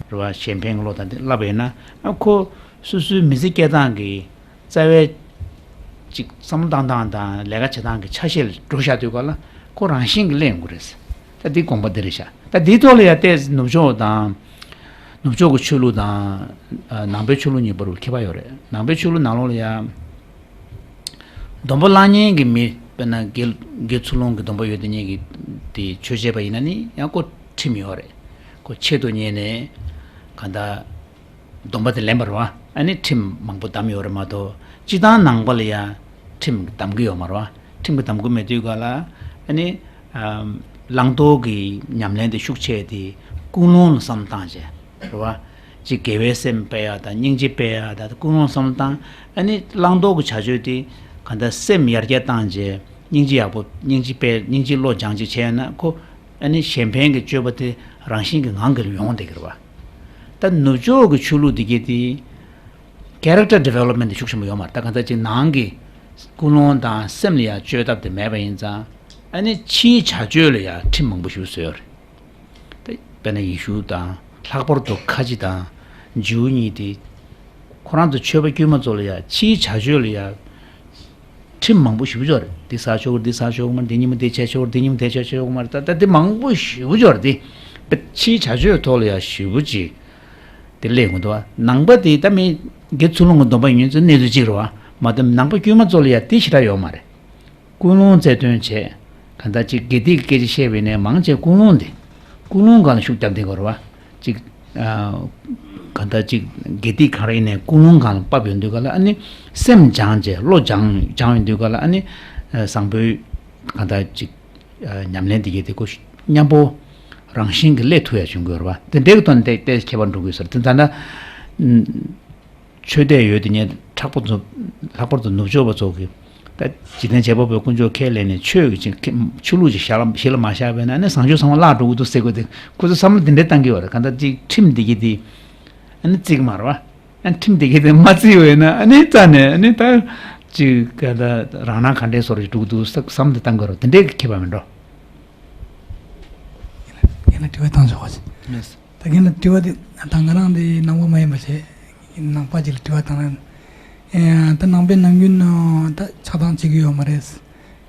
བ། གཞན་ཕན་གྱི་བློ་དང་དེ་བསླབ་པ་ཡིན་ན། ཨ། ཁོ་སོ་སོའི་མི་ཚེ་སྐྱེལ་སྟངས་ཀྱི་རྩ་བའི་ཅིག་བསམ་བློ་བཏང་སྟངས་དང་ལས་ཀ་བྱེད་སྟངས་ཀྱི་ཆ་ཤས་ལ་འགྲོ་བཞག་དུས་ག་ལ་ཁོ་རང་བཞིན་གྱིས་སླེབས་ཡོང་གི་རེད། ད་འདི་དགོངས་པ་འདི་རེད་ཤག་ད་འདིའི་ཐོག་ལ་ཡ་ཏོག་ཙམ་ནུབ་ཕྱོགས་དང་། ནུབ་ཕྱོགས་ཀྱི་ཆོས་ལུགས་དང་། ཨ། ནང་པའི་ཆོས་ལུགས་གཉིས་བར་ཁྱད་པར་ཡོད་རེད། ནང་པའི་ཆོས་ལུགས་ནང་ལོགས་ལ་ཡ། སྡོམ་པ་བླངས་མཁན་གྱི་མི། དཔེར་ན་དགེ་དགེ་ཚུལ་སློང་གི་སྡོམ་པ་ཡོད་དེ་ཉིད་ཀྱི་དེ་ཆོས་བྱས་པ་ཡིན་ན་ནི་ཡང་ཁོ་ཁྲིམས་ཡོད་རེད། ཁོ་ཆེད་དུ་གཉེར་ནས་གང་ལྟར་སྡོམ་པ་དེ་ལེན་པ་རེད་བ། ཨ་ནི་ཁྲིམས་མང་པོ་བསྡམས་ཡོད་རེད་མ་གཏོགས། སྤྱིར་བཏང་ནང་པ་ལ་ཡང་ཁྲིམས་བསྡམ་གྱི་ཡོད་མ་རེད་བ། ཁྲིམས་ཀྱི་བསྡམ་གྱི་མེད་དུས་ག་ལ། ཨ་ནི། ཨམ། བླང་དོར་གྱི་ཉམས་ལེན་དེ་ཤུགས་ཆེ་དེ་ཀུན་སློང་ལ་བསམ་བཏང་བྱས་རེད་བ། ཅིག་དགེ་བའི་སེམས་སྤེལ་ཡག་དང་། སྙིང་རྗེ་སྤེལ་ཡག་དང་། ཀུན་སློང་བསམ་བློ་བཏང་། ཨ་ནི་བླང་དོར་གྱི་བྱ་སྤྱོད་དེ་གང་ལྟར་སེམས་ཡར་རྒྱས་བཏང་རྗེས། སྙིང་རྗེ་ཡག་པོ། སྙིང་རྗེ་སྤེལ། སྙིང་རྗེ་བློ་སྦྱང་རྗེས་བྱས་ན། ཁོ་ཨ་ནི་གཞན་ཕན་གྱི་སྤྱོད་པ་དེ་རང་བཞིན་གྱི་ངང་གིས་ཡོང་བསྡད་ཀྱི་རེད་བ། ད་ནུབ་ཕྱོགས་ཀྱི་ཆོས་ལུགས་འདི་གས་དེ་character development དེ་ཤུགས་ཆེན་པོ་ཡོད་མ་རེད། ད་གང་ལྟར་ཅིག་ནང་གི་ཀུན་སློང་དང་སེམས་ལ་ཡང་བཅོས་ཐབས་དེ་མེད་པ་ཡིན་ཙང་། ཨ་ནི་ཕྱིའི་བྱ་སྤྱོད་ལ་ཡང་ཁྲིམས་མང་པོ་ཞིག་བཟོས་ཡོད་རེད། དཔེར་ན་ཡེ་ཤུ་དང་། ལྷག་པར་དུ་ཁ་ཆེ་དང་ཇིའུ་གཉིས་དེ། ཁོ་རང་ཚོ་ཆོས་པ་དཀྱུས་མ་ཚོ་ལ་ཡང་ཕྱིའི་བྱ་སྤྱོད་ལ་ཡང་ཁྲིམས་མང་པོ་ཞེ་པོ་ཅིག་ཡོད་རེད། འདི་ཟ་ཆོག་གི་རེད། འདི་ཟ་ཆོག་གི་མ་རེད། འདི་ཉིན་མོ་འདི་བྱས་ཆོག་གི་རེད། འདི་ཉིན་མོ་འདི་བྱས་ཆོག་གི་མ་རེད། ད་ད་འདི་མང་པོ་ཞེ་པོ་ཅིག་ཡོད་རེད། འདི་ཕྱིའི་བྱ་སྤྱོད་ཐོག་ལ་ཡང་ཞེ་པོ་ཅིག་དེ་སླེབས་ཀྱི་འདུག་བ། ནང་པ་དེ་ད་མི་དགེ་ཚུལ་སློང་གི་སྡོམ་པ་ཡིན་ཚོ་གནས་ཚུལ་གཅིག་རེད་བ། མ་གཏོགས་ནང་པ་དཀྱུས་མ་ཚོ་ལ་ཡང་དེ་ཞེ་དྲག་ཡོད་མ་རེད། ཀུན་སློང་རྩལ་འདོན་བྱས། གང་ལྟར་ཅིག་དགེ་སྡིག་གི་སྐད་ཆ་བཤད་པ་ཡིན་ནའི་མང་ཆེ་ཀུན་སློང་དེ། ཀུན་སློང་སྒང་ལ་ཤུགས་རྒྱབ་བསྡད་ཀྱི་ཡོད་རེད་བ། ཅིག་ཨ། གང་ལྟར་ཅིག་དགེ་སྡིག་གང་རེ་ཡིན་ནའི་ཀུན་སློང་སྒང་ལ་ཕབ་ཡོང་དུས་ག་ལ། ཨ་ནི་སེམས་སྦྱངས་བྱས། བློ་སྦྱངས་སྦྱངས་ཡོང་དུས་ག་ལ། ཨ་ནི་ཨ། བཟང་པོའི་གང་ལྟར་ཅིག་ཨ། ཉམས་ལེན་འདི་གས་དེ་ཁོ་མཉམ་པོ་རང་བཞིན་གྱིས་སླེབས་ཐུབ་ཡ་བྱུང་གི་ཡོད་རེད་བ། དེ་འདྲའི་གི་ཐོག་ནས་ཏོག་ཙམ་ཁྱད་པར་འགྲོ་གི་ཡོད་ས་རེད། དེ་ད་ལྟ་ཨ། ཆོས་དད་ཡོད་དེ་ཉིད་ཕྲག་པ་ཚོ། ལྷག་པར་དུ་ནུབ་ཕྱོགས་པ་ཚོ་གིས། ད་འཇིག་རྟེན་བྱེད་པ་པོའི་དཀོན་མཆོག་ཁས་ལེན་ནས་ཆོས་ཀྱི་ཆོས་ལུགས་ཅིག་གཞི་ལ་གཞི་ལ་མ་བཞག་པ་ཡིན་ན། ཨ་ནི་བཟང་སྤྱོད་ཚང་མ་བརླག་འགྲོ་གི་འདུག་ཟེར་དགོས་དེ། ཁོ་ཚོ་བསམ་བློ་འདི་འདྲ་བཏང་གི་ཡོད་རེད། གང་ལྟར་ཅིག་ཁྲིམས་འདི་གས་དེ་ཨ་ནི་བརྩི་གི་མ་རེད་བ། ཨ་ནི་ཁྲིམས་འདི་གས་དེ་མ་བརྩི་བ་ཡིན་ན། ཨ་ནི་རྩ་ནས་ཨ་ནི་ད་ཅིག་ག་ད་རང་སྣང་ག་འདྲའི་བཟོ་འདྲ་ཅིག་འགྲོ་གི་འདུག་བསམ་བློ་འདི་བཏང་གི་ཡོད་རེད། དེ་འདྲའི་ཁྱད་པར་མེད་འགྲོ། ལ་དྲི་བ་བཏང་ཆོག་པ་ཞིག་ལགས། ད་ཁྱེད་ལ་དྲི་བ་དེ་ད་ང་རང་དེ་ནང་པ་མ་ཡིན་པ་བྱས། ནང་པ་ཅིག་ལ་དྲི་བ་བཏང་ན། ཨེ་ད་ནང་པའི་ནམ་རྒྱུན་ད་ཆགས་སྡང་བྱེད་ཀྱི་ཡོད་མ་རེད།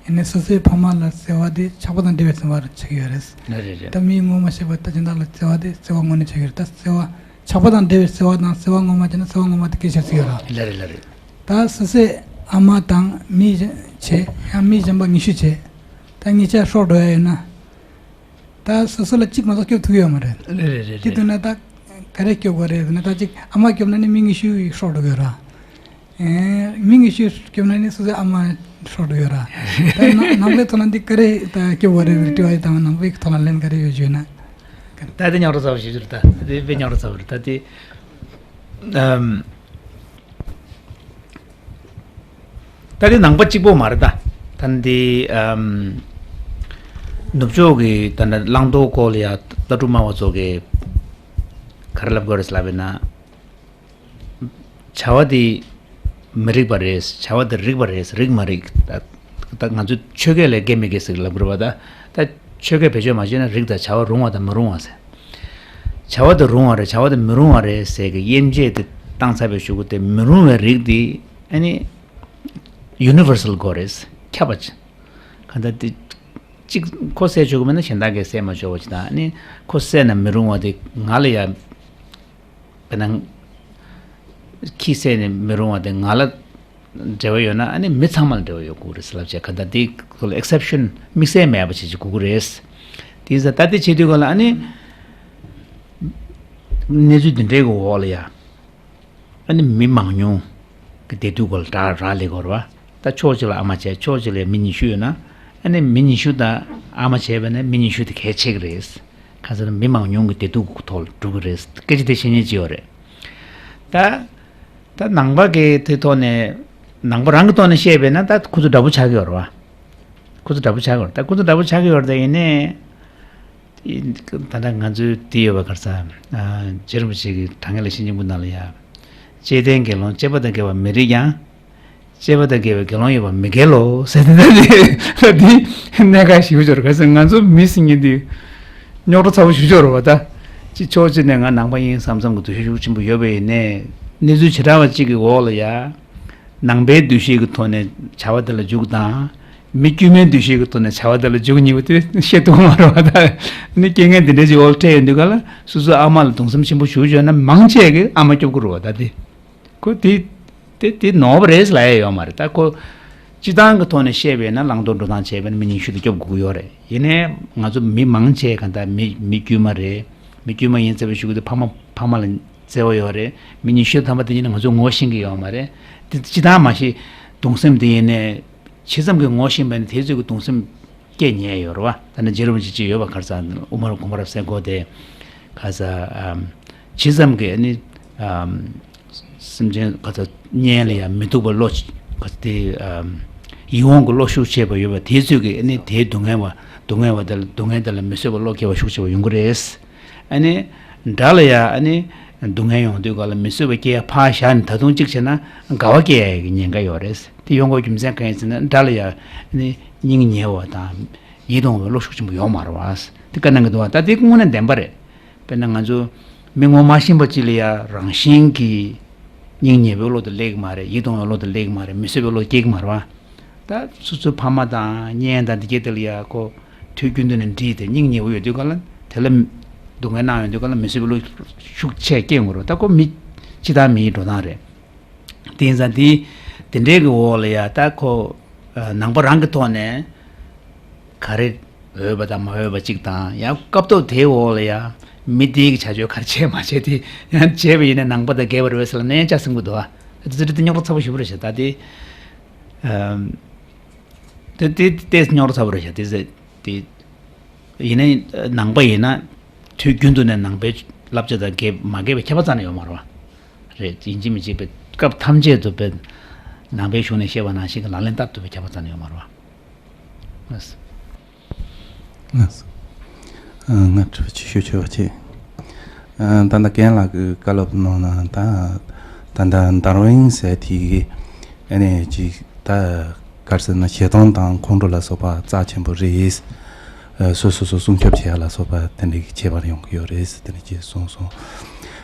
ཡིན་ནའི་སོ་སོའི་ཕ་མ་ལ་བརྩེ་བ་དེ་ཆགས་པ་དང་འབྲེལ་བའི་བརྩེ་བ་ཆགས་ཀྱི་ཡོད་རེད། ལགས་རེད་རེད། ད་མིའི་ངོ་མ་ཤེས་པ་ད་སྦྱིན་བདག་ལ་བརྩེ་བ་དེ་བརྩེ་བ་དངོས་གནས་ཆགས་ཀྱི་ཡོད་རེད། ད་བརྩེ་བ་ཆགས་པ་དང་འབྲེལ་བའི་བརྩེ་བ་དང་བརྩེ་བ་ངོ་མ་བྱས་ན་བརྩེ་བ་ངོ་མ་དེ་སྐད་ཆ་ཟིག་ཡོད་ར། ལགས་རེད་ལགས་རེད། ད་སོ་སོའི་ཨ་མ་དང་མི་གཞན་བྱས་ཡང་མི་གཞན་པ་ཉི་ཤུ་བྱས། ད་ཉེ་ཆར་སྲོག་འགྲོ་ཡ་ཡོད་ན། ད་སོ་སོ་ལ་གཅིག་མ་གཏོགས་སྐྱོབ་ཐུབ་ཡོད་མ་རེད། རེད་རེད་རེད་དེ་རེད། དུས་ན་ད་ག་རེ་སྐྱོབ་དགོས་རེད་ཟེར་ན། ད་གཅིག་ཨ་མ་སྐྱོབ་ན་ནི་མི་ཉི་ཤུ་ཡིས་སྲོག་འགྲོ་གི་ཡོད་ར། ཨེ་མི་ཉི་ཤུ་སྐྱོབ་ན་ནི་སོ་སོའི་ཨ་མ་སྲོག་འགྲོ་ཡོད་ར། ད་ནང་ནང་པའི་ཐོག་ན་འདི་ག་རེ་ད་སྐྱོབ་དགོས་རེད་ཟེར་དྲི་བ་ཡིན་ད། ནང་པའི་ཐོག་ན་ལན་ག་རེ་ཡོད་ཞུས་ན། ད་དེ་རྙོག་དྲ་ཚ་པོ་ཞིག་རེད། ད་དེ་དཔེ་རྙོག་དྲ་ཚ་པོ་རེད། ད་དེ་ཨམ། ད་དེ་ནང་པ་གཅིག་པོ་མ་རེད་ད། ད་འདི་ཨམ། ནུབ་ཕྱོགས་ཀྱི་ད་ནི་བླང་དོར་སྐོར་ལ་ཡ་ལྟ་གྲུབ་སྨྲ་བ་ཚོ་གིས་ག་རེ་ལབ་དགོས་རེད་ལབ་ཡིན་ན། བྱ་བ་འདི་མི་རིགས་པ་རེད། བྱ་བ་འདི་རིགས་པ་རེད། རིགས་མ་རིགས། ད་ད་ང་ཚོས་ཆོས་སྐད་ལ་དགེ་མི་དགེ་ཟེར་ལབ་དགོས་རེད་པ། ད་ད་ཆོས་སྐད་བེད་སྤྱོད་མ་བྱས་ན་རིགས་དང་བྱ་བ་རུང་བ་དང་མི་རུང་བ་ཟེར། བྱ་བ་དེ་རུང་བ་རེད། བྱ་བ་དེ་མི་རུང་བ་རེད་ཟེར་གི་དབྱེ་འབྱེད་དེ་བཏང་ཚར་བའི་གཞུག་གུ་དེ་མི་རུང་བའི་རིགས་དེ་ཨ་ནི་ཡུ་ནི་ཝར་སལ་དགོས་རེད། ཁྱབ་པ་ཅིག་གང་ལྟར་དེ་གཅིག་ཁོ་བསད་ཆོག་གི་མེད་ན་གཞན་དག་གིས་བསད་མ་ཆོག་པ་ཅིག་དང་། ཨ་ནི་ཁོ་བསད་ན་མི་རུང་བ་དེ་ང་ལ་ཡ་དཔེར་ན་ཁྱི་བསད་ནས་མི་རུང་བ་དེ་ང་ལ་འབྲེལ་བ་ཡོད་ན་ཨ་ནི་མི་ཚང་མ་ལ་འབྲེལ་བ་ཡོད་དགོས་རེད་ཟེར་ལབ་བྱས། ག་ད་དེ་ཁོ་ལ་ཨེག་སེབ་ཤན་དམིགས་བསལ་མེད་པ་བྱེད་ཀྱི་དགོས་ཀྱི་རེད། དེ་ཡིན་ཙང་ད་དེ་བྱེད་དུས་ག་ལ་ཨ་ནི་གནས་ཚུལ་འདི་འདྲའི་གི་འོག་ལ་ཡ་ཨ་ནི་མི་མང་ཉུང་གི་བདེ་སྡུག་ག་ལ་རག་རག་ལས་དགོས་རེད་པ། ད་ཕྱོགས་གཅིག་ལ་ཨ་མ་བྱས་ཕྱོགས་གཅིག་ལ་མི་ཉི་ཤུ་ཡོད་ན་ཨ་ནི་མི་ཉི་ཤུ་དང་ཨ་མ་བྱས་པ་ནི་མི་ཉི་ཤུ་དེ་གལ་ཆེ་གི་རེད། གང་ཟེར་ན་མི་མང་ཉུང་གི་བདེ་སྡུག་གི་ཐོག་ལ་འགྲོ་གི་རེད། སྐད་ཆ་དེ་བཤད་མཁན་ཅིག་ཡོད་རེད། ད་ད་ནང་པ་གི་དེ་ཐོག་ནས་ནང་པ་རང་གི་ཐོག་ནས་བཤད་པས་ན་ད་ཁོ་ཚོ་དགྲ་བོ་ཆགས་ཀྱི་ཡོད་རེད་པ། ཁོ་ཚོ་དགྲ་བོ་ཆགས་ཀྱི་ཡོད་རེད། ད་ཁོ་ཚོ་དགྲ་བོ་ཆགས་ཀྱི་ཡོད་རེད། ད་ཡིན་ནའི་ད་ལྟ་ང་ཚོའི་དེ་ཡོད་པ་ག་རེ་ཟ། རྗེ་རིན་པོ་ཆེ་གི་དྲང་ངེས་ལ་བཤད་སྙིང་པོ་ནང་ལ་ཡ། བཅས་ལྡན་དགེ་སློང་བཅས་པ་དང་འགལ་བ་མི་རིགས་ཀྱང་། བཅས་པ་དང་འགལ་བའི་དགེ་སློང་ཡོད་པ་མི་འགལ་ལོ་ཟེར་ཏེ། ད་འདི་ད་འདི་གནད་འགག་ཞེ་པོ་ཅིག་རེད། ག་ཟེར་ང་ཚོ་མི་ཟེར་མཁན་འདི་རྙོག་དྲ་ཚ་པོ་ཞེ་པོ་ཅིག་རེད་པ། ད་ཅི་ཕྱོགས་གཅིག་ནས་ང་ནང་པ་ཡིན་བསམ་བསམ་གྱི་འདུ་ཤེས་ཤུགས་ཆེན་པོ་ཡོད་པ་ཡིན་ནའི་གནས་ཚུལ་བྱེ་བྲག་པ་གཅིག་གི་འོག་ལ་ཡ། ནང་པའི་འདུ་ཤེས་ཀྱི་ཐོག་ནས་བྱ་བ་དེ་ལ་འཇུག་དང་། མི་དཀྱུས་མའི་འདུ་ཤེས་ཀྱི་ཐོག་ནས་བྱ་བ་དེ་ལ་འཇུག་གཉིས་པོ་དེ་བཤད་ཐུབ་ཀྱི་མ་རེད་པ། ད་ནི་རྐྱེན་ངན་འདི་འདྲ་ཅིག་འོག་ལ་འཕྲད་ཡོང་དུས་ག་ལ་སོ་སོའི་ཨ་མ་ལ་གདུང་སེམས་ཆེན་པོ་ཞེ་པོ་ཅིག་ཡོད་ན་མང་ཆེ་གིས་ཨ་མ་སྐྱོབ་ཀྱི་རེད་པ། ད་དེ་ཁོ་དེ་དེ་དེ་ནོར་བ་རེད་ལབ་ཡ་ཡོད་མ་རེད། ད་ཁོ་སྤྱི་བཏང་གི་ཐོག་ནས་བཤད་པས་ན་བླང་དོར་འགྲོ་སྟངས་བྱས་པས་ན་མི་ཉི་ཤུ་དེ་སྐྱོབ་དགོས་ཀྱི་ཡོད་རེད། ཡིན་ནའི་ང་ཚོ་མི་མང་ཆེ་ག་ད་མི་མི་དཀྱུས་མ་རེད། མི་དཀྱུས་མ་ཡིན་ཚར་བའི་གཞུག་གུ་དེ་ཕ་མ་ཕ་མ་ལ་བརྩེ་བ་ཡོད་རེད། མི་ཉི་ཤུ་ཐམ་པ་དེ་ཉིད་ནས་ང་ཚོས་ངོ་ཤེས་ཀྱི་ཡོད་མ་རེད། དེ་སྤྱི་བཏང་མ་གཞི་གདུང་སེམས་དེ་ཡིན་ནའི་ཇི་ཙམ་གྱིས་ངོ་ཤེས་པ་ཡིན་ན་དེ་ཚོས་ཀྱི་གདུང་སེམས་སྐྱེ་ཉེན་ཡོད་རེད་པ། ད་ནི་རྗེ་རིན་པོ་ཆེ་ཅིག་ཡོད་པ་ག་རེ་ཟ། དབུ་མ་རུ་དགོངས་པ་རབ་གསལ་སྐོར་དེ་ག་རེ་ཟ། ཨམ། ཇི་ཙམ་གྱིས་ནི་ཨམ། སེམས་ཅན་ག་རེ་ཟ་གཉེན་ལ་ཡང་མི་སྡུག་པ་བློ་ག་རེ་ཟ་དེ་ཨམ། ཡིད་འོང་གི་བློ་ཤུགས་ཆེ་བ་ཡོད་པ་དེ་ཚོས་ཀྱི་ནི་དེའི་སྡུག་བསྔལ་བ་སྡུག་བསྔལ་བ་དེ་ལ་སྡུག་བསྔལ་དེ་ལ་མི་བཟོད་པ་བློ་སྐྱེ་བ་ཤུགས་ཆེ་བ་ཡོང་གི་རེད། ཨ་ནི་དགྲ་ལ་ཡང་ཨ་ནི་སྡུག་བསྔལ་ཡོང་དུས་ག་ལ་མི་བཟོད་པ་སྐྱེ་ཡ་ཕར་བཞག་ནས་ད་དུང་གཅིག་བྱས་ན་དགའ་བ་སྐྱེ་ཡ་གི་ཉེན་ཁ་ཡོད་རེད། དེ་ཡོང་དགོས་རྒྱུ་མཚན་གང་ཡིན་ཟེར་ན་དགྲ་ལ་ཡང་ཨ་ནི་སྙིང་ཉེ་བ་དང་ཡིད་དུ་འོང་བའི་བློ་ཤུགས་ཆེན་པོ་ཡོད་མ་རེད་པ། དེ་བཀའ་གནང་གི་འདུག་པ། ད་དེ་དངོས་གནས་བདེན་པ་རེད། དཔེར་ན་ང་ཚོ་མི་ངོ་མ་ཤེས་པ་ཅིག་ལ་ཡང་རང་བཞིན་གྱིས་སྙིང་ཉེ་བའི་བློ་དེ་སླེབས་ཀྱི་མ་རེད། ཡིད་དུ་འོང་བའི་བློ་དེ་སླེབས་ཀྱི་མ་རེད། མི་བཟོད་པའི་བློ་སྐྱེ་གི་མ་རེད་པ། ད་སོ་སོའི་ཕ་མ་དང་གཉེན་དང་དེ་སྐད་དེ་ལ་ཡ་ཁོ་དུས་རྒྱུན་དུ་ནས་འདྲིས་ཏེ་སྙིང་ཉེ་བོ་ཡོད་དུས་ག་ལ་དེ་ལ་སྡུག་བསྔལ་གནང་ཡོང་དུས་ག་ལ་མི་བཟོད་པའི་བློ་ཤུགས་ཆེ་སྐྱེ་ཡོང་གི་རེད། ད་ཁོ་མི་སྤྱི་བཏང་མིའི་འགྲོ་སྟངས་རེད། དེ་ཡིན་ཙང་དེ་དེ་འདྲའི་གི་འོག་ལ་ཡ་ད་ཁོ་ནང་པ་རང་གི་ཐོག་ནས་ག་རེ་འོས་པ་དང་མ་འོས་པ་གཅིག་དང་ཡང་སྐབས་ཐོག་དེའི་འོག་ལ་ཡ་མི་དེའི་གི་བྱ་སྤྱོད་ག་རེ་བྱས་མ་བྱས་དེ་ཡང་བྱས་པ་ཡིན་ན་ནང་པ་དང་འགལ་བ་རེད་པས་ཟེར་ལ་ནས་ཡང་ཆ་ཟིན་གི་འདུག་ཨ། དེ་ཚོ་དེ་རྙོག་དྲ་ཚ་པོ་ཞེ་པོ་རེད་ཤག་ད་དེ། དེ་དེ་ལྟས་རྙོག་དྲ་ཚ་པོ་རེད་ཤག་དེ་ཟེར་དེ། ཡིན་ནའི་ནང་པ་ཡིན་ན་དུས་རྒྱུན་དུ་ནས་ནང་པའི་བསླབ་བྱ་དང་འགལ་མ་འགལ་བའི་ཁྱད་པར་རྩ་ནས་ཡོད་མ་རེད་པ། རེད། ཡིན་གཅིག་མིན་གཅིག་པའི་སྐབས་ཐམས་ཅད་དུ་པའི་ནང་པའི་གཞུང་ནས་བཤད་པ་ནང་བཞིན་གྱི་ལག་ལེན་བསྟར་ཐུབ་པའི་ཁྱད་པར་རྩ་ནས་ཡོད་མ་རེད་པ། ལགས་སོ། ལགས་སོ། ང་དྲི་བ་ཆེ་ཤོས་ཆེ་བ་ཆེ། ད་ལྟ་རྒན་ལགས་ཀྱིས་བཀའ་སློབ་གནང་ན་ད་ད་ལྟ་ཌར་ཝིན་ཟེར་དེ་གི་ཨ་ནི་ཅིག་ད་ག་རེ་ཟེར་ན་ཞེ་སྡང་དང་ཁོང་ཁྲོ་ལ་སོགས་པ་རྩ་ཆེན་པོ་རེད། ཨ་སོ་སོ་སོ་སྲུང་སྐྱོབ་བྱེད་ཡ་ལ་སོགས་པ་དེ་འདྲའི་ཁྱད་པར་ཡོང་གི་ཡོད་རེད་ཟེར་དེ་འདྲ་ཅིག་གསུངས་སོང་།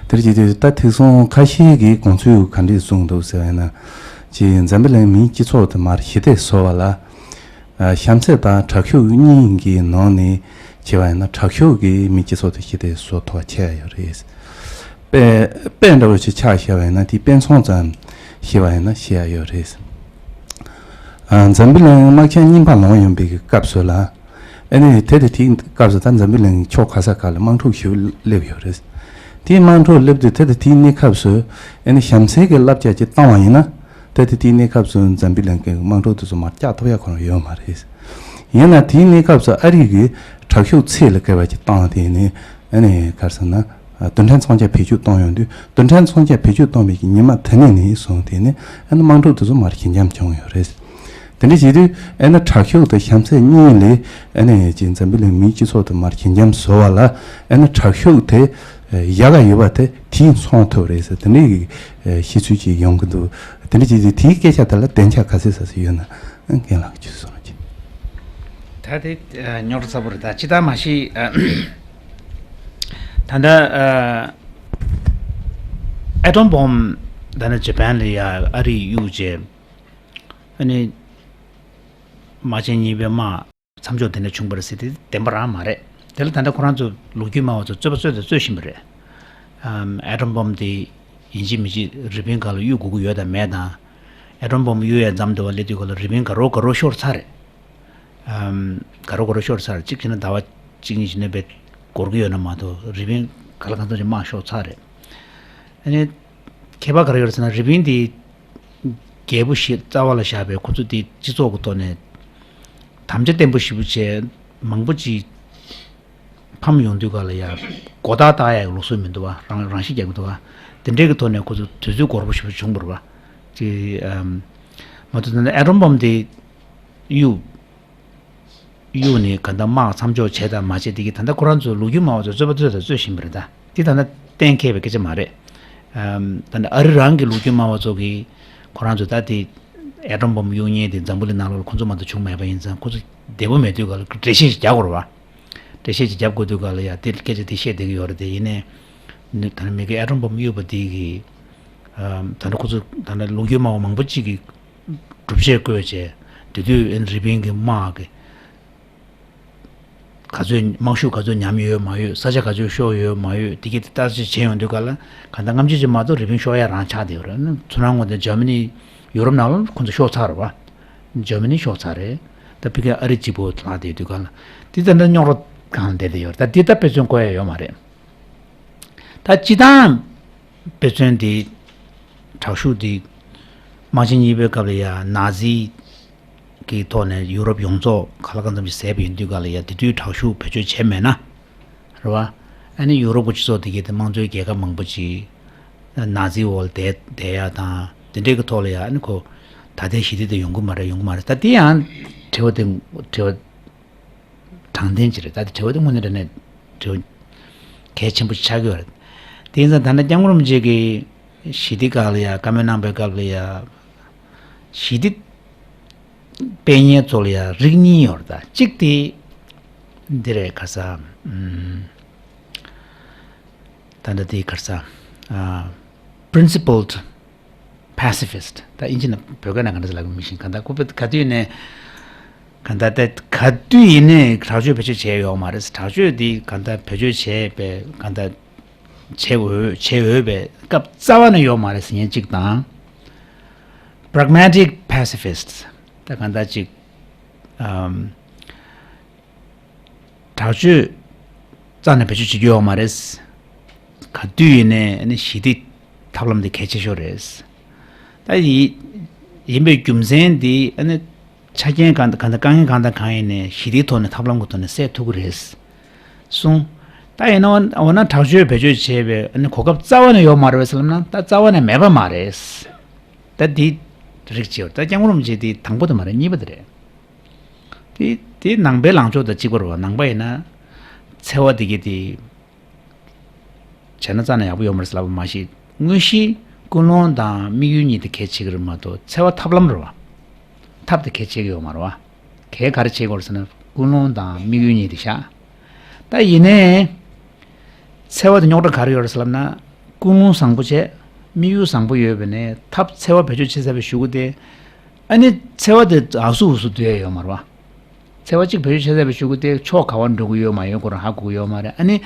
དེ་འདྲ་ཅིག་དུས་ད་དེང་སང་ཁ་ཤས་ཀྱིས་དགོངས་ཚུལ་ག་འདྲས་གསུངས་འདུག་ཟེར་བ་ཡིན་ན། ཅིག་འཛམ་བུ་གླིང་མིའི་སྤྱི་ཚོགས་དེ་མར་ཞི་བདེ་བཟོ་བ་ལ། ཨ་བྱམས་བརྩེ་དང་དྲག་ཤུགས་གཉིས་ཀྱི་ནང་ནས་བྱས་པ་ཡིན་ན་དྲག་ཤུགས་ཀྱིས་མིའི་སྤྱི་ཚོགས་དེ་ཞི་བདེ་བཟོ་ཐུབ་པ་ཆགས་ཡོད་རེད། དཔེ་དཔེ་འདྲ་བོ་ཞིག་ཆ་བཞག་པ་ཡིན་ན་དེ་དཔེ་མཚོན་ཙམ་བཤད་པ་ཡིན་ན་བཤད་ཡ་ཡོད་རེད། ཨ་འཛམ་བུ་གླིང་དམག་ཆེན་གཉིས་པ་ལངས་ཡོང་པའི་སྐབས་སུ་ལ། ཨ་ནི་དེ་དང་དེའི་སྐབས་སུ་ད་འཛམ་བུ་གླིང་ཕྱོགས་ག་ས་ག་ལ་དམག་འཁྲུག་ཞིག་སླེབས་ཡོད་རེད། དེའི་དམག་འཁྲུག་སླེབས་དུས་དེ་དང་དེའི་གནས་སྐབས་སུ་ཨ་ནི་བྱམས་བརྩེ་གི་བསླབ་བྱ་ཅིག་བཏང་བ་ཡིན་ན། དེ་དང་དེའི་གནས་སྐབས་སུ་འཛམ་བུ་གླིང་གི་དམག་འཁྲུག་དེ་ཚོ་མར་བསྐྱབ་ཐུབ་ཡ་ཁོ་རང་ཡོད་མ་རེད། ཡིན་ན་དེའི་གནས་སྐབས་སུ་ཨ་རི་གིས་དྲག་ཤུགས་ཚད་ལས་བརྒལ་བ་ཅིག་བཏང་དེ་ནི་ཨ་ནི་ག་རེ་ཟེར་ན། རྡུལ་ཕྲན་མཚོན་ཆ་བེད་སྤྱོད་གཏོང་ཡོང་དུས་རྡུལ་ཕྲན་མཚོན་ཆ་བེད་སྤྱོད་གཏོང་བའི་ཉི་མ་དེ་ནས་ནི་བཟུང་སྟེ་ནི་ཨ་ནི་དམག་འཁྲུག་དེ་ཚོ་མར་ཞི་འཇམ་བྱུང་ཡོད་རེད། དེ་འདྲ་བྱེད་དུས་ཨ་ནི་དྲག་ཤུགས་དང་བྱམས་བརྩེ་གཉིས་ལས་ཨ་ནི་ཅིག་འཛམ་བུ་གླིང་མིའི་སྤྱི་ཚོགས་དེ་མར་ཞི་འཇམ་བཟོ་བ་ལ་ཨ་ནི་དྲག་ཤུགས་དེ་ཡག་ག་ཡོད་པ་དེ་དེས་མཚོན་ཐུབ་རེད་ཟེར་དེ་འདྲའི་གི་བཤད་ཚུལ་ཅིག་ཡོང་གི་འདུག་དེ་འདྲ་བྱེད་དུས་དེའི་སྐད་ཆ་དེ་ལ་གདེང་ཆ་ག་ཚོད་ཟེར་ཡོད་ན་རྒན་ལགས་ཀྱིས་གསུངས་རོགས་གྱིས། ད་དེ་རྙོག་དྲ་ཚ་པོ་རེད། ད་ཅི་ལྟར་མ་ཤེས། ད་ལྟ་ཨེ་ཊོམ་བོམ་ད་ནི་ཇ་པན་ལ་ཡ་ཨ་རིས་གཡུགས་རྗེས་ཨ་ནི་དམག་ཆེན་གཉིས་པའི་དམག་མཚམས་འཇོག་དེ་འདྲ་བྱུང་བ་རེད་ཟེར་དེ་བདེན་པ་རང་མ་རེད། དེ་ལ་ད་ལྟ་ཁོ་རང་ཚོ་ལོ་རྒྱུས་སྨྲ་བ་ཚོ་རྩོད་པ་རྩོད་དང་རྩོད་བཞིན་པ་རེད། ཨེ་ཊོམ་བོམ་དེ་ཡིན་གཅིག་མིན་གཅིག་རི་པིན་སྒང་ལ་གཡུག་དགོས་ཀྱི་ཡོད་དམ་མེད་དང་། ཨེ་ཊོམ་བོམ་གཡུག་ཡས་མཚམས་དེ་བ་སླེབས་དུས་སྒང་ལ་རི་པིན་དགའ་རོགས་དགའ་རོགས་ཤོར་ཚར་རེད། ཨམ། དགའ་རོགས་དགའ་རོགས་ཤོར་ཚར། གཅིག་བྱས་ན་ཟླ་བ་གཅིག་གཉིས་བྱས་ན་བས་འགོར་གྱི་ཡོད་ན་མ་གཏོགས་རི་པིན་ག་ལ་གང་འཚམ་ཅིག་དམག་ཤོར་ཚར་རེད། ཨ་ནི་ཁྱད་པར་ག་རེ་ཡོད་རེད་ཟེར་ན་རི་པིན་དེ་རྒྱལ་པོ་ཞིག་རྩ་བ་ལ་བཞག་པའི་ཁོ་ཚོ་དེ་སྤྱི་ཚོགས་ཀྱི་ཐོག་ནས་དམ་བཅའ་བརྟན་པོ་ཞེ་པོ་བྱས་མང་པོ་ཅིག་ཕམ་ཡོང་དུས་སྒང་ལ་ཡ་མགོ་བཏགས་བཏགས་ཡ་ཡི་ལུགས་སྲོལ་མི་འདུག་བ། རང་རང་ཤི་རྒྱག་གི་འདུག་བ། དེ་འདྲའི་གི་ཐོག་ནས་ཁོ་ཚོ་དུས་ཚོད་འགོར་པོ་ཞེ་པོ་བྱུང་བ་རེད་བ། ཅིག་ཨམ། མ་གཏོགས་ད་ལྟ་ཨེ་ཊོམ་བོམ་དེ་གཡུག་གཡུག་ནས་ག་ད་དམག་མཚམས་འཇོག་བྱས་དང་མ་བྱས་དེ་གི་ད་ལྟ་ཁོ་རང་ཚོ་ལོ་རྒྱུས་སྨྲ་བ་ཚོ་རྩོད་པ་རྩོད་དང་རྩོད་བཞིན་པ་རེད་ད། དེ་ད་ལྟ་གཏན་འཁེལ་བའི་སྐད་ཆ་མ་རེད། ཨམ། ད་ལྟ་ཨ་རི་རང་གི་ལོ་རྒྱུས་སྨྲ་བ་ཚོ་གིས་ཁོ་རང་ཚོ་ད་དེ་ཨེ་ཊོམ་བོམ་གཡུག་མཁན་དེ་འཛམ་བུ་གླིང་ནང་ལོགས་ལ་ཁོ་ཚོ་མ་གཏོགས་བྱུང་མེད་པ་ཡིན་ཙང་ཁོ་ཚོ་བདེ་པོ་མེད་དུས་སྒང་ལ་འགྲེལ་བཤད་ཞིག་རྒྱག་དགོས་རེད་བ། འགྲེལ་བཤད་ཅིག་རྒྱབ་དགོས་དུས་སྒང་ལ་ཡ་དེ་སྐད་ཆ་དེ་བཤད་བསྡད་ཀྱི་ཡོད་རེད་དེ། ཡིན་ནའི་ནི་ད་ནི་མི་གི་ཨེ་ཊོམ་བོམ་གཡུགས་པ་དེ་གི་ཨམ། ད་ནི་ཁོ་ཚོ་ད་ནི་ལོ་རྒྱུས་སྨྲ་བ་མང་པོ་ཅིག་གིས་སྒྲུབ་བྱེད་བཀོད་བྱས་དེ་དུས་ཨེ་རི་པིན་གི་དམག་གི་ག་ཚོད་དམག་ཤུགས་ག་ཚོད་ཉམས་ཡོད་མ་ཡོད། ས་ཆ་ག་ཚོད་ཤོར་ཡོད་མ་ཡོད། དེ་གི་དེ་བརྟག་དཔྱད་བྱས་ཡོང་དུས་སྒང་ལ་ག་ད་སྔ་ཕྱི་ཅིག་མ་གཏོགས་རི་པིན་ཤོར་ཡ་རང་ཆགས་བསྡད་ཡོད་རེད། ཚུར་རང་ངོས་ནས་འཇར་མ་ནི་ཡུ་རོབ་ནང་ལ་ཁོ་ཚོ་ཤོར་ཚར་རེད་བ། འཇར་མ་ནི་ཤོར་ཚར་རེད། ད་ཕ་གི་ཨ་རི་གཅིག་པོ་ལངས་བསྡད་དུས་སྒང་ལ་དེ་ད་ལྟ་རྙོག་དྲ་སྒང་ལ་བསྡད་བསྡད་ཡོད་རེད། ད་འདི་ད་དཔེ་མཚོན་བཀོད་ཡ་ཡོད་མ་རེད། ད་སྤྱི་བཏང་དཔེ་མཚོན་འདི་དྲག་ཤུགས་འདི་དམག་ཆེན་གཉིས་པའི་སྐབས་ལ་ཡ་ནཱ་ཛི་གི་ཐོག་ནས་ཡུ་རོབ་ཡོངས་རྫོགས་ག་ལ་གང་འཚམ་ཞིག་བཟས་པ་ཡིན་དུས་སྒང་ལ་ཡ་དེ་དུས་དྲག་ཤུགས་བེད་སྤྱོད་བྱས་མེད་ན་རེད་བ། ཨ་ནི་ཡུ་རོབ་ཀྱི་སྤྱི་ཚོགས་དེ་གའི་དེ་དམངས་གཙོའི་རྒྱལ་ཁབ་མང་པོ་ཅིག་ནཱ་ཛི་འོག་ལ་བསྡད་བསྡད་ཡ་དང་དེ་འདྲའི་གི་ཐོག་ལ་ཡ་ཨ་ནི་ཁོ་ད་ལྟའི་ཞི་བདེ་དེ་ཡོང་གི་མ་རེད། ཡོང་གི་མ་རེད། ད་དེ་ཡང་དྲི་བ་དེ་དྲི་བ་དྲང་བདེན་ཅིག་རེད། ད་དེ་དྲི་བ་དེ་དངོས་གནས་དྲང་གནས་དྲི་བ་གལ་ཆེན་པོ་ཆགས་ཀྱི་ཡོད་རེད། དེ་ཡིན་ཙང་ད་ལྟ་སྐྱབས་མགོན་རིན་པོ་ཆེ་གིས་ཞི་བདེ་སྒང་ལ་ཡ་བཀའ་མོལ་གནང་པའི་སྐབས་ལ་ཡ་ཞི་བདེ་སྤེལ་མཁན་ཚོ་ལ་ཡ་རིགས་གཉིས་ཡོད་རེད། ད་གཅིག་དེ་འདི་རེད། ག་རེ་ཟེར། ཨམ། ད་ལྟ་དེ་ག་རེ་ཟེར། ཨ། principled pacifist། ད་ཨིན་ཇི་ནང་བོད་སྐད་ནང་ག་འདྲ་ཟེར་ལབ་ཀྱི་མི་ཤེས། གང་ལྟར་ཁོ་པས་ག་དུས་ནས་གང་ལྟར་ད་ག་དུས་ཡིན་ནའི་དྲག་སྤྱོད་བེད་སྤྱོད་བྱས་ཡོད་མ་རེད། དྲག་སྤྱོད་འདི་གང་ལྟར་བེད་སྤྱོད་བྱས་པའི་གང་ལྟར་བྱེད་འོས་བྱེད་འོས་པའི་སྐབས་རྩ་བ་ནས་ཡོད་མ་རེད་ཟེར་མཁན་གཅིག་དང་། pragmatic pacifist། ད་གང་ལྟར་གཅིག་ཨམ། དྲག་སྤྱོད་རྩ་ནས་བེད་སྤྱོད་བྱེད་རྒྱུ་ཡོད་མ་རེད། ག་དུས་ཡིན་ནའི་ཨ་ནི་ཞི་བདེ་ཐབས་ལམ་དེ་གལ་ཆེ་ཤོས་རེད། ད་ཡི་ཡིན་པའི་རྒྱུ་མཚན་འདི་ཨ་ནི་ཆ་རྐྱེན་གང་གང་དང་དཀའ་ངལ་གང་དང་གང་ཡིན་ནའི་ཞི་བདེའི་ཐོག་ནས་ཐབས་ལམ་གྱི་ཐོག་ནས་སེལ་ཐུབ་ཀྱི་རེད་གསུངས། ད་ཡིན་ན་འོ་ན་དྲག་སྤྱོད་བེད་སྤྱོད་བྱས་པའི་ཨ་ནི་གོ་སྐབས་རྩ་བ་ནས་ཡོད་མ་རེད་པས་ཟེར་ལབ་ན་ད་རྩ་བ་ནས་མེད་པ་མ་རེད། ད་འདི་རིགས་གཅིག་ཡོད། ད་སྐྱབས་མགོན་རིན་པོ་ཆེ་འདི་དང་པོ་དེ་མ་རེད། གཉིས་པ་དེ་རེད། དེ་དེ་ནང་པའི་ལངས་ཕྱོགས་དང་གཅིག་པ་རེད་བ། ནང་པ་ཡིན་ན་འཚེ་བ་དེ་གི་དེ་བྱས་ན་རྩ་ནས་ཡག་པོ་ཡོད་མ་རེད་ཟེར་ལབ་པ་མ་གཞི་དངོས་གཞིའི་ཀུན་སློང་དང་དམིགས་ཡུལ་གཉིས་དེ་གལ་ཆེ་གི་རེད་མ་གཏོགས་འཚེ་བ་ཐབས་ལམ་རེད་བ། ཐབས་དེ་གལ་ཆེ་གི་ཡོད་མ་རེད་བ། གལ་ག་རེ་ཆེ་གི་ཡོད་རེད་ཟེར་ན་ ཀུན་སློང་དང་དམིགས་ཡུལ་གཉིས་དེ་བཞག་ད་ཡིན་ནའི། འཚེ་བ་དེ་རྙོག་དྲ་ག་རེ་ཡོད་རེད་ཟེར་ལབ་ན། ཀུན་སློང་བཟང་པོ་བྱས། དམིགས་ཡུལ་བཟང་པོ་ཡོད་པ་ནས་ཐབས་འཚེ་བ་བེད་སྤྱོད་བྱེད་ཚར་བའི་གཞུག་གུ་དེ། ཨ་ནི་འཚེ་བ་དེ་ཨ་སུ་ཨུ་སུ་སྡུད་ཡ་ཡོད་མ་རེད་བ། འཚེ་བ་གཅིག་བེད་སྤྱོད་བྱས་ཚར་བའི་གཞུག་གུ་དེ་ཕྱོགས་ག་བ་འགྲོ་གི་ཡོད་མ་ཡོད་ཁོ་རང་ཧ་གོ་གི་ཡོད་མ་རེད། ཨ་ནི་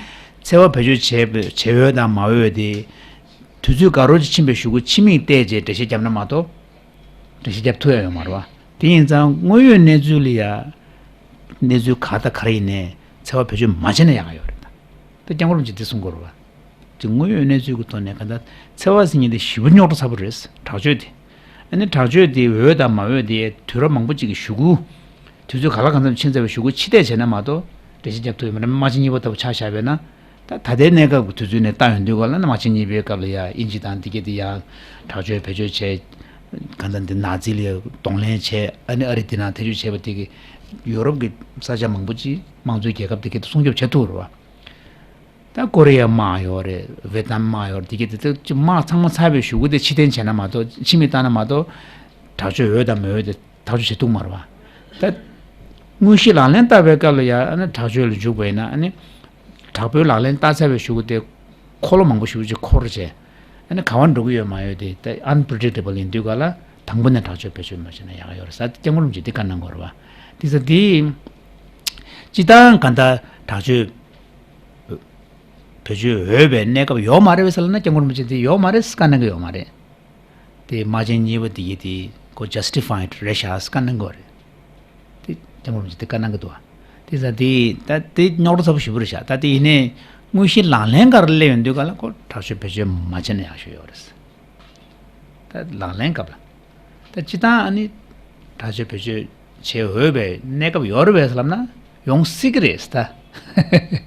འཚེ་བ་བེད་སྤྱོད་བྱས་བྱེད་འོས་དང་མ་འོས་དེ། དུས་ཚོད་དགའ་རོགས་ཅིག་ཕྱིན་པའི་གཞུག་གུ་ཕྱི་མིག་བལྟས་རྗེས་འགྲེལ་བཤད་བརྒྱབ་ན་མ་གཏོགས། འགྲེལ་བཤད་བརྒྱབ་ཐུབ་ཡ་ཡོད་མ་རེད་བ། དེ་ཡིན་ཙང་དངོས་ཡོད་གནས་ཚུལ་ལ་ཡ། གནས་ཚུལ་ག་ད་ག་རེ་ཡིན་ནའི་འཚེ་བ་བེད་སྤྱོད་མ་བྱས་ན་ཡག་ག་ཡོད་རེད་ད། ད་སྐྱབས་མགོན་རིན་པོ་ཆེས་འདི་གསུང་གི་ཡོད་རེད་བ། དེ་དངོས་ཡོད་གནས་ཚུལ་གྱི་ཐོག་ནས་ག་ད་འཚེ་བ་ཟེར་མཁན་དེ་ཞེ་པོ་རྙོག་དྲ་ཚ་པོ་རེད། དྲག་སྤྱོད་དེ། ཨ་ནི་དྲག་སྤྱོད་དེ་འོས་དང་མ་འོས་དེ་དུས་རབས་མང་པོ་ཅིག་གི་གཞུག་གུ། དུས་ཚོད་ག་ལ་གང་འཚམ་ཕྱིན་ཚར་བའི་གཞུག་གུ་ཕྱི་བལྟས་བྱས་ན་མ་གཏོགས་འགྲེལ་བཤད་རྒྱབ་ཐུབ་ཡོད་མ་རེད། དམག་ཆེན་གཉིས་པ་ལྟ་བུ་ཆ་བཞག་པས་ན། ད་ད་ལྟའི་གནས་སྐབས་ཀྱི་དུས་ཚོད་ནས་ལྟ་ཡོང་དུས་ག་ལ་ན་དམག་ཆེན་གཉིས་པའི་སྐབས་ལ་ཡ་དབྱིན་ཇི་དང་འདི་གས་དེ་ཡ་དྲག་སྤྱོད་བེད་སྤྱོད་བྱས། གང་ལྟར་འདི་ནཱ་ཛི་ལ་ཡ་གདོང་ལེན་བྱས། ཨ་ནི་ཨ་རི་འདི་ནང་ཐེ་བྱུས་བྱས་པ་དེ་གི་ཡོ་རོབ་ཀྱི་ས་ཆ་མང་པོ་ཅིག་དམངས་གཙོའི་རྒྱལ་ཁབ་དེ་གས་དེ་སྲུང་སྐྱོབ་བྱེད་ཐུབ་རེད་བ། ད་ཀོ་རི་ཡ་དམག་ཡོད་རེད། ཝེ་ཏི་ནམ་དམག་ཡོད་རེད། དེ་གས་དེ་ཚོ་དམག་ཚང་མ་ཚར་བའི་གཞུག་གུ་དེ་ཕྱིར་འཐེན་བྱས་ན་མ་གཏོགས་ཕྱི་མིག་བལྟས་ན་མ་གཏོགས་དྲག་སྤྱོད་འོས་དང་མ་འོས་དེ་ཐག་གཅོད་བྱེད་ཐུབ་མ་རེད་བ། ད་དངོས་གཞི་ལག་ལེན་བསྟར་བའི་སྐབས་ལ་ཡ་ཨ་ནི་དྲག་སྤྱོད་ལ་འཇུག་པ་ཡིན་ན། ཨ་ནི་དྲག་པོའི་ལག་ལེན་བསྟར་ཚར་བའི་གཞུག་གུ་དེ་འཁོར་ལོ་མང་པོ་ཞེ་པོ་ཅིག་འཁོར་བྱས། ཨ་ནི་ག་བ་འགྲོ་གི་ཡོད་མ་ཡོད་དེ་ད་ཨན་པི་རི་ཌིག་ཊེ་བལ་ཡིན་དུས་ག་ལ་དང་པོ་ནས་དྲག་སྤྱོད་བེད་སྤྱོད་མ་བྱས་ན་ཡག་ཡོད་རེད་ཟེར། སྐྱབས་མགོན་རིན་པོ་ཆེས་འདི་བཀའ་གནང་གི་ཡོད་རེད་བ། དེ་ཟེར་དེ། སྤྱིར་བཏང་ག་ད་དྲག་སྤྱོད་བེད་སྤྱོད་འོས་པའི་གནས་སྐབས་ཡོད་མ་རེད་བས་ཟེར་ལབ་ན་སྐྱབས་མགོན་རིན་པོ་ཆེས་དེ་ཡོད་མ་རེད་བཀའ་གནང་གི་ཡོད་མ་རེད། དེ་དམག་ཆེན་གཉིས་པ་དེ་གི་དེ་ཁོ་ཇ་སི་ཊི་ཕའི་ཌི་རེད་ཤག་བཀའ་གནང་གི་ཡོད་རེད། དེ་སྐྱབས་མགོན་རིན་པོ་ཆེས་དེ་བཀའ་གནང་གི་འདུག་བ། དེ་ཟེར་དེ་ད་དེ་རྙོག་དྲ་ཚ་པོ་ཞེ་པོ་རེད་ཤག་ད་དེ་ཡིན་ནའི་དངོས་གཞི་ལག་ལེན་སྒང་ལ་སླེབས་ཡོང་དུས་ག་ལ་ཁོ་དྲག་སྤྱོད་བེད་སྤྱོད་མ་བྱས་ན་ཡག་ཤོས་ཡོད་རེད། ད་ལག་ལེན་སྐབས་ལ། ད་སྤྱིར་བཏང་ཨ་ནི་དྲག་སྤྱོད་བེད་སྤྱོད་བྱེད་འོས་པའི་གནས་སྐབས་ཡོད་རེད་བས་ལབ་ན་ཡོང་སྲིད་ཀྱི་རེད་ད།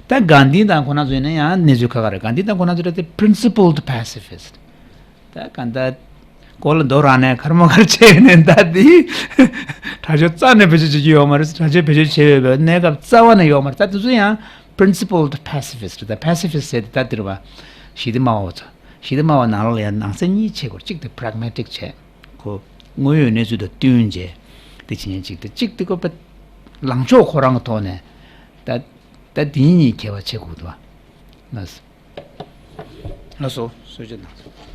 ད་གྷན་དྷི་དང་ཁོ་རང་ཚོ་ཡིན་ན་ཡང་གནས་ཚུལ་ཁ་ཁ་རེད། གྷན་དྷི་དང་ཁོ་རང་ཚོ་ད་དེ་པི་རིན་སི་པལ་ཌི་པེ་སི་ཕི་སི་ཊི། ད་གང་ལྟར་མགོ་ལ་རྡོ་རག་ནས་ཁར་མ་ཁར་བྱས་ནས་ད་དེ་དྲག་སྤྱོད་རྩ་ནས་བེད་སྤྱོད་བྱེད་ཀྱི་ཡོད་མ་རེད། དྲག་སྤྱོད་བེད་སྤྱོད་བྱེད་འོས་པའི་གནས་སྐབས་རྩ་བ་ནས་ཡོད་མ་རེད། ད་དེ་ཚོ་ཡང་པི་རིན་སི་པལ་ཌི་པེ་སི་ཕི་སི་ཊི་རེད། ད་པེ་སི་ཕི་སི་ཊི་ཟེར་དེ་ད་དེ་རེད་བ། ཞི་བདེ་སྨྲ་བ་ཚོ། ཞི་བདེ་སྨྲ་བ་ནང་ལོགས་ལ་ཡང་ནང་གསེས་གཉིས་ཕྱེ་དགོས། གཅིག་དེ་པི་རེག་མེ་ཊིག་བྱས། ཁོ་དངོས་ཡོད་གནས་ཚུལ་དང་བསྟུན་བྱས་དེ་བྱེད་མཁན་གཅིག་དེ། གཅིག་དེ་ཁོ་པ་ལངས་ཕྱོགས་ཁོ་རང་གི་ཐོག་ནས་ད་ད་དེ་གཉིས་ཁྱད་པར་ཕྱེ་དགོས་འདུག་བ། ལགས་སོ། ལགས་སོ། གསོལ་ཇ་གནང་།